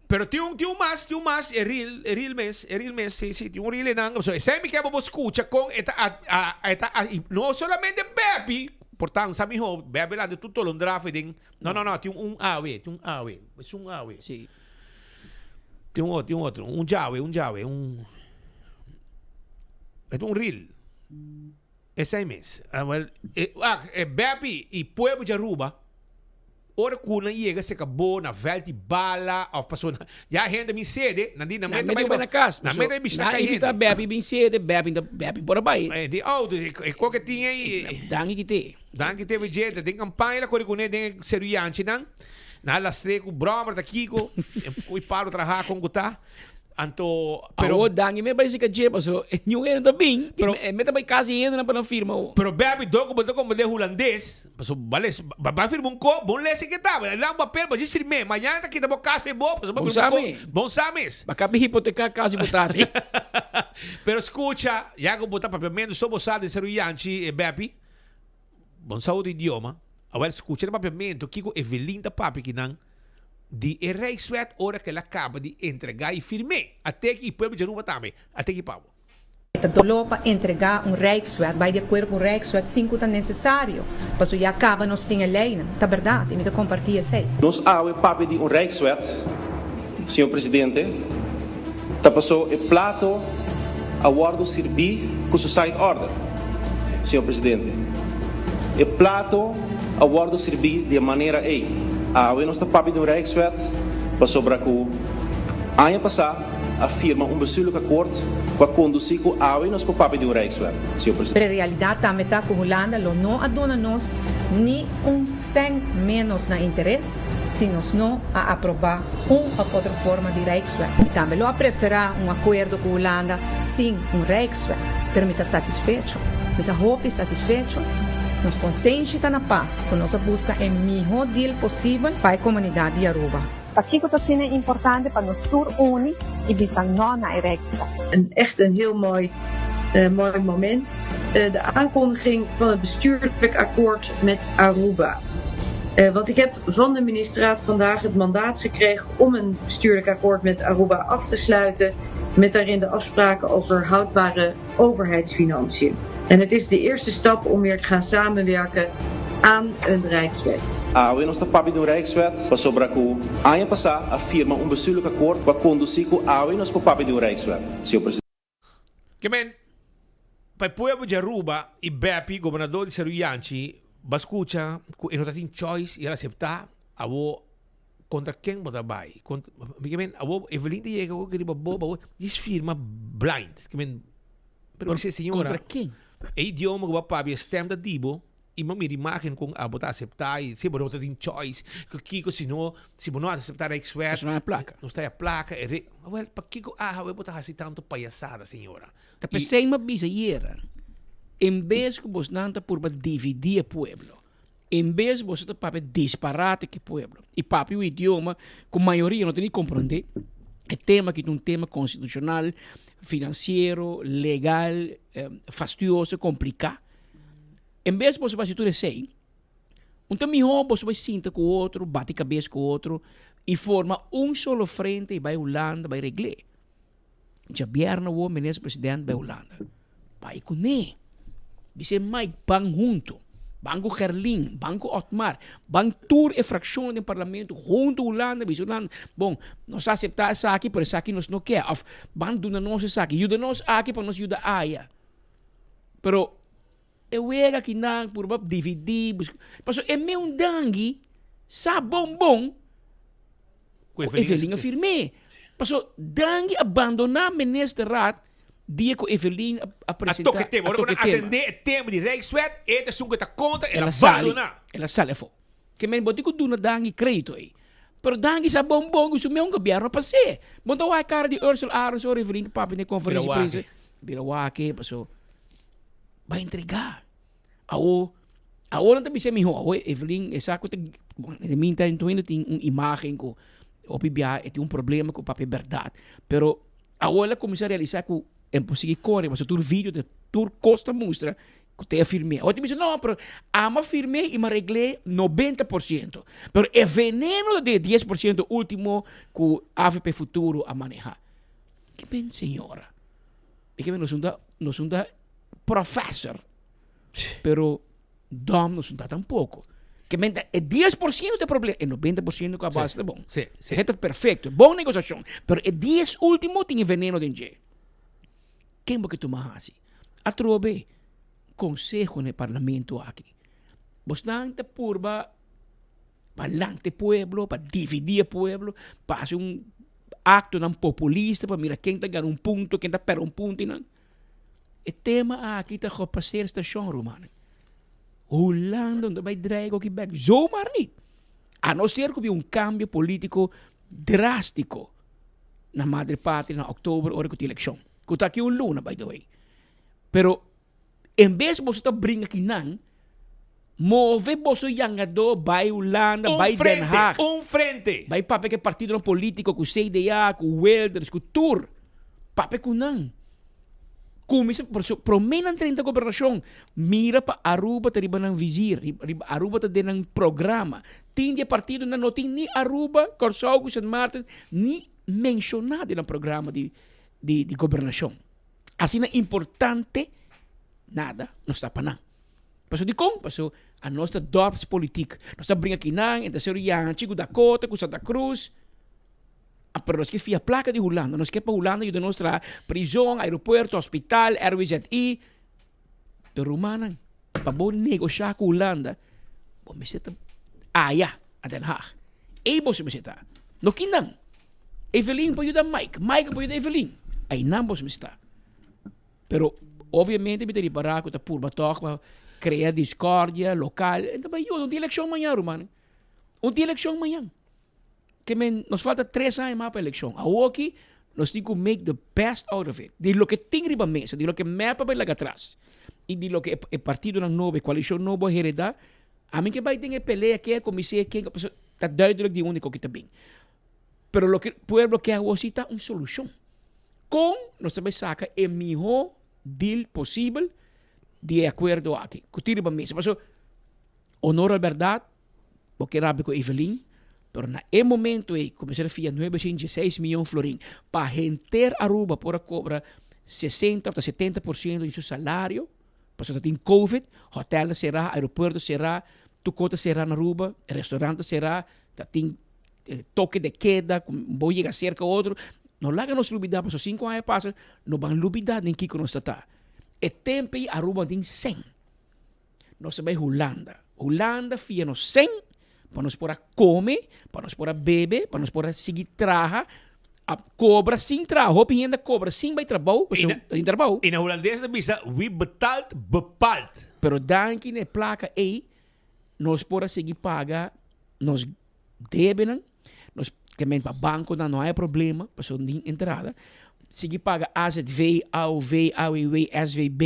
[SPEAKER 3] Pero tin un tin un mas, tin un mas, e reel, e reel mes, e reel mes, si, si, tin un reel einan. So, esei mi ke bo bo skucha kon e ta a, a, e ta a, i no solamente Beppie, por tan sa miho, Beppie lanta tur tolondra afe den, no, no, no, tin un awe, tin un awe, es un awe.
[SPEAKER 2] Si.
[SPEAKER 3] Tin un otro, tin un otro, un djawe, un djawe, un, e ta un reel. Esei mes. Awel, e, wak, e Beppie i pueblo di Aruba, Ora ku nan yega seka bo na vèlt di bala òf paso nan ya hende bin sede, nan di nan
[SPEAKER 2] Nan
[SPEAKER 3] meta
[SPEAKER 2] mete
[SPEAKER 3] bai
[SPEAKER 2] na kas,
[SPEAKER 3] nan
[SPEAKER 2] paso
[SPEAKER 3] meta bishita
[SPEAKER 2] nan
[SPEAKER 3] kai
[SPEAKER 2] invita
[SPEAKER 3] hende.
[SPEAKER 2] Beppie bin sede, Beppie ta Beppie por a bai.
[SPEAKER 3] E di outo e koke tin ei.
[SPEAKER 2] Danki ki te.
[SPEAKER 3] Danki te Vegeta den kampaña la kore kuné den e seru yanchinan. Nan a lastr'é ku bròmer ta kiko, ku i palo traha kon ku ta. Anto,
[SPEAKER 2] pero. Awo Dangui me bai sika dje paso e niun hende ta bin,
[SPEAKER 3] Pero.
[SPEAKER 2] e me ta bai kasi hendenan pa nan firma awo.
[SPEAKER 3] Pero Bebi dor ku bo ta komprende hulandes, paso bale ba bai firma un ko, bon lesa ke ta, nan un papel bo djis firm'é, mañana ta kita bo kas fe bo, paso bo
[SPEAKER 2] Bon
[SPEAKER 3] firma un
[SPEAKER 2] sa
[SPEAKER 3] ko,
[SPEAKER 2] mi.
[SPEAKER 3] bon sa mes.
[SPEAKER 2] Ba kabi hipoteka kas di bo tati.
[SPEAKER 3] Pero skucha, ya ku bo ta papiamentu so bo sa den Seru Yanchi, Bebi, bon sa otro idioma, awel skucha den papiamentu kiko Evelyn ta papia kinan. Di e Rijkswet ora ku el a kaba di entregá i firm'é. At'é ki i pueblo di Aruba tambe. At'é ki pa bo.
[SPEAKER 11] E ta doló pa entregá un Rijkswet, bai di akuerdo ku un Rijkswet sin ku ta nesesario, pasobra ya kaba nos tin e leinan. Ta bèrdat i mi ta kompartí esei.
[SPEAKER 12] Nos awe papia di un Rijkswet, señor Presidente, ta paso e plato a wordo sirbí ku su side order, señor Presidente. E plato a wordo sirbí di e manera ei. Awe nos ta papia di un Rijkswet pasobra ku aña pasá a firma un bestuurlijk akkoord ku a kondusí ku awe nos por papia di un Rijkswet, señor Presidente.
[SPEAKER 11] Pero e realidat tambe ta ku Hulanda lo no a duna nos ni un sèn ménos na interes si nos no a aprobá un of otro forma di Rijkswet. Mi tambe lo a preferá un akuerdo ku Hulanda sin un Rijkswet, pero mi ta satisfecho. Mi ta hopi satisfecho. Nos konsenshi ta na pas ku nos a buska e mihó deal posibel pa e komunidat di Aruba.
[SPEAKER 13] Pakiko ta asina importante pa nos tur uni i bisa no na e Rijkswet?
[SPEAKER 24] Echt een heel mooi, mooi moment. De aankondiging van het bestuurlijk akkoord met Aruba. Want ik heb van de ministerraad vandaag het mandaat gekregen om een bestuurlijk akkoord met Aruba af te sluiten. Met daarin de afspraken over houdbare overheidsfinanciën. En het is de eerste stap om weer te gaan samenwerken. aan een Rijkswet.
[SPEAKER 12] Awe nos ta papia di un Rijkswet pasobra cu aña pasa a firma un bestuurlijk akkoord cu a conduci cu awe nos por papia di un Rijkswet, señor Presidente.
[SPEAKER 3] Ke men, pa e pueblo di Aruba y Beppie, gobernador di Seru Yanchi, ba scucha cu e no ta tin choice y el acepta, awo contra ken bo ta bay? Contra, ke men, awo Evelyn ta yega awo riba bo, bo djis firma blind. Ke men, pero mi si señora,
[SPEAKER 2] Contra ken?
[SPEAKER 3] E idioma cu bo a papia, e stem ta di bo. I bo mira imagen kon abo ta aseptá i si bo no ta tin choice ku kiko si no si bo no aseptá Rijkswet
[SPEAKER 2] Nos no haya plaka.
[SPEAKER 3] Nos ta haya plaka e re wel pakiko awe bo ta hasi tantu payasada señora.
[SPEAKER 2] Ta p'esei mi a bisa ayera en bes ku bosnan ta purba dividí e pueblo en bes boso ta papia disparate ku e pueblo i papia un idioma ku mayoria no ta ni komprondé e tema aki ta un tema konstitushonal finansiero legal fastioso kompliká. En bes boso bai hasi tur esei, un ta mihó boso bai sinta ku otro, bati kabes ku otro i forma un solo frente i bai Hulanda bai regl'é. Djabièrnè awor minister president bai Hulanda. Bai kuné. Bis'é Mike ban huntu, ban ku Gerlin, ban ku Otmar, ban tur e frakshonnan den parlamento huntu Hulanda, bisa Hulanda, bon, nos a aseptá esaki pero esaki nos no ke òf ban duna nos esaki, yuda nos aki pa nos yuda aya. Pero e wega ki nan purba dividí, buska, pasobra e meun dangui sa bon bon ku Evelyn a firm'é. Pasobra dangui a bandoná ministerraad dia ku Evelyn a presentá,
[SPEAKER 3] A toka e tema.
[SPEAKER 2] a
[SPEAKER 3] Ora ku
[SPEAKER 2] toka
[SPEAKER 3] nan
[SPEAKER 2] e tema.
[SPEAKER 3] atendé e tema di Rijkswet, e ta esun ku ta kontra, el
[SPEAKER 2] El
[SPEAKER 3] a
[SPEAKER 2] a sali,
[SPEAKER 3] bandoná.
[SPEAKER 2] el a sali afó. Ke men bo tin ku duna dangui krédito ei. Pero dangui sa bon bon ku su meun gobièrnu a pas'é. Bo no ta wak e kara di Ursula Arends ora Evelyn ta papia den e konferensia di
[SPEAKER 3] Bira
[SPEAKER 2] prensa.
[SPEAKER 3] wak.
[SPEAKER 2] Bira wak e paso. Bai entregá. Awo, awo nan ta bisa mihó. Awo Evelyn e sa ku ta, bon, den mi ta intuindo tin un imágen ku hopi biaha e tin un problema ku papia bèrdat. Pero awo el a kuminsá realisá ku e por sigui kore pasobra tur video ta tur kos ta mustra ku ta e firm'é. Awo e ta bisa no, pero amo a firm'é i mi a regl'é 90%. Pero e veneno ta den e 10% último ku avp Futuro a manehá. Ki men señora? E ke nos un ta nos un ta professor pero dom nos un ta tampoco. Ke men ta e 10% ta e problema, e 90% ku a base ta bon.
[SPEAKER 3] Sí, sí.
[SPEAKER 2] Esei ta perfecto, bon negociacion, pero e 10 ultimo tin e veneno den dje. Ken bo ke tuma hasi? Atrobe conseho na e parlamento aki. Bosnan ta purba pa lanta e pueblo, pa dividi e pueblo, pa hasi un actonan populista pa mira ken ta gana un punto, ken ta perde un punto y nan. E tema aki ta gepaseer station rumannan. Hulanda no ta bay draai koki bek zomaar niet. A no ser cu bin un cambio politico drastico na madre patria na october ora cu tin eleccion. Cu ta aki un luna by the way. Pero En bes boso ta bringa ki nan, move boso yangadó bai Hulanda,
[SPEAKER 3] Un
[SPEAKER 2] bai Den
[SPEAKER 3] frente,
[SPEAKER 2] Haag.
[SPEAKER 3] un frente.
[SPEAKER 2] Bai papia ku e partidonan polítiko, ku CDA, ku Wilders, ku tur. Papia ku nan. Kuminsá, pasobra promé nan drenta gobernashon, mira pa Aruba ta riba nan vizir, riba Aruba ta den nan programa. Tin di e partidonan no tin ni Aruba, Kòrsou ku Sint Maarten ni menshoná den nan programa di di gobernashon. Asina importante nada no sta pa nan. Paso dikon? Paso anos ta dorpspolitiek. Nos ta bringa kinan, e ta ser Yanchi ku Dakota, ku Santa Cruz. Ah, pero nos ke fia plaka di Hulanda. Nos ke pa Hulanda yuda nos traha prizon, aeropuerto, hospital, RWZI. Pero rumannan, pa bo negosha ku Hulanda, bo mester ta aya, na Den Haag. Ei boso mester ta. No kinan. Evelyn por yuda Mike, Mike por yuda Evelyn. Einan boso mester ta. Pero obviamente mi ta ripará ku ta purba tòg pa krea discordia lokal. E ta bai yuda. Un tin elekshon mañan ruman. Un tin elekshon mañan. Ke men nos falta tres aña mas pa elekshon. Awoki nos tin ku make the best out of it. Di loke tin riba mesa, di loke mep a bai laga atras i di loke e partidonan nobo, e koalishon nobo a heredá, ami ke bai den e pelea ken a kumins'é, ken pasobra ta duidelijk di unda ku ta bin. Pero loke pueblo ke awor si ta un solushon. Kon nos ta bai saka e mihó deal posibel di e akuerdo aki ku tin riba mesa? Pasobra honor al bèrdat, bo ke rabia ku Evelyn, pero na e momento ei ku mester a fia nuebe shen dieseis miyon florin pa henter Aruba por a kobra sesenta òf ta setenta por siento di su salario, pasobra ta tin covid, hotèlnan será, aeropuerto será. Tur kos ta será na Aruba, restaurant ta será, ta tin toke de keda, ku bo yega serka otro. No laga nos lubidá pasobra sinku aña pasa no ban lubidá den kiko nos ta ta. E tempu ei Aruba tin sèn. Nos a bai Hulanda. Hulanda fia nos sèn pa nos por a kome, pa nos por a bebe, pa nos por a sigui traha, a kobra sin traha. Hopi hende a kobra sin bai trabou, pasobra ta tin trabou.
[SPEAKER 3] I na hulandes ta bisa, wie betaalt, bepaalt.
[SPEAKER 2] Pero danki na e plaka ei, nos por a sigui paga nos debenan, nos ke men pa bankonan no haya problema, pasobra no tin entrada, sigui paga azv, aov, aww, svb,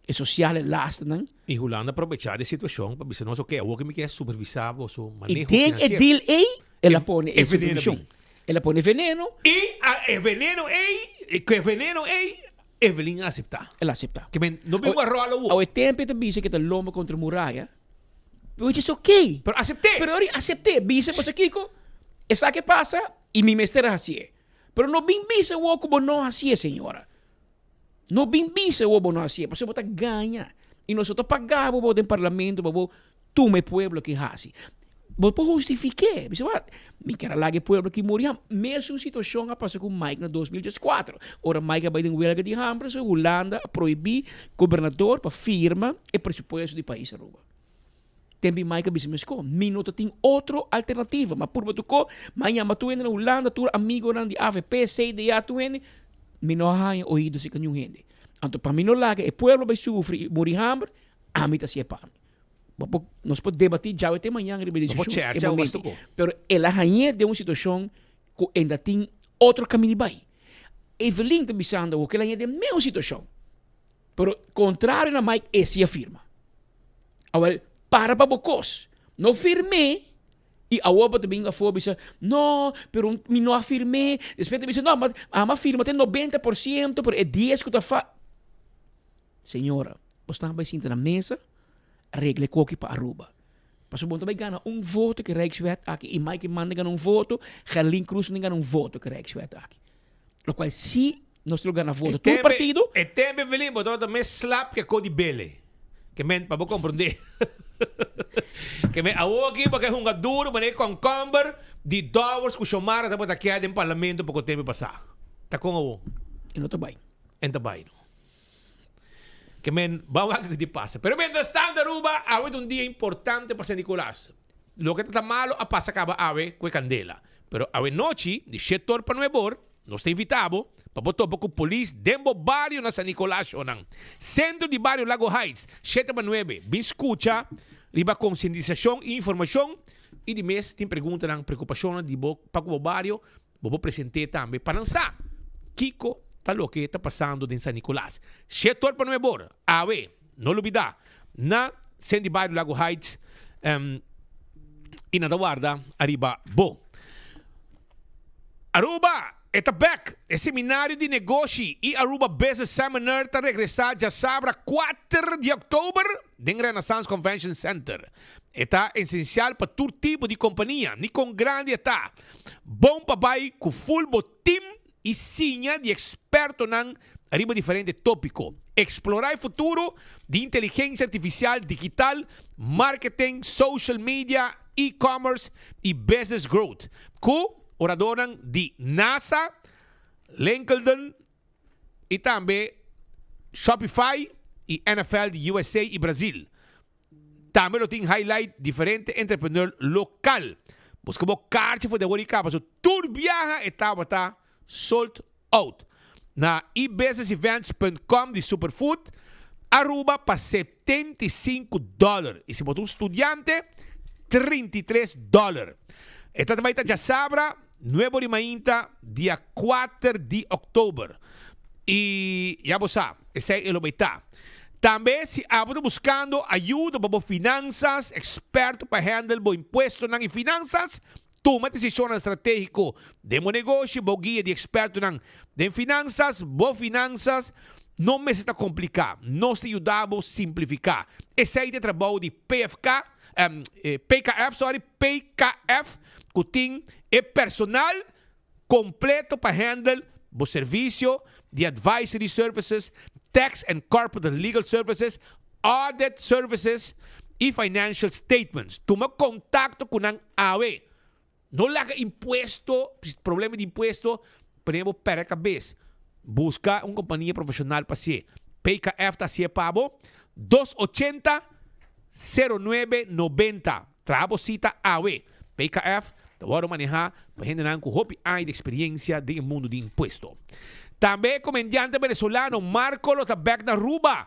[SPEAKER 2] e sociale lasternan.
[SPEAKER 3] I Hulanda a probechá di e situashon pa bisa nos, oke, awor ke mi ke supervisá boso
[SPEAKER 2] maneho financiero. I den e deal ei, el a pone e supervishon. El a pone veneno.
[SPEAKER 3] I e veneno ei, ku e veneno ei, Evelyn a aseptá.
[SPEAKER 2] El a aseptá.
[SPEAKER 3] Ke men no bin un ròl awor.
[SPEAKER 2] Awe tempu e ta bisa ke ta lomba kontra muraya, which is oke.
[SPEAKER 3] Pero asept'é.
[SPEAKER 2] Pero ori asept'é, bisa boso kiko, esaki a pasa i mi mester a hasié. Pero no bin bisa awor ku bo no hasié, señora. No bin bisa awor bo no hasié, pasobra bo ta gaña. I nos no ta paga bo bo den parlamento pa bo tuma e pueblo aki hasi. Bo por hustifik'é, bisa wak, mi kier a laga e pueblo aki muri hamber. Mesun situashon a pasa ku Mike na 2014. Ora Mike a bai den welga di hamber, so Hulanda a prohibí gobernador pa firma e presupuesto di pais Aruba. Tempi Mike a bisa meskó, mi no ta tin otro alternativa. Mi a purba tur ko, mi a yama tur hende na Hulanda, tur amigonan di avp, CDA, tur hende, mi no a haña oido cerca niun hende. Anto pa mi no laga e pueblo bai sufri i muri hamber, ami ta hasié pa mi. Bo por, nos por debatí djawe te mañan riba e desishon, e momento. Pero el a hañ'é den un situashon ku e ta tin otro kaminda di bai. Evelyn ta bisando ku el a hañ'é den mesun situashon. Pero contrario na Mike e si a firma. Awel, para pa bo kos. No firm'é i awor bo ta bin afó bisa, no, pero mi no a firm'é. Despues ta bisa, no, ma ami a firma te 90%, pero e dies ku ta fa. Señora, bo stan bai sinta na mesa, regla e koki pa Aruba. Pasobra bo no ta bai gana un voto ku e Rijkswet aki i Mike Eman ta gana un voto, Gerlin Croes no ta gana un voto ku e Rijkswet aki. Lokual si nos lo gana voto tur partido.
[SPEAKER 3] E tembe Evelyn bo tabata mes slap ke ko di bele. Ke men pa bo komprende. Ke men awo aki bo ke hunga duro manera e konkomber di Dowers ku Xiomara tabata kia den parlamento poko tembe pasa. Ta kon awo?
[SPEAKER 2] E no ta bai.
[SPEAKER 3] E no ta bai no. Ke men ban wak kiko di pasa. Pero mientras tanto Aruba awe ta un dia importante pa San Nicolas. Loke ta ta malo a pasa kaba awe ku e kandela. Pero awe nochi di shet or pa nuebe or nos ta invita bo pa bo topa ku polis den bo bario na San Nicolas shonan. Sentro di bario Lago Heights, shete pa nuebe. Bin skucha riba konsientisashon i informashon i di mes tin preguntanan, preokupashonnan di bo pa ku bo bario bo por present'é tambe pa nan sa kiko ta loke ta pasando den San Nicolas. Shete or pa nuebe or awe. No lubida, na Sandy Bario Lago Heights y nan ta warda ariba bo. Aruba e ta bek! E seminario di negoshi y Aruba Business Seminar ta regresa djasabra kuater di oktober den Renaissance Convention Center. E ta esencial pa tur tipo di compania, ni con grandi e ta. Bon pa bay cu full bo team i siña di ekspertonan riba diferente tópiko. Eksplorá e futuro di inteligensia artifisial, digital, marketing, social media, e-commerce i business growth ku oradornan di NASA, LinkedIn i tambe Shopify i NFL di USA i Brazil. Tambe lo tin highlight diferente entrepreneur local. Busca bo kaartje for di awor y caba so tur biaha e tabata sold out. Na ebusinessevents.com di Superfood Aruba pa 75 dollar y si bo ta un studiante 33 dollar. E ta bai ta djasabra nuebo di mainta dia kuater di oktober. Y ya bo sa, esey e lo bai ta. Tambe si abo ta buskando ayudo pa bo finansas, eksperto pa handle bo impuestonan i finansas, tuma desishonnan stratégiko den bo negoshi, bo guia di ekspertonan den finansas, bo finansas no mester ta kompliká, nos ta yuda bo simplifiká. Esei ta e trabou di PFK, PKF, sorry, PKF, ku tin e personal Completo pa handle bo servicio di advisory services, tax and corporate legal services, audit services y. i financial statements. Tuma kontakto ku nan awe. No laga impuesto, problema di impuesto, pone bo perde kabes. Buska un kompania profeshonal pa hasié. PKF ta hasié pa bo. Dos ochenta, sero nuebe, nobenta. Traha bo sita awe. PKF ta wòrdu manehá pa hendenan ku hopi aña di eksperiencia den e mundu di impuesto. Tambe e komediante venezolano Marco lo ta bèk na Aruba.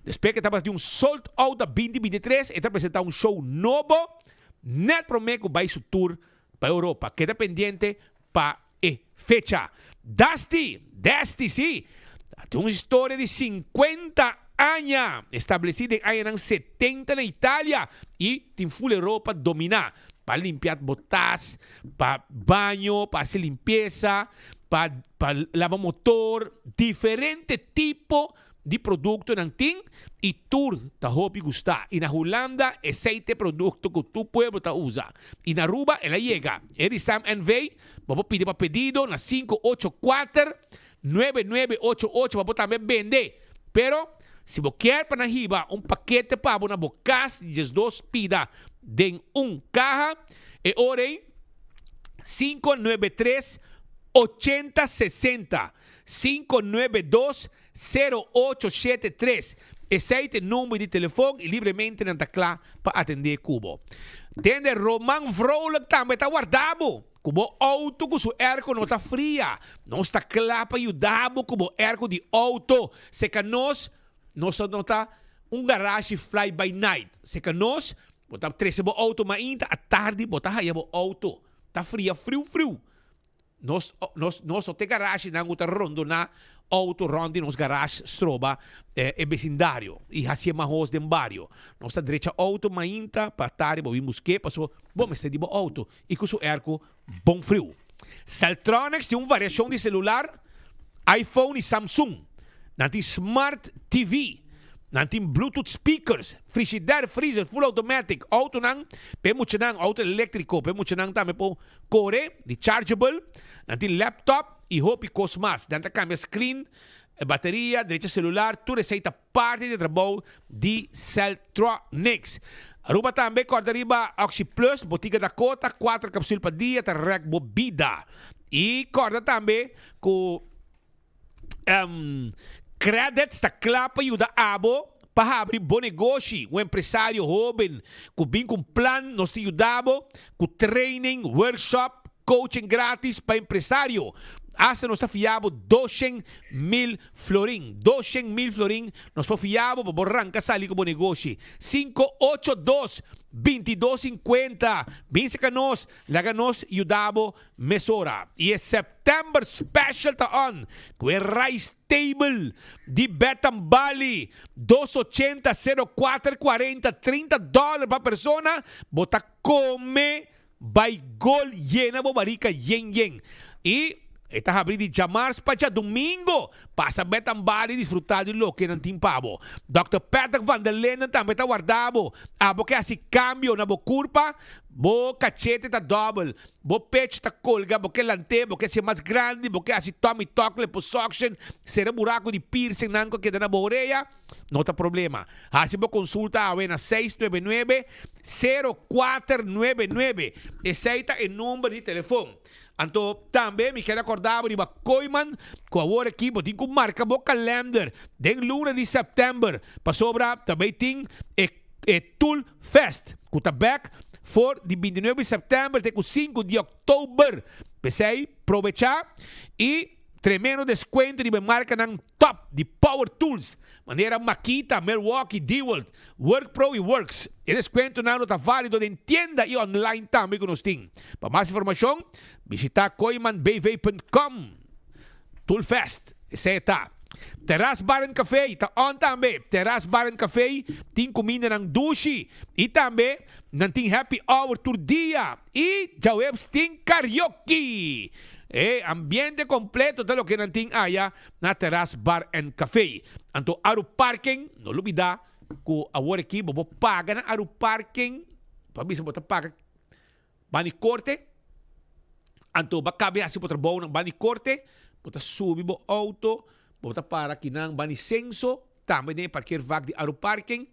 [SPEAKER 3] Despues ku e tabata tin un sold out na binti binti tres, e ta presentá un show nobo Net promé ku bai su tour pa Europa. Keda pendiente pa e fecha. Dusty, Dusty sí, ta tin un historia di sinkuenta aña, establesí den añanan setenta na Italia i tin ful Europa dominá pa limpia bo tas, pa baño, pa hasi limpiesa, pa pa laba motor, diferente tipo di produktonan tin i tur ta hopi gustá. I na Hulanda esei ta e produkto ku tur pueblo ta usa. I na Aruba el a yega. E di Sam NV. Bo por pidi pa pedido na 584 9988 pa bo tambe bende. Pero si bo kier pa nan hiba un pakete pa bo na bo kas di diesdos pida den un kaha, e ora ei 593 80 60, 592 0873. Esei ta e number di telefon i libremente nan ta kla pa atendé ku bo. Tende Roman Vrolijk tambe ta warda bo. Ku bo outo ku su erko no ta fria, nos ta kla pa yuda bo ku bo erko di outo. Seka nos, nos no ta un garashi fly by night. Seka nos, bo ta trese bo outo mainta, atardi bo ta haya bo outo ta fria friu friu. Nos nos nos no te garashinan ku ta rondoná outo rònt di nos garash stroba e besindario i hasié mahos den bario. Nos ta drecha outo mainta pa tardi bo bin busk'é paso bo mester di bo outo i ku su erko bon friu. Celtronics tin un variashon di selular, iPhone i Samsung. Nan tin Smart TV. Nan tin Bluetooth speakers, frishider, freezer, full automatic, outonan pa e muchanan, outo eléktriko pa e muchanan tambe por Kore, rechargeable, nan tin laptop y hopi cos mas. Nan ta cambia screen, bateria, drecha celular, tur esey ta parti di e trabou di Celtronics. Aruba tambe corda riba Oxi Plus, Botica Dakota, cuater capsule pa dia ta rek bo bida. Y corda tambe cu. Credits ta kla pa yuda abo pa habri bo negoshi. Un empresario hoben ku bin ku un plan, nos ta yuda bo ku training, workshop, coaching gratis pa empresario. Asta nos ta fia bo doshen mil florin. Doshen mil florin nos por fia bo pa bo ranka sali ku bo negoshi. 582 2250 Bin seka nos, laga nos yuda bo Mesora y e September Special ta on cu e Rice Table di Betham Bali, dos ochenta sero kuater kuarenta, trinta dollar pa persona, bo ta come bay gol yena bo barica yen yen. Y e ta habri di djamars pa djadomingo. Pasa Betham Bali disfruta di loke nan tin pa bo. Dòkter Patrick van der Linden tambe ta warda bo. Abo ke haci cambio na bo curpa? Bo kachete ta dòbel, bo pech ta kolga, bo ke lant'é, bo ke hasié mas grandi, bo ke hasi tummy tuck, liposuction, sera buraku di piercing nan ku a keda na bo orea, no ta problema. Hasi bo konsulta awe na seis nuebe nuebe, sero kuater nuebe nuebe. Esei ta e number di telefon. Anto tambe mi ker akorda bo riba Kooiman ku awor aki bo tin ku marka bo kalender den luna di sèptèmber pasobra ta bay tin e e Tool Fest ku ta bèk for di bintinuebe di sèptèmber te ku sinku di òktober. P'esei probechá i tremendo deskuento riba e markanan tòp di power tools manera Makita, Milwaukee, Dewalt, WorkPro i Worx. E deskuentonan lo ta válido den tienda i online tambe ku nos tin. Pa mas informashon bishitá kooimanbv punt com. Tool Fest, esei ta. Terras Bar and Café ta on tambe. Terras Bar and Café tin kumindanan dushi i tambe nan tin happy hour tur dia i djaweps tin karaoke. E ambiente kompleto ta loke nan tin aya na Terras Bar and Café. Anto Aru Parking, no lubida ku awor aki bo por paga na Aru Parking, pa bisa bo ta paga Bani korte, anto bo a kabe hasi bo trabounan bani korte, bo ta subi bo outo, bo ta para kinan bani senso, tambe den e parkeervak di Aruparking,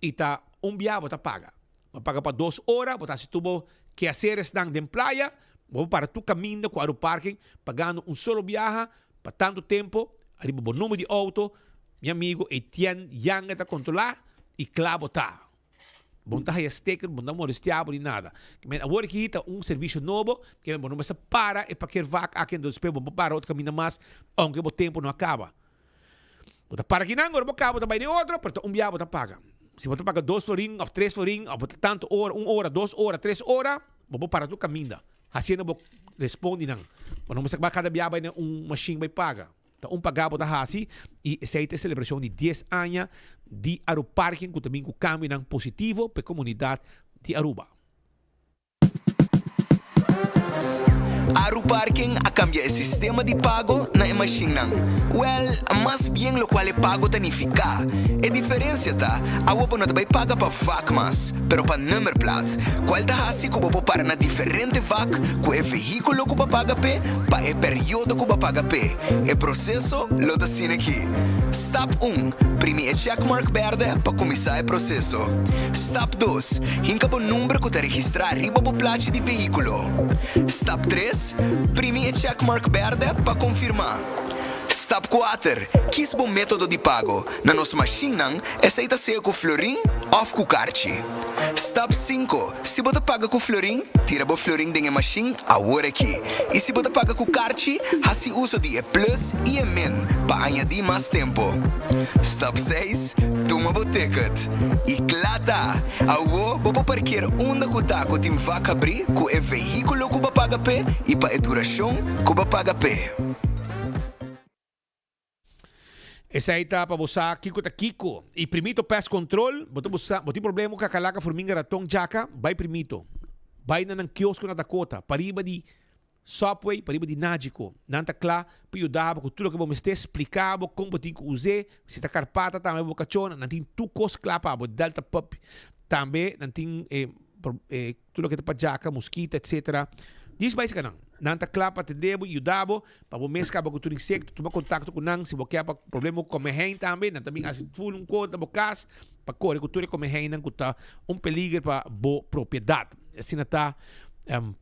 [SPEAKER 3] i ta. Un bia bo ta paga. Bo paga pa dos ora, bo ta hasi tur bo keaseresnan den playa, bo por para tur kaminda ku Aruparking pagando un solo biaha pa tantu tempo ariba bo number di auto, mi amigo Etienne Yanga ta kontrolá i kla bo ta. Bo no ta haya sticker, bo no ta molestia bo ni nada. Kimen awor aki ta un servisio nobo, kimen bo no mester para e parkeervak aki anto despues bo por para otro kaminda mas aunke bo tempo no a kaba. Bo ta para kinan, ora bo kaba bo ta bai den otro, pero ta un bia bo ta paga. Si bo ta paga dos florin of tres florin of bo ta tantu ora, un ora, dos ora, tres ora, bo por para tur kaminda. Hasiendo bo respondi nan. Bo no mester kada bia bai na un machine bai paga. Ta un pagá bo ta hasi i esei ta e selebrashon di dies aña di Aruparking ku ta bin ku kambionan positivo pa e komunidat di Aruba.
[SPEAKER 20] Aruparking a kambia e sistema di pago na e mashinnan. Wèl, mas bien lokual e pago ta nifiká. E diferensia ta, awo bo no ta bai paga pa vak mas, pero pa nummerplaat, kual ta hasi ku bo por para na diferente vak ku e vehíkulo ku bo a paga p'e pa e periodo ku bo a paga p'e. E proseso lo ta asina aki. Stap un, Primi e checkmark bèrdè pa kuminsá e proseso. Stap dos, Hinka bo number ku ta registrá riba bo plachi di vehíkulo. Stap tres, Primi e checkmark bèrdè pa konfirmá. Stap kuater, Kis bo método di pago. Na nos mashinnan, esei ta sea ku florin òf ku karchi. Stap sinku, Si bo ta paga ku florin, tira bo florin den e mashin awor aki. I si bo ta paga ku karchi, hasi uso di e plus i e min pa añadí mas tempu. Stap seis, Tuma bo ticket. I kla ta! Awo bo por parkeer unda ku ta ku tin vak habrí ku e vehíkulo ku bo a paga p'e i pa e durashon ku bo a paga p'e.
[SPEAKER 3] Esei ta pa bo sa kiko ta kiko. I primito pest control, bo ta busa, bo tin problema ku kakalaka, furminga, raton, djaka, bai primito. Bai na nan kiosko na Dakota, pariba di Subway, pariba di Nagico. Nan ta kla pa yuda bo ku tur loke bo mester, splika bo kon bo tin ku us'é, si ta karpata tambe bo kachó, nan tin tur kos kla pa bo, Delta Pup tambe nan tin e e Tur loke ta pa djaka, muskita, etc. Dies bai seka nan. Nan ta kla pa atende bo i yuda bo pa bo mes kaba ku tur insekto. Tuma kontakto ku nan si bo ke pa problema ku komehèin tambe. Nan ta bin hasi ful un kos na bo kas pa kore ku tur e komehèinnan ku ta un peliger pa bo propiedat. Asina ta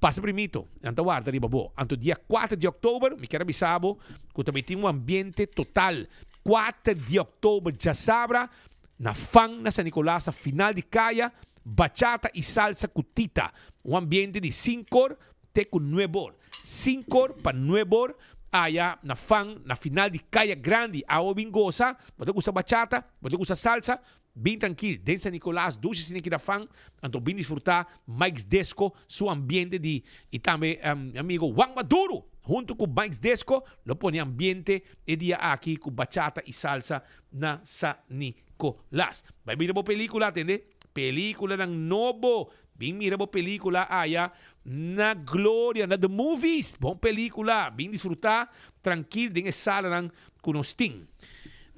[SPEAKER 3] pasa primito. Nan ta warda riba bo. Anto dia kuater di òktober mi kier a bisa bo ku ta bin tin un ambiente total. Kuater di òktober djasabra na Fan na San Nicolas na final di kaya. Bachata y salsa cu Tita. Un ambiente di sincor te cu nuebor. Sincor pa nuebor aya na fan na final di Caya Grandi. Awo bin goza, bo ta gusta bachata, bo ta gusta salsa, bin trankil den San Nicolas dushi asina ki na fan, anto bin disfruta Mike's Disco su ambiente di y tambe mi amigo Juan Maduro hunto cu Mike's Disco lo pone ambiente e dia aki cu bachata y salsa na San Nicolas. Bai mira bo pelicula tende. Peliculanan nobo. Bin mira bo pelicula aya na Gloria, na The Movies. Bon pelicula. Bin disfruta trankil den e salanan cu nos tin.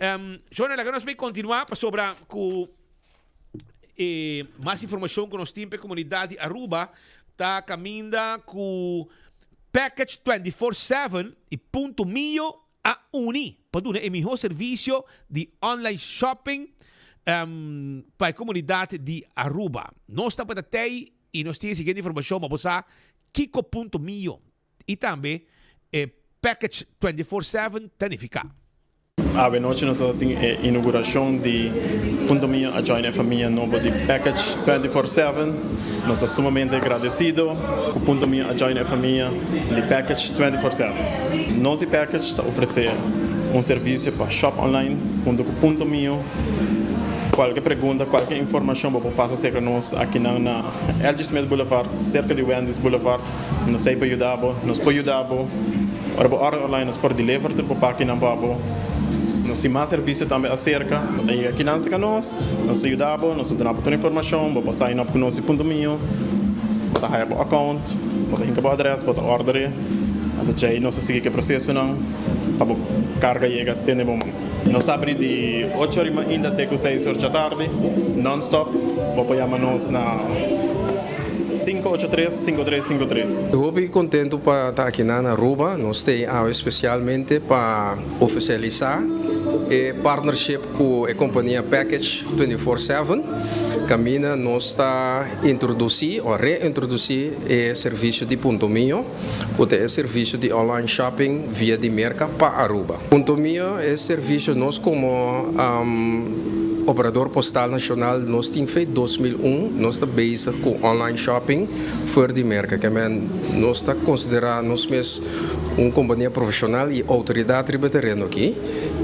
[SPEAKER 3] Um, Shona, laga nos bay continua pasobra cu e mas informacion cu nos tin pa e comunidad di Aruba ta caminda cu Package 24/7 y Punto Mio a uni pa duna e mihó servisio di online shopping pa e komunidat di Aruba. Nos tabata tei i nos tin e siguiente informashon pa bo sa kiko Punto Mio i tambe e Package 24/7 ta nifiká.
[SPEAKER 10] Awe nochi nos ta tin e inauguracion di Punto Mio a join e famia nobo di Package 24/7. Nos ta sumamente gradecido cu Punto Mio a join e famia di Package 24/7. Nos di Package ta ofrece un servicio pa shop online hunto cu Punto Mio. Cualke pregunta, cualke informacion bo por pasa cerca nos akinan na LG Smith Boulevard, cerca di Wendy's Boulevard. Nos ei pa yuda bo, nos por yuda bo. Ora bo order online nos por deliver tur bo pakinan pa bo. Nos tin mas servicio tambe acerca. Bo ta yega akinan cerca nos, nos ta yuda bo, nos ta duna bo tur informacion, bo por sign up cu nos di Punto Mio, bo ta haya bo account, bo ta hinca bo adres, bo ta order e. Anto djei nos ta sigui cu e procesonan pa bo carga yega te den bo man. Nos ta abri di ocho ora mainta te cu seis ora djatardi, non stop. Bo por yama nos na. 583 5353.
[SPEAKER 15] Hopi contento pa ta aki na Aruba. Nos ta awe specialmente pa oficialisa. e partnership ku e kompania Package 24/7 kaminda nos ta introdusí o reintrodusí e servisio di Punto Mio ku ta e servisio di online shopping via di Merka pa Aruba. Punto Mio e servisio nos komo operador postal nashonal nos tin fe 2001 nos ta bezig ku online shopping for di Merka. Ke men nos ta konsiderá nos mes un kompania profeshonal i outoridat riba e tereno aki.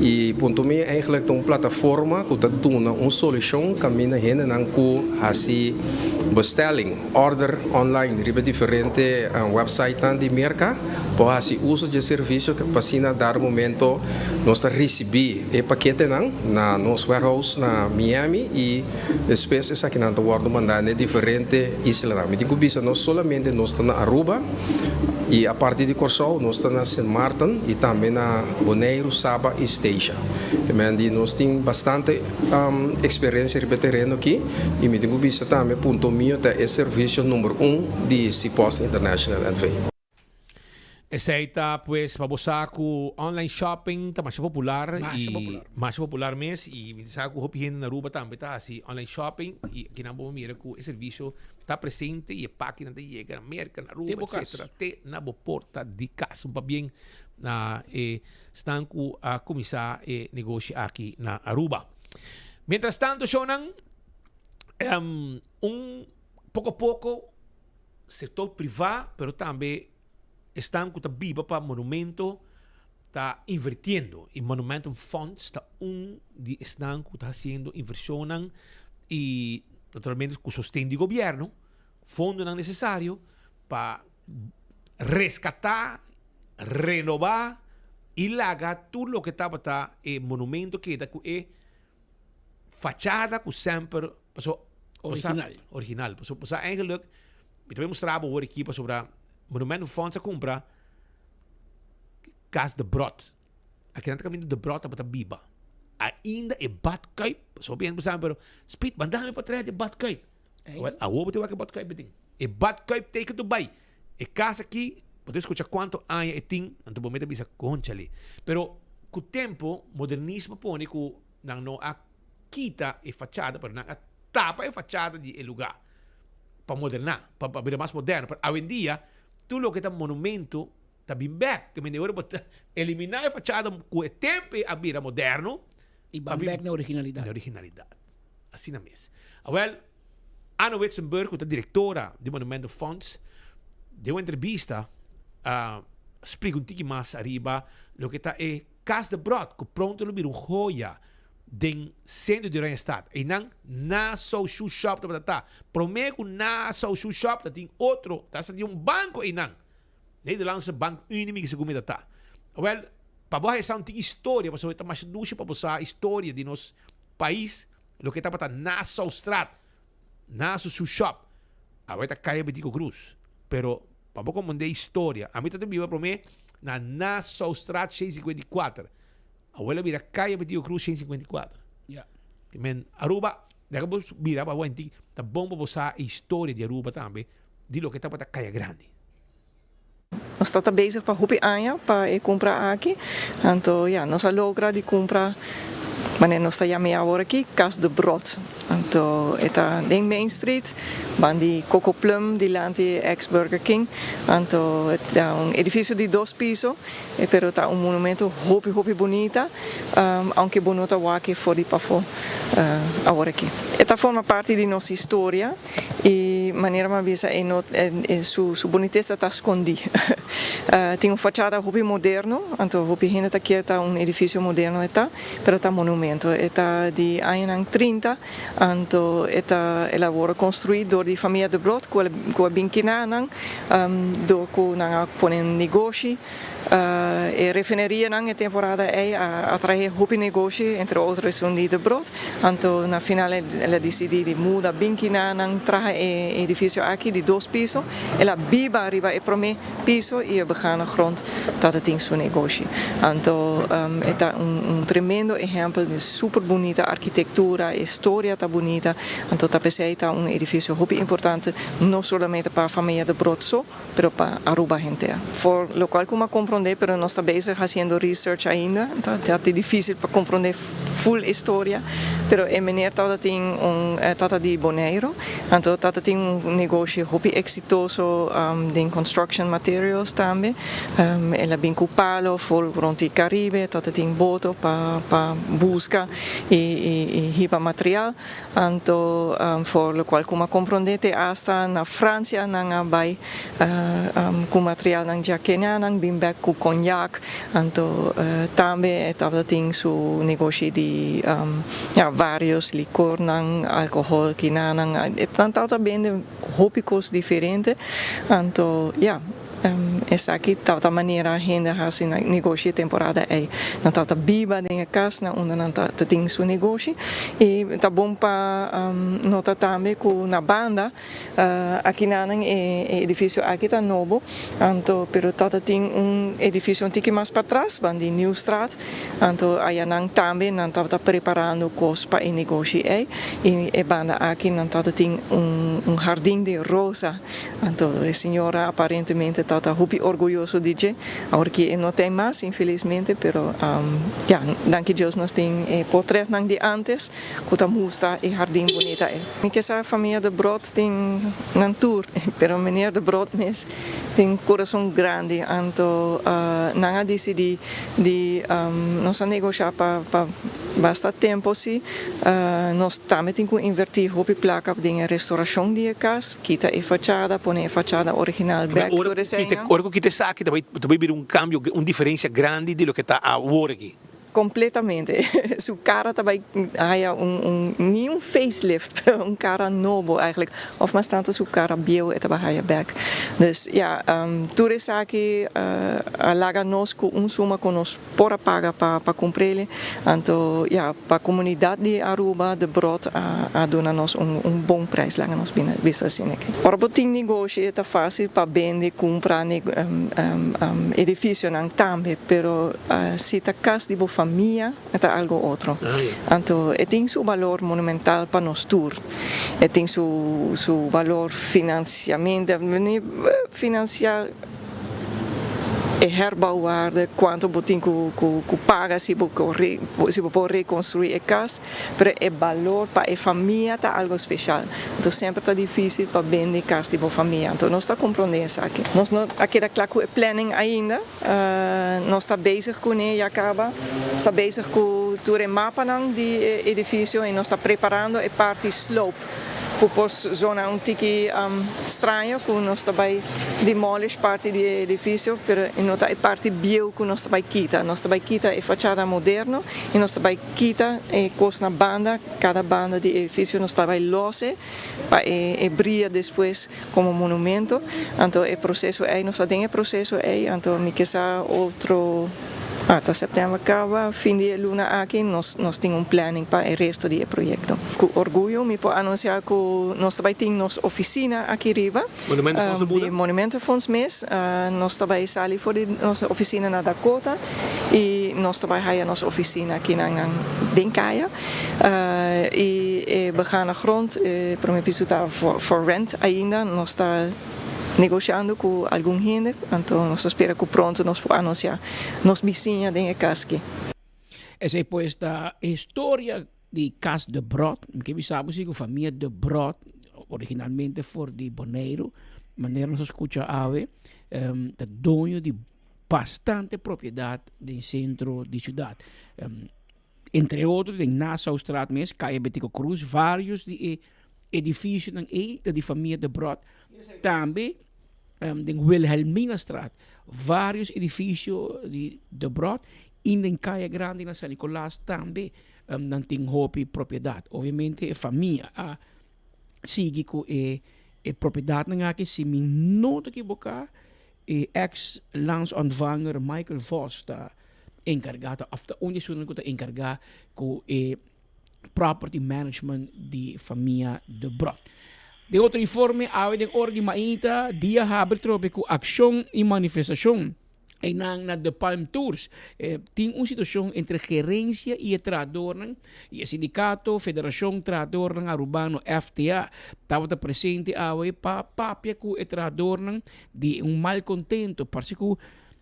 [SPEAKER 15] I Punto Mio eigenlijk ta un plataforma ku ta duna un solushon kaminda hendenan ku hasi bestelling, order online riba diferente websitenan di Merka por hasi uso dje servisio pa asina dado momento nos ta risibí e paketenan na nos warehouse na Miami i despues esakinan ta wòrdu mandá na e diferente islanan. Mi tin ku bisa no solamente nos ta na Aruba i aparte di Kòrsou nos ta na Sint Maarten i tambe na Boneiru, Saba i Statia. Di nos tin bastante Experiencia riba e tereno aki y mi tin cu bisa tambe Punto Mio ta e servicio number un di Cpost International NV.
[SPEAKER 3] Esey ta pues pa bo sa cu online shopping ta masha popular y masha popular mes y mi ta sa cu hopi hende na Aruba tambe ta haci online shopping y akinan bo mira cu e servicio ta presente y e pakinan ta yega na Merca, na Aruba, etcetera te na bo porta di cas. Un pabien na e Stan cu a cuminsa e negoshi aki na Aruba. Mientras tanto, shownan, um, un poco poco sector priva, pero tambe esnan cu ta biba pa monumento ta invirtiendo. Y Monumentum Fonds ta un di esnan cu ta haciendo inversionnan y naturalmente cu sosten di gobierno, fondonan necesario pa rescata, renoba y laga tur loke tabata e monumento keda cu e fachada cu semper paso
[SPEAKER 2] Original.
[SPEAKER 3] Original. Paso paso eigenlijk mi ta bay mustra bo awor aki pasobra Monumentenfonds a cumpra Cas de Brot. Akinan ta caminda de Brot tabata biba. Ainda e badkuip, pasobra hopi hende por sabi pero Speed manda mi pa traha di badkuip. Wel, awor bo tin wak e badkuip tin. E badkuip teken tu bai. E kas aki, bo ta skucha kuantu aña e tin, anto bo mester bisa konchale. Pero ku tempu, modernismo pone ku nan no a kita e fachada, pero nan a tapa e fachada di e lugá pa moderná, pa pa bira mas moderno. Pero awendia, tur loke ta monumento ta bin bèk. Ke mende ora bo ta eliminá e fachada ku e tempu a bira moderno.
[SPEAKER 2] I ban bèk na originalidat.
[SPEAKER 3] Na originalidat. Asina mes. Awel, Anne Witsenburg, ku ta direktora di Monumentenfonds, den un entrevista a splika un tiki mas ariba loke ta e Cas de Brot, ku pronto lo bira un hoya den sentro di Oranjestad. Einan Nassau Shoe Shop tabata ta. Promé ku Nassau Shoe Shop ta tin otro, ta hasta tin un banko einan. Nederlandse Bank Unie mi segun mi ta ta. Awel, pa bo haya sa un tiki historia, pasobra ta masha dushi pa bo sa historia di nos pais, loke tabata Nassaustraat, Nassau Shoe Shop, awe ta Kaya Betico Cruz. Pero pa bo comprende historia, ami ta ta biba prome na Nassaustraat 154, awe lo bira Kaya Betico Cruz 154.
[SPEAKER 2] Ya.
[SPEAKER 3] Men Aruba, laga bo bira pa bo henti, ta bon pa bo sa e historia di Aruba tambe, di loke tabata Kaya Grandi.
[SPEAKER 17] Nos ta ta bezig pa hopi aña pa e kumpra aki, anto ya nos a logra di kumpra manera nos ta yam'é awor aki Cas de Brot. Anto e ta den Main Street, ban di Coco Plum dilanti e ex Burger King. Anto e ta un edifisio di dos piso, pero ta un monumento hopi hopi bunita, aunke bo no ta wak e for di pafó awor aki. E ta forma parti di nos historia. E manera mi a bisa e no e su su bunitesa ta skondí. Tin un fachada hopi moderno, anto hopi hende ta kier ta un edifisio moderno e ta, pero ta monumento. E ta di añanan trinta, anto e ta el a wòrdu konstruí dor di famia De Brot ku ku a bin kina nan dor ku nan a pone un negoshi. E refinerianan e temporada ei a atrae hopi negoshi, entre otro esun di De Brot. Anto na final el a disidí di muda bin kinanan traha e edifisio aki di dos piso. El a biba riba e promé piso i e begane grond tabatin su negoshi. Anto e ta un tremendo ehèmpel di super bunita arkitektura, e storia ta bunita. Anto ta p'esei ta un edifisio hopi importante, no solamente pa famia De Brot so, pero pa Aruba henter. For lokual ku mi a komprondé. komprondé, pero nos ta bezig hasiendo research ainda. Ta ta difísil pa komprondé full e storia, pero e meneer tabata tin un tata di Boneiru, anto tata tin un negoshi hopi eksitoso den construction materials tambe. El a bin ku palo for rond di Karibe, tata tin boto pa pa buska i i hiba material. Anto for locual cu m'a comprende te hasta na Francia nan a bay cu materialnan dja Kenianan bin bek cu cognac. Anto tambe e tabata tin su negoshi di ya varios licornan, alcohol kinanan. Nan tabata bende hopi cos diferente. Anto ya. Esaki tabata manera hende a hasi nan negoshi e temporada ei. Nan tabata biba den e kas na unda nan ta tin su negoshi. I ta bon pa nota tambe ku na banda akinanan e edifisio aki ta nobo, anto pero tabata tin un edifisio un tiki mas patras banda di Nieuwstraat, anto ayanan tambe nan tabata preparando kos pa e negoshi ei. I e banda aki nan tabata tin un hardin di rosa. Anto e señora aparentemente ta ta hopi orguyoso di dje. Awor ki e no ta ei mas, infelizmente, pero ya, danki Dios nos tin e portretnan di antes ku ta mustra e hardin bunita ei. Mi ke sa famia de Brot tin nan tur, pero meneer de Brot mes tin kurason grandi, anto nan a disidí di nos a negoshá pa pa basta tempo si. Nos tambe tin ku invertí hopi plaka den e restaurashon di e kas, kita e fachada, pone e fachada original bèk, tur eseinan.
[SPEAKER 3] Ora ku kita esaki ta bai bira un kambio, un diferensia grandi di loke ta awor aki.
[SPEAKER 17] Kompletamente. Su kara ta bai haya un, un, ni un facelift, pero un kara nobo eigenlijk. Òf mas tantu su kara bieu e ta bai haya bèk. Dus ya, tur esaki a laga nos ku un suma ku nos Por a paga pa pa cumprele, anto ya pa comunidad di Aruba de Brot a a duna nos un un bon prijs laga nos bina bisa asina aki. Ora bo tin negoshi e ta facil pa bende cumpra edificionan tambe pero si ta cas di bo famia e ta algo otro. Anto e tin su balor monumental pa nos tur, e tin su su balor financiamente financial. E herbouwwaarde, kuantu bo tin ku ku paga si bo si bo por rekonstruí e kas, pero e balor pa e famia ta algu speshal. Anto semper ta difísil pa bende kas di bo famia. Anto nos ta komprondé esaki. Nos no a keda kla ku e planning ainda. Nos ta bezig kuné ya kaba. Nos ta bezig ku tur e mapanan di e edifisio i nos ta preparando e parti slope. Ku por zona un tiki straño ku nos ta bai demolish parti di e edifisio, pero e no ta e parti bieu ku nos ta bai kita. Nos ta bai kita e fachada moderno i nos ta bai kita e kos na banda, kada banda di e edifisio nos ta bai lose pa e bria despues komo monumento. Anto e proseso ei, nos ta den e proseso ei, anto mi ke sa otro. Ata sèptèmber kaba, fin di e luna aki, nos nos tin un planning pa e resto di e proyekto. Ku orguyo mi por anunsiá ku nos ta bai tin nos ofisina aki riba.
[SPEAKER 3] Monumentenfonds ta muda?
[SPEAKER 17] Di Monumentenfonds mes. Nos ta bai sali for di nos ofisina na Dakota i nos ta bai haya nos ofisina akinan den kaya. I e begane grond, e prome piso ta for rent ainda. Nos ta. Negociando cu algun hende, anto nos ta spera cu pronto nos por anuncia nos bisiña den e cas aki.
[SPEAKER 2] Esey pues ta e historia di Cas de Brot. Mi ke bisa bo si cu famia de Brot originalmente for di Boneiru, manera nos a scucha awe, ta doño di bastante propiedad den centro di ciudad. Entre otro den Nassaustraat mes, Kaya Betico Cruz, varios di e edificionan ey ta di famia De Brot. Tambe den Wilhelminastraat, varios edificio di De Brot y den Kaya Grandi na San Nicolas tambe nan tin hopi propiedad. Obviamente e famia a sigui cu e propiedadnan aki, si mi no ta ekiboca, E ex landsontvanger Michael Vos ta enkargá ta òf ta un di esunnan ku ta enkargá ku e property management di famia De Brot. Den otro informe awe den ora di mainta dia habri trobe ku akshon i manifestashon einan na De Palm Tours. Tin un situashon entre gerensia i e trahadornan i e sindikato Federashon Trahadornan Arubano, FTA, tabata presente awe pa papia ku e trahadornan di un malcontento, parse cu.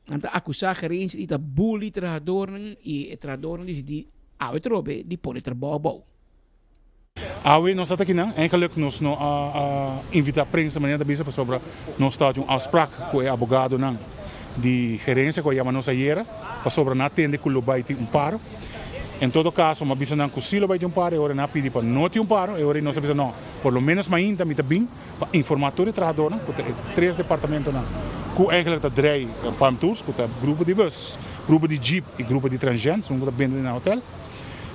[SPEAKER 2] Nan ta akusá gerensia di ta bully trahadornan i e trahadornan disidí awe trobe di pone trabou abou.
[SPEAKER 1] Awe nos a ta kinan, eigenlijk nos no a invita prensa manera ta bisa pasobra nos ta haci un afspraak cu e abogadonan di gerencia cu a yama nos ayera pasobra nan a tende cu lo bay tin un paro. En todo caso mi a bisa nan cu si lo bay tin un paro e ora nan a pidi pa no tin un paro e ora nos a bisa no por lo menos mainta mi ta bin pa informa tur e trahadornan cu ta e tres departamentonan cu eigenlijk ta drei Palm Tours cu ta grupo di bus, grupo di jeep y grupo di transient, esun cu ta bende den hotel.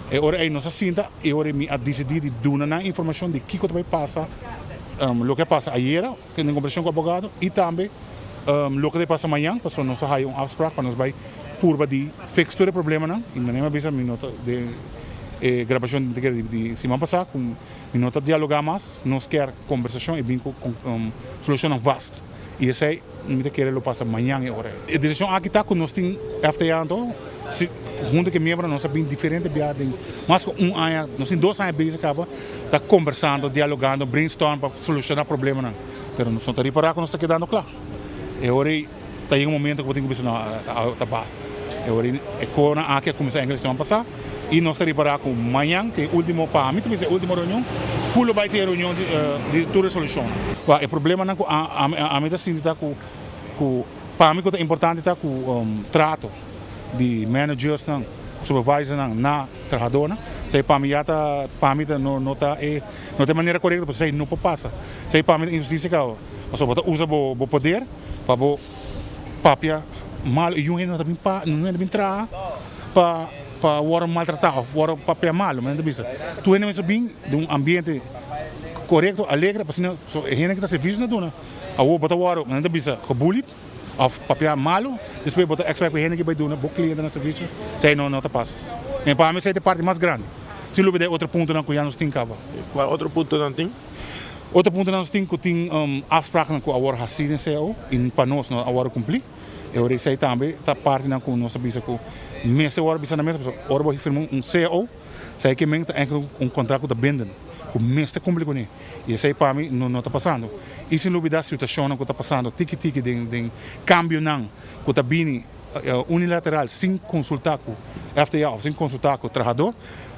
[SPEAKER 1] E ora ei nos a sinta i ora mi a disidí di duna nan informashon di kiko ta bai pasa, loke a pasa ayera den kombersashon ku abogado i tambe loke ta bai pasa mañan pasobra nos a haya un afsprak pa nos bai purba di fix tur e problemanan i manera mi a bisa mi no ta den e grabashon di siman pasá ku mi no ta dialogá mas, nos kier kombersashon i bin ku solushonnan vast i esei Mi ta kere lo pasa mañan e ora ei. E desishon aki ta ku nos tin FTA anto si hunto ku e miembronan nos a bin diferente bia den mas ku un aña, nos tin dos aña bezig kaba ta kombersando, dialogando, brainstorm pa solushoná problemanan. Pero nos no ta ripará ku nos ta kedando kla. E ora ei ta yega un momento ku bo tin ku bisa no ta basta. E ora ei e kona aki a kuminsá enkele siman pasá i nos ta ripará ku mañan ta e último, pa mi ta bisa e último reunion ku lo bai tin e reunion di tur e solushonnan. Wak, e problemanan ku ami ta sinti ta ku ku pa mi ku ta importante ta ku trato di managersnan, supervisornan na trahadornan. Esei pa mi ya ta pa mi ta no ta e no ta e manera korekto pasobra esei no por pasa. Esei pa mi ta inhustisia kaba pasobra bo ta usa bo poder pa bo papia malo y un hende no ta bin pa un hende bin traha pa pa wòrdu maltratá òf wòrdu papia malo manera ta bisa tur hende mester bin den un ambiente korekto alegre pa asina so e hende ku ta servisio na duna awor bo ta wòrdu manera ta bisa gebullied òf papia malo despues bo ta expect pa e hende ke bai duna bo klientenan servisio esei no no ta pas pa mi esei ta e parti mas grandi sin lubida e otro puntonan ku ya nos tin kaba.
[SPEAKER 4] Kua otro puntonan tin?
[SPEAKER 1] Otro punto nos tin cu tin afspraaknan cu a worde haci den cao y pa nos no a worde cumpli. E ora esey tambe ta partinan cu nos a bisa cu mester worde bisa na mesa pasobra ora bo firma un cao esey ke men ta eigenlijk un contract cu ta bindend cu mester cumpli cune y esey pa mi no ta pasando. Y sin lubida situacionnan cu ta pasando tiki tiki den cambionan cu ta bini unilateral sin consulta cu FTA of sin consulta cu trahador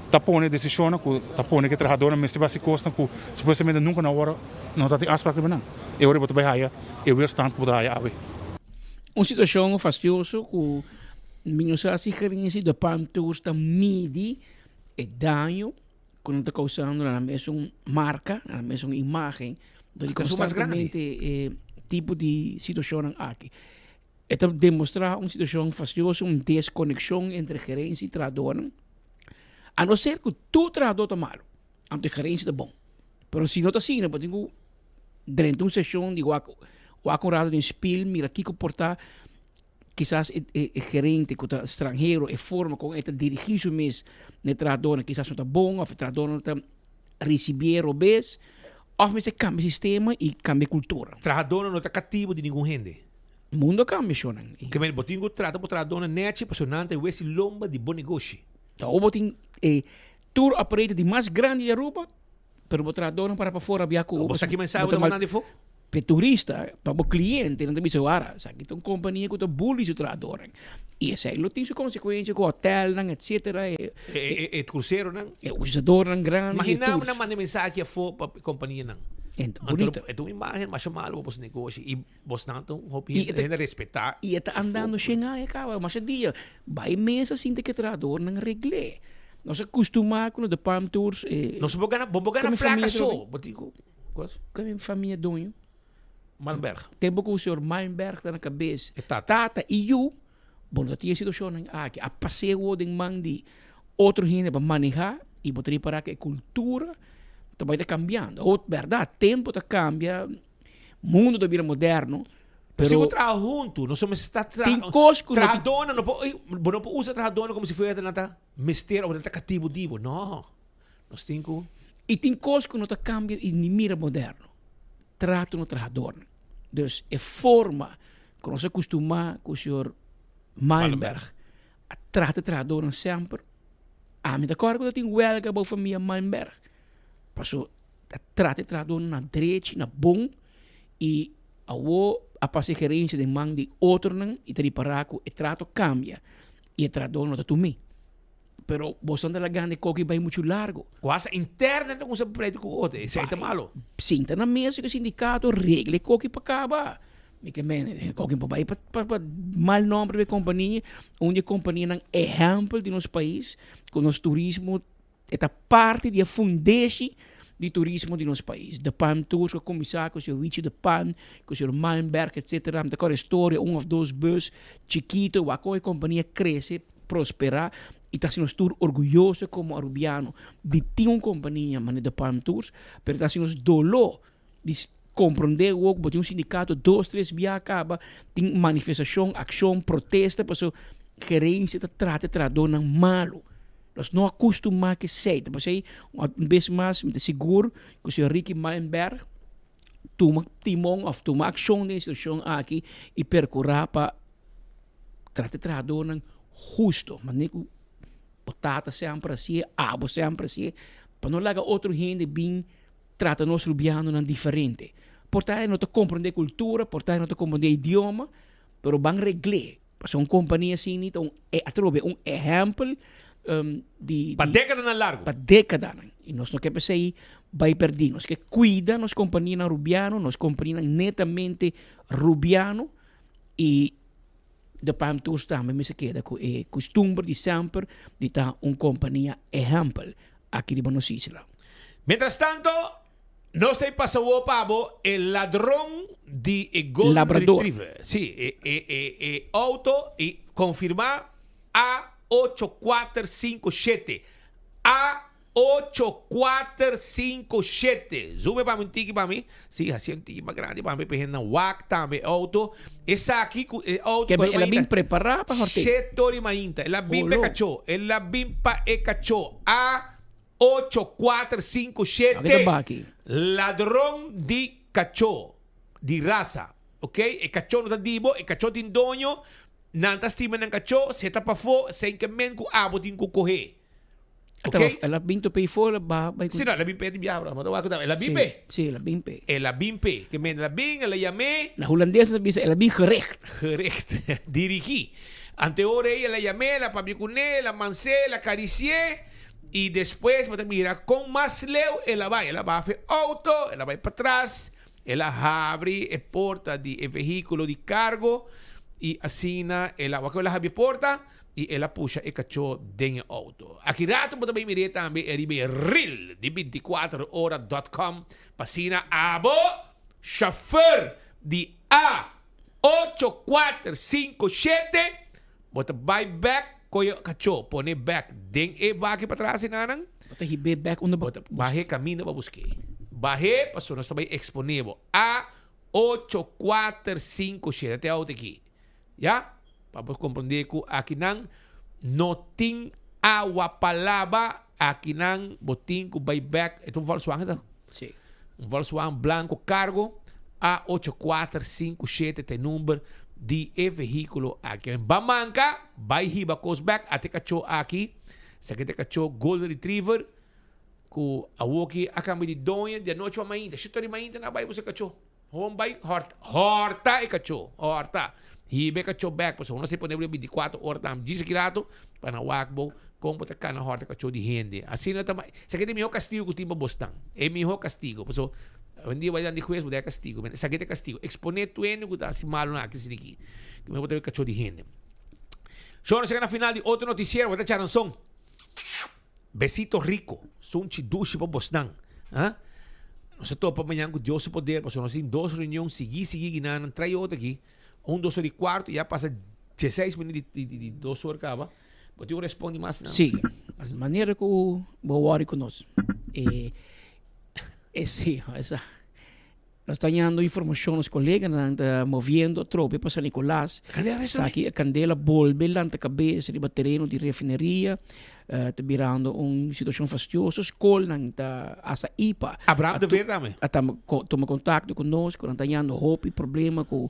[SPEAKER 1] ta pone decisionnan cu ta pone cu e trahadornan mester bay haci cosnan cu supuestamente nunca nan worde no ta tin afspraak riba nan. E ora bo ta bay haya e weerstand cu bo ta haya awe.
[SPEAKER 2] Un situacion fastioso cu mi no sa si gerencia di Palm Tours ta midi e daño cu nan ta causando na nan mesun marca, na nan mesun imagen, dor di constantemente e tipo di situacionnan aki. E ta demostrá un situashon fastioso, un deskonekshon entre gerensia i trahadónan. A no ser ku tur trahadó ta malu, anto e gerensia ta bon. Pero si no ta asina, bo tin ku drenta un seshon di wak wak un rato den spil, mira kiko por ta. Kisas e e gerente ku ta stranhero, e forma kon e ta dirigí su mes na e trahadónan kisas no ta bon òf e trahadónan ta risibié robes, òf mester kambia sistema i kambia kultura.
[SPEAKER 3] Trahadónan no ta katibu di ningun hende.
[SPEAKER 2] Mundo a cambia shonan.
[SPEAKER 3] Ke men bo tin ku trata bo trahadónan nechi pasobra nan ta e wesi lomba di bo negoshi.
[SPEAKER 2] Ta bo tin e tour operator di mas grandi di Aruba, pero bo trahadónan para pafó rabia ku bo.
[SPEAKER 3] Bo sa ki mensahe bo ta manda nan di afó?
[SPEAKER 2] Pa e turista, pa bo kliente nan ta bisa wara, esaki ta un kompania ku ta bully su trahadónan. I esei lo tin su konsekuensia ku hotelnan etcetera.
[SPEAKER 3] E kruseronan.
[SPEAKER 2] E usadornan grandi di e
[SPEAKER 3] tours. Imagina bo nan manda e mensahe aki afó pa e kompanianan.
[SPEAKER 2] Bunita.
[SPEAKER 3] E ta un imagen masha malo pa boso negoshi i Bosnan ta un hopi hende, hende respetá.
[SPEAKER 2] I e ta andando shen aña kaba, masha dia. Bai mesa sinta ku e trahadornan regl'é. Nos a kustumá ku nos de Palm Tours.
[SPEAKER 3] Nos bo gana, bo bo gana plaka so. Bo tin ku,
[SPEAKER 2] kos? Ku mi famia doño.
[SPEAKER 3] Malmberg.
[SPEAKER 2] Tempu ku señor Malmberg ta na kabes.
[SPEAKER 3] E tata.
[SPEAKER 2] Tata i yu, bo no ta tin e situashonnan aki. A pas'é wou den man di otro hende pa manehá i bo ta ripará ku e kultura ta bai ta kambiando. Awor, bèrdat, tempu ta kambia. Mundo ta bira moderno,
[SPEAKER 3] pero... Si bo traha huntu, nos mester ta
[SPEAKER 2] Tin kos ku no
[SPEAKER 3] tin. Trahadónan no por, bo no por usa trahadónan komo si fuera nan ta mester òf nan ta katibu di bo. No. Nos tin ku.
[SPEAKER 2] I tin kos ku no ta kambia i ni mira moderno. Trato na trahadónan. Dus e forma ku nos a kustumá ku señor Malmberg a trata trahadónan semper, ami ta kòrda ku ta tin wèlga bou famia Malmberg. Paso ta trata e trahadónan na drechi, na bon, i awo. a pasa e gerencia den man di otronan y ta ripara cu e trato cambia y e trahador no ta tumi. Pero boso ta lagando e koki bai mucho largo.
[SPEAKER 3] Cu hasta interna ta cuminsa pleito cu otro, esey ta malo.
[SPEAKER 2] Sinta na mesa cu e sindicato, regla e koki pa caba. Mi ke meen, e koki por bai pa pa mal nomber di e compania, un di e companianan ehempel di nos pais, cu nos turismo E ta parti di e fundeshi di turismo di nos pais. De Palm Tours ku a kuminsá ku señor Wichi de Palm, ku señor Malmberg etcetera. Mi ta kòrda e storia, un òf dos bus chikito, wak kon e kompania krese, prosperá i ta hasi nos tur orguyoso komo arubiano di tin un kompania manera De Palm Tours, pero ta hasi nos doló di komprondé awor ku bo tin un sindikato dos tres bia kaba tin manifestashon, akshon, protesta pasobra gerensia ta trata e trahadónan malu. Nos no a kustumá ku esei. Ta pasei un bes mas mi ta sigur ku señor Ricky Malenberg tuma timon òf tuma akshon den e situashon aki i perkurá pa trata e trahadónan husto. Manera ku bo tata semper hasié, abo semper hasié, pa no laga otro hende bin trata nos rubianonan diferente. Por ta e no ta comprende cultura, por ta e no ta comprende idioma, pero ban regl'é. Pasobra un compania asina ta un, atrobe, un ehempel di.
[SPEAKER 3] Pa decadanan largo.
[SPEAKER 2] Pa decadanan. Y nos no ke p'esey bay perdi. Nos ke cuida nos companianan rubiano, nos companianan netamente rubiano y De Palm Tours tambe mester keda cu e custumber di semper di ta un compania ehempel aki riba nos isla.
[SPEAKER 3] Mientras tanto, nos ta pasa awor pa bo e ladron di e Golden
[SPEAKER 2] Labrador.
[SPEAKER 3] Retriever. Sí, e, e, e, e auto y confirma A ocho kuater sinku shete. A Ocho, kuater, sinku, shete. Zoom e pa mi un tiki pa mi. Si, hasi un tiki mas grandi pa mi pa e hendenan wak tambe e auto. Esaki ku e auto
[SPEAKER 2] Ke el a bin prepará pa hort'é.
[SPEAKER 3] Shete ora i mainta. El a bin pa e
[SPEAKER 2] Olo.
[SPEAKER 3] kachó. El a bin pa e kachó. A ocho, kuater, sinku,
[SPEAKER 2] Aki ta
[SPEAKER 3] shete.
[SPEAKER 2] baki.
[SPEAKER 3] Ladron di kachó. Di rasa. Ok, e kachó no ta di bo, e kachó tin doño. Nan ta stima nan kachó, si e ta pafó, esei ke men ku abo tin ku kohé.
[SPEAKER 2] Ok. El a bin tope for, el a baha bai ku.
[SPEAKER 3] Si no, el a bin pe di biaha, bro. El a bin pe.
[SPEAKER 2] Si, el a bin pe.
[SPEAKER 3] El a bin pe. Ke men el a bin, el a yam'é.
[SPEAKER 2] Na hulandes nan ta bisa el a bin gericht.
[SPEAKER 3] Gericht. Dirigí. Ante ora ei el a yam'é, el a papia kuné, el a mans'é, el a karisi'é. I despues bo ta mira kon mas leu el a bai. El a baha fe outo, el a bai patras, el a habri e porta di e vehíkulo di kargo i asina el a, wak el a habri e porta? I el a pusha e kachó den e outo. Aki rato bo ta bay mir'é tambe riba e reel di binticuatro ora dot com pa asina abo, chauffeur di A ocho kuater sinku shete, bo ta bay bek koe e kachó, pone bek den e baki patras enanan.
[SPEAKER 2] Bo ta hib'é bek unda bo
[SPEAKER 3] ta Bah'é kaminda pa busk'é. Bah'é pasobra nos ta bay eksponé bo. A ocho kuater sinku shete ta e outo aki. Ya, pa bo comprende cu akinan no tin awa pa laba, akinan bo tin cu bay bek, e ta un Volkswagen ta?
[SPEAKER 2] Si.
[SPEAKER 3] Un Volkswagen blanco cargo, A ocho kuater sinku shete ta e number di e vehiculo aki. Ba manca, bay hiba cos bek, ate cacho aki, esaki ta e cacho Golden Retriever, cu awoki a cambia di doño di anochi pa mainta, shito di mainta nan a bay busca cacho. Hon bai hòrt, hòrta e kachó, hòrta. Hiba e kachó bèk, pasobra no se pone riba bintikuater ora tambe. Djis aki rato pa nan wak bo kon bo ta kana hòrta kachó di hende. Asina ta, esaki ta e mihó kastigu ku tin pa bosnan. E mihó kastigu. Pasobra awendia bo bai di hues bo ta e kastigu. Esaki ta e kastigu. Eksponé tur hende ku ta hasi malu nan aki asina aki. Ku mihó bo ta wak kachó di hende. Shor, nos yega na final di otro notisiero. Bo ta charanson. Besito rico, sunchi dushi pa bosnan. Ha? Nos ta topa mañan cu Dios su poder, pasobra nos tin dos reunion sigui sigui guinan, trae otro aki. Un dos or y cuarto, ya pasa dieseis minuut di, di, di, di dos or caba. Bo tin un respondi mas nan?
[SPEAKER 2] Sí, as manera cu bo worry cu nos. E, e sí, esa. Nos ta hañando informashon, nos koleganan ta moviendo atrobe pa San Nicolas. Esaki e kandela bolbe lanta kabes riba tereno di refineria, ta birando un situashon fastioso. Skolnan ta hasta ipa.
[SPEAKER 3] Abraham de Veer tambe.
[SPEAKER 2] A tuma kontakto ku nos, ku nan ta hañando hopi problema ku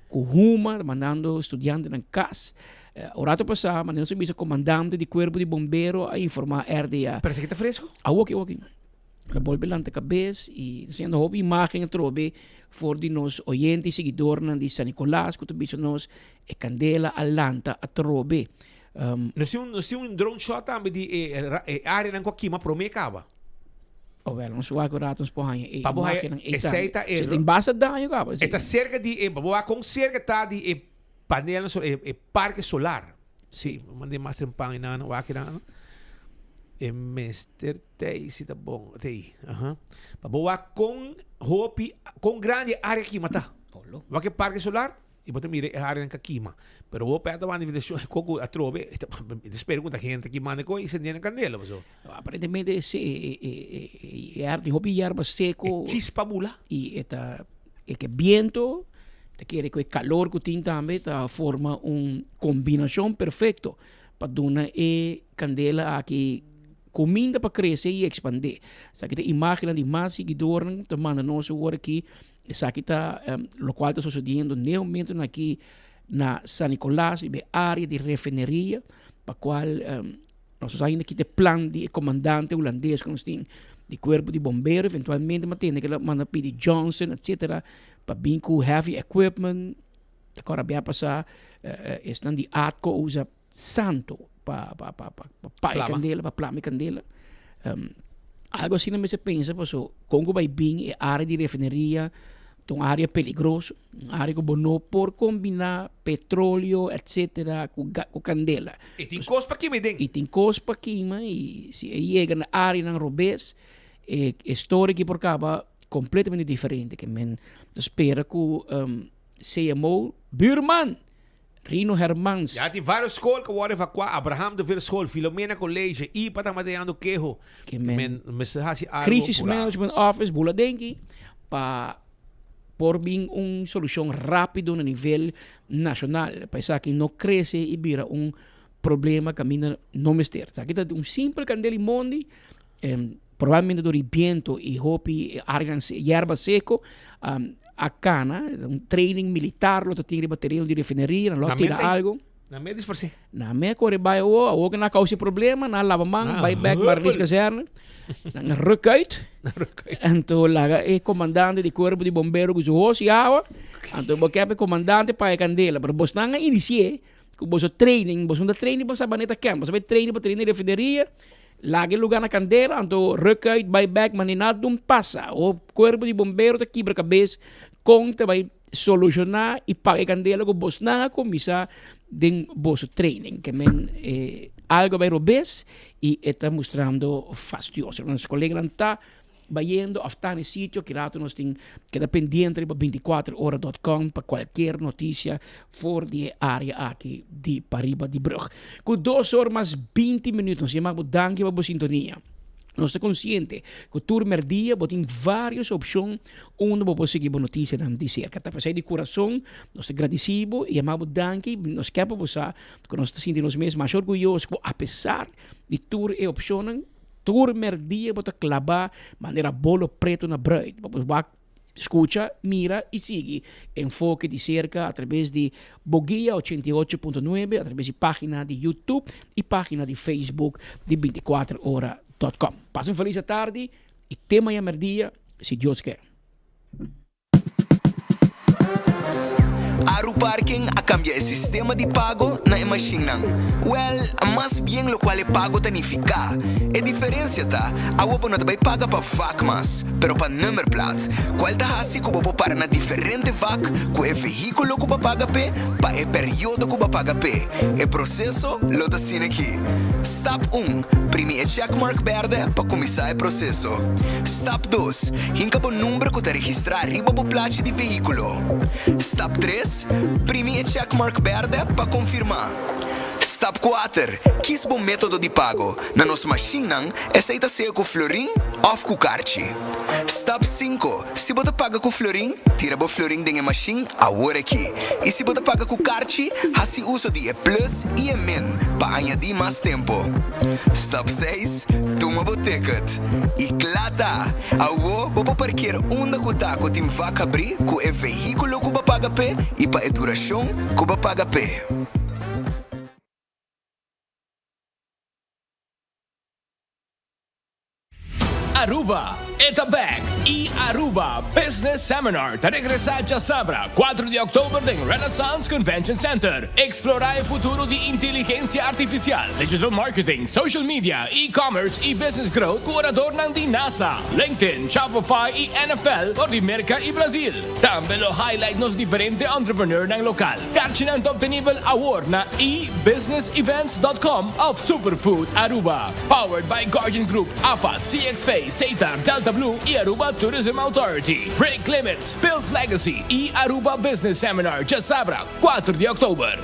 [SPEAKER 2] huma, mandando studiantenan kas. Un rato pasá, manera nos a bisa, komandante di kuerpo di bombero a informá RDA.
[SPEAKER 3] Pero esaki ta fresco?
[SPEAKER 2] Awoki, awoki. Lo bolbe lanta kabes i siendo hopi imagen atrobe for di nos oyente i siguidornan di San Nicolas ku ta bisa nos e kandela a lanta atrobe.
[SPEAKER 3] Nos tin un nos tin un drone shot tambe di e e areanan ku a kima prome kaba.
[SPEAKER 2] Oh wel, nos wak un rato nos por haña e
[SPEAKER 3] Pa bo haña
[SPEAKER 2] imagennan ei
[SPEAKER 3] esei
[SPEAKER 2] tambe.
[SPEAKER 3] ta e
[SPEAKER 2] Si tin basta daño kaba
[SPEAKER 3] E ta serka di e pa bo wak kon serka ta di e panelnan solar e parke solar. Sí, mande mas trempan einan wak einan. E mester tei si ta bon tei aha. Pa bo wak kon hopi kon grandi e area kima ta. Wak e parke solar i bo ta mira e areanan ka kima. Pero bo pèt ta wak invitashon e koko atrobe e ta mi ta spera ku ta hende ki manda koe i sende nan kandela paso.
[SPEAKER 2] Aparentemente e e e tin hopi yerba seko.
[SPEAKER 3] E chispa bula.
[SPEAKER 2] I e ta e ke biento ta kere ku e kalor ku tin tambe ta forma un kombinashon perfekto pa duna e kandela aki kuminda pa krese i ekspandé. Esaki ta imágennan di mas siguidornan ta manda nos awor aki. Esaki ta lokual ta sosodiendo n'e momentonan aki na San Nicolas riba e área di refineria pa kual nos no sa ainda kita e plan di e komandante hulandes ku nos tin di kuerpo di bombero eventualmente mi a tende ku el a manda pidi Johnson etcetera pa bin ku heavy equipment. Ta kòrda bia pasá esnan di ATCO a usa santo pa pa pa pa pa paga e candela, pa plama e candela. Algo asina mester pensa paso con cu bay bin e area di refineria ta un area peligroso, un area cu bo no por combina petroleo etcetera cu cu candela.
[SPEAKER 3] Y tin cos pa kima den.
[SPEAKER 2] Y tin cos pa kima y si e yega na areanan robes e e story aki por caba completamente diferente. Ke men ta spera cu CMO, buurman! Rino Hermans.
[SPEAKER 3] Ya tin varios skol ku wòrdu evakuá, Abraham de Veer School, Filomena College, ipa ta mateando keho.
[SPEAKER 2] Ke men
[SPEAKER 3] mester hasi algo
[SPEAKER 2] Crisis
[SPEAKER 3] purá.
[SPEAKER 2] Management Office bula denki pa por bin un solushon rápido na nivel nashonal pa esaki no krese i bira un problema kaminda no mester. Esaki ta un simpel kandel i mondi, probablemente dor di biento i hopi areanan yerba seko a cana, un training militar lo ta tin riba tereno di refineria, nan lo a tira algo.
[SPEAKER 3] Nan me disparse.
[SPEAKER 2] Nan me kore bai awo, awo ke nan a causa problema, nan a laba man, bai bek Mariniers-kazerne, nan a ruk uit, anto laga e comandante di cuerpo di bombero ku su hos i awa, anto bo kep e comandante paga e candela, pero bosnan a inicie ku boso training, boso no ta training pa Sabaneta Camp, boso a bai training pa training refineria, Laga e luga na kandela, anto ruk uit, bai bek, ma ni nada dun pasa. O kuerpo di bombero ta kibra kabes kon ta bai solushoná i paga e kandela ku bosnan a kuminsá den boso training. Ke men e algu a bai robes i e ta mustrando fastioso. Nos koleganan ta bayendo of ta na e sitio, ki rato nos tin keda pendiente riba binticuatro ora dot com pa cualkier noticia for di e area aki di pariba di brug. Cu dos or mas binti minuut nos yama bo danki pa bo sintonia. Nos ta consciente cu tur merdia bo tin varios opcion unda bo por sigui bo noticianan di cerca. Ta p'esey di curason nos ta gradici bo y yama bo danki. Nos kier pa bo sa cu nos ta sinti nos mes masha orguyoso cu apesar di tur e opcionnan, Tur merdia bo ta klabá manera bolo pretu na bruid. Bo por wak, skucha, mira i sigui Enfoke di serka atrabes di Boguia 88.9, atrabes di página di YouTube i página di Facebook di 24 ora dot com. Pasa un felis atardi i te maña merdia si Dios ke.
[SPEAKER 20] Aruparking a kambia e sistema di pago na e mashinnan. Wèl, mas bien lokual e pago ta nifiká. E diferensia ta, awo bo no ta bai paga pa vak mas, pero pa nummerplaat, kual ta hasi ku bo por para na diferente vak ku e vehíkulo ku bo a paga p'e pa e periodo ku bo a paga p'e. E proseso lo ta asina aki. Stap un, Primi e checkmark bèrdè pa kuminsá e proseso. Stap dos, Hinka bo number ku ta registrá riba bo plachi di vehíkulo. Stap tres, Primi e checkmark bèrdè pa konfirmá. Stap kuater, Kis bo método di pago. Na nos mashinnan, esei ta sea ku florin òf ku karchi. Stap sinku, Si bo ta paga ku florin, tira bo florin den e mashin awor aki. I si bo ta paga ku karchi, hasi uso di e plus i e min pa añadí mas tempu. Stap seis, Tuma bo ticket. I kla ta! Awo bo por parkeer unda ku ta ku tin vak habrí ku e vehíkulo ku bo paga p'e i pa e durashon ku bo paga p'e.
[SPEAKER 18] Aruba, e ta bek! E Aruba Business Seminar ta regresa djasabra, cuatro di october den Renaissance Convention Center. Explora e futuro di inteligencia artificial, digital marketing, social media, e-commerce y business growth cu oradornan di NASA, LinkedIn, Shopify y NFL for di Merca y Brazil. Tambe lo highlight nos diferente entrepreneurnan local. Karchinan ta obtenibel awor na ebusinessevents.com of Superfood Aruba. Powered by Guardian Group, AFA, CXP, Setar, Delta Blue y Aruba Tourism Authority. Break Limits, Build Legacy y Aruba Business Seminar djasabra, cuatro di october.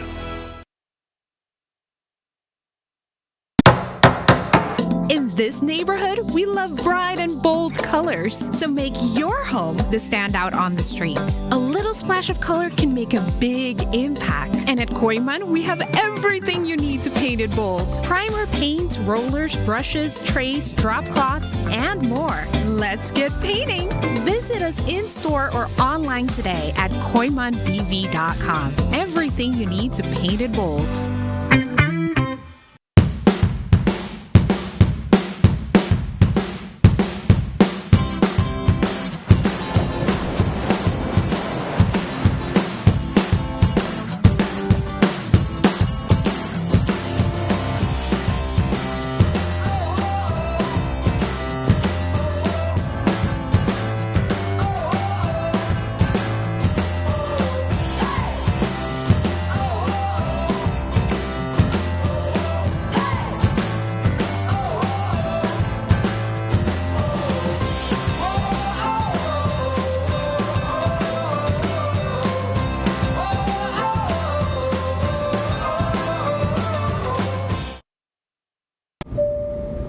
[SPEAKER 19] In this neighborhood, we love bright and bold colors. So make your home the standout on the street. A little splash of color can make a big impact. And at Kooyman, we have everything you need to paint it bold. Primer, paint, rollers, brushes, trays, drop cloths, and more. Let's get painting! Visit us in store or online today at kooymanbv.com. Everything you need to paint it bold.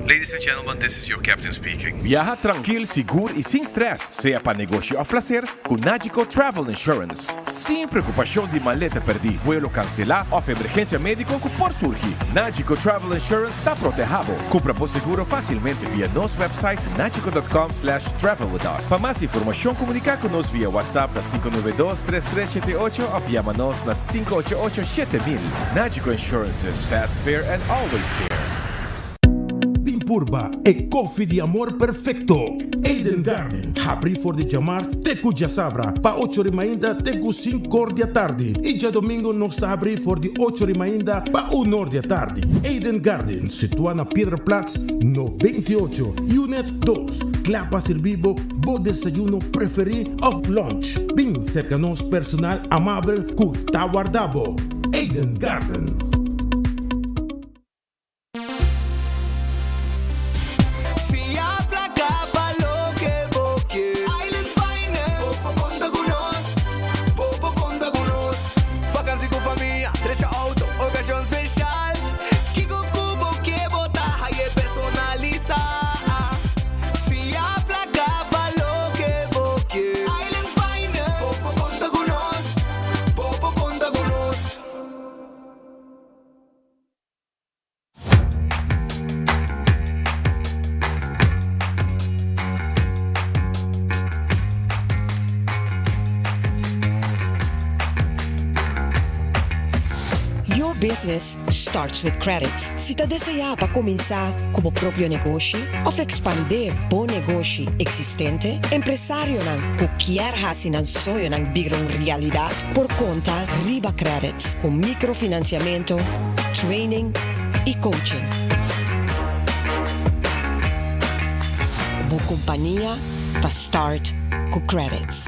[SPEAKER 21] Ladies and gentlemen, this is your captain speaking.
[SPEAKER 22] Biaha trankil, sigur y sin stress, sea pa negoshi of placer, cu Nagico Travel Insurance. Sin preocupacion di maleta perdi, vuelo cancela of emergencia medico cu por surgi. Nagico Travel Insurance ta proteha bo. Cumpra bo seguro facilmente via nos website nagico.com slash travel with us. Pa mas informacion comunica cu nos via WhatsApp na 592 3378 of yama nos na 588 7000. Nagico Insurances, fast, fair and always there.
[SPEAKER 25] Bin purba e koffie di amor perfecto! Eden Garden, habri for di djamars te ku djasabra pa ocho ri mainta te ku sinkor di atardi i djadomingo nos ta habri for di ocho ri mainta pa unor di atardi. Eden Garden, situa na Piedraplaats 98, Unit dos, kla pa sirbi bo bo desayuno preferi of lunch. Bin serka nos personal amabel ku ta warda bo. Eden Garden.
[SPEAKER 20] Fia placa pa loke bo ke. Island Finance. Bo por conta cu nos. Bo por conta cu nos. Vakantie cu famia, drecha auto, ocasion special. Kico cu bo ke bo ta haye personalisa. Fia placa pa loke bo ke. Island Finance. Bo por conta cu nos. Bo por conta cu nos.
[SPEAKER 26] Your business starts with credit. Si ta deseá pa kuminsá ku bo propio negoshi òf ekspandé bo negoshi eksistente, empresarionan ku kier hasi nan soñonan bira un realidat por konta riba credit ku mikrofinansiamentu, training y coaching. Bo compania ta start cu credits.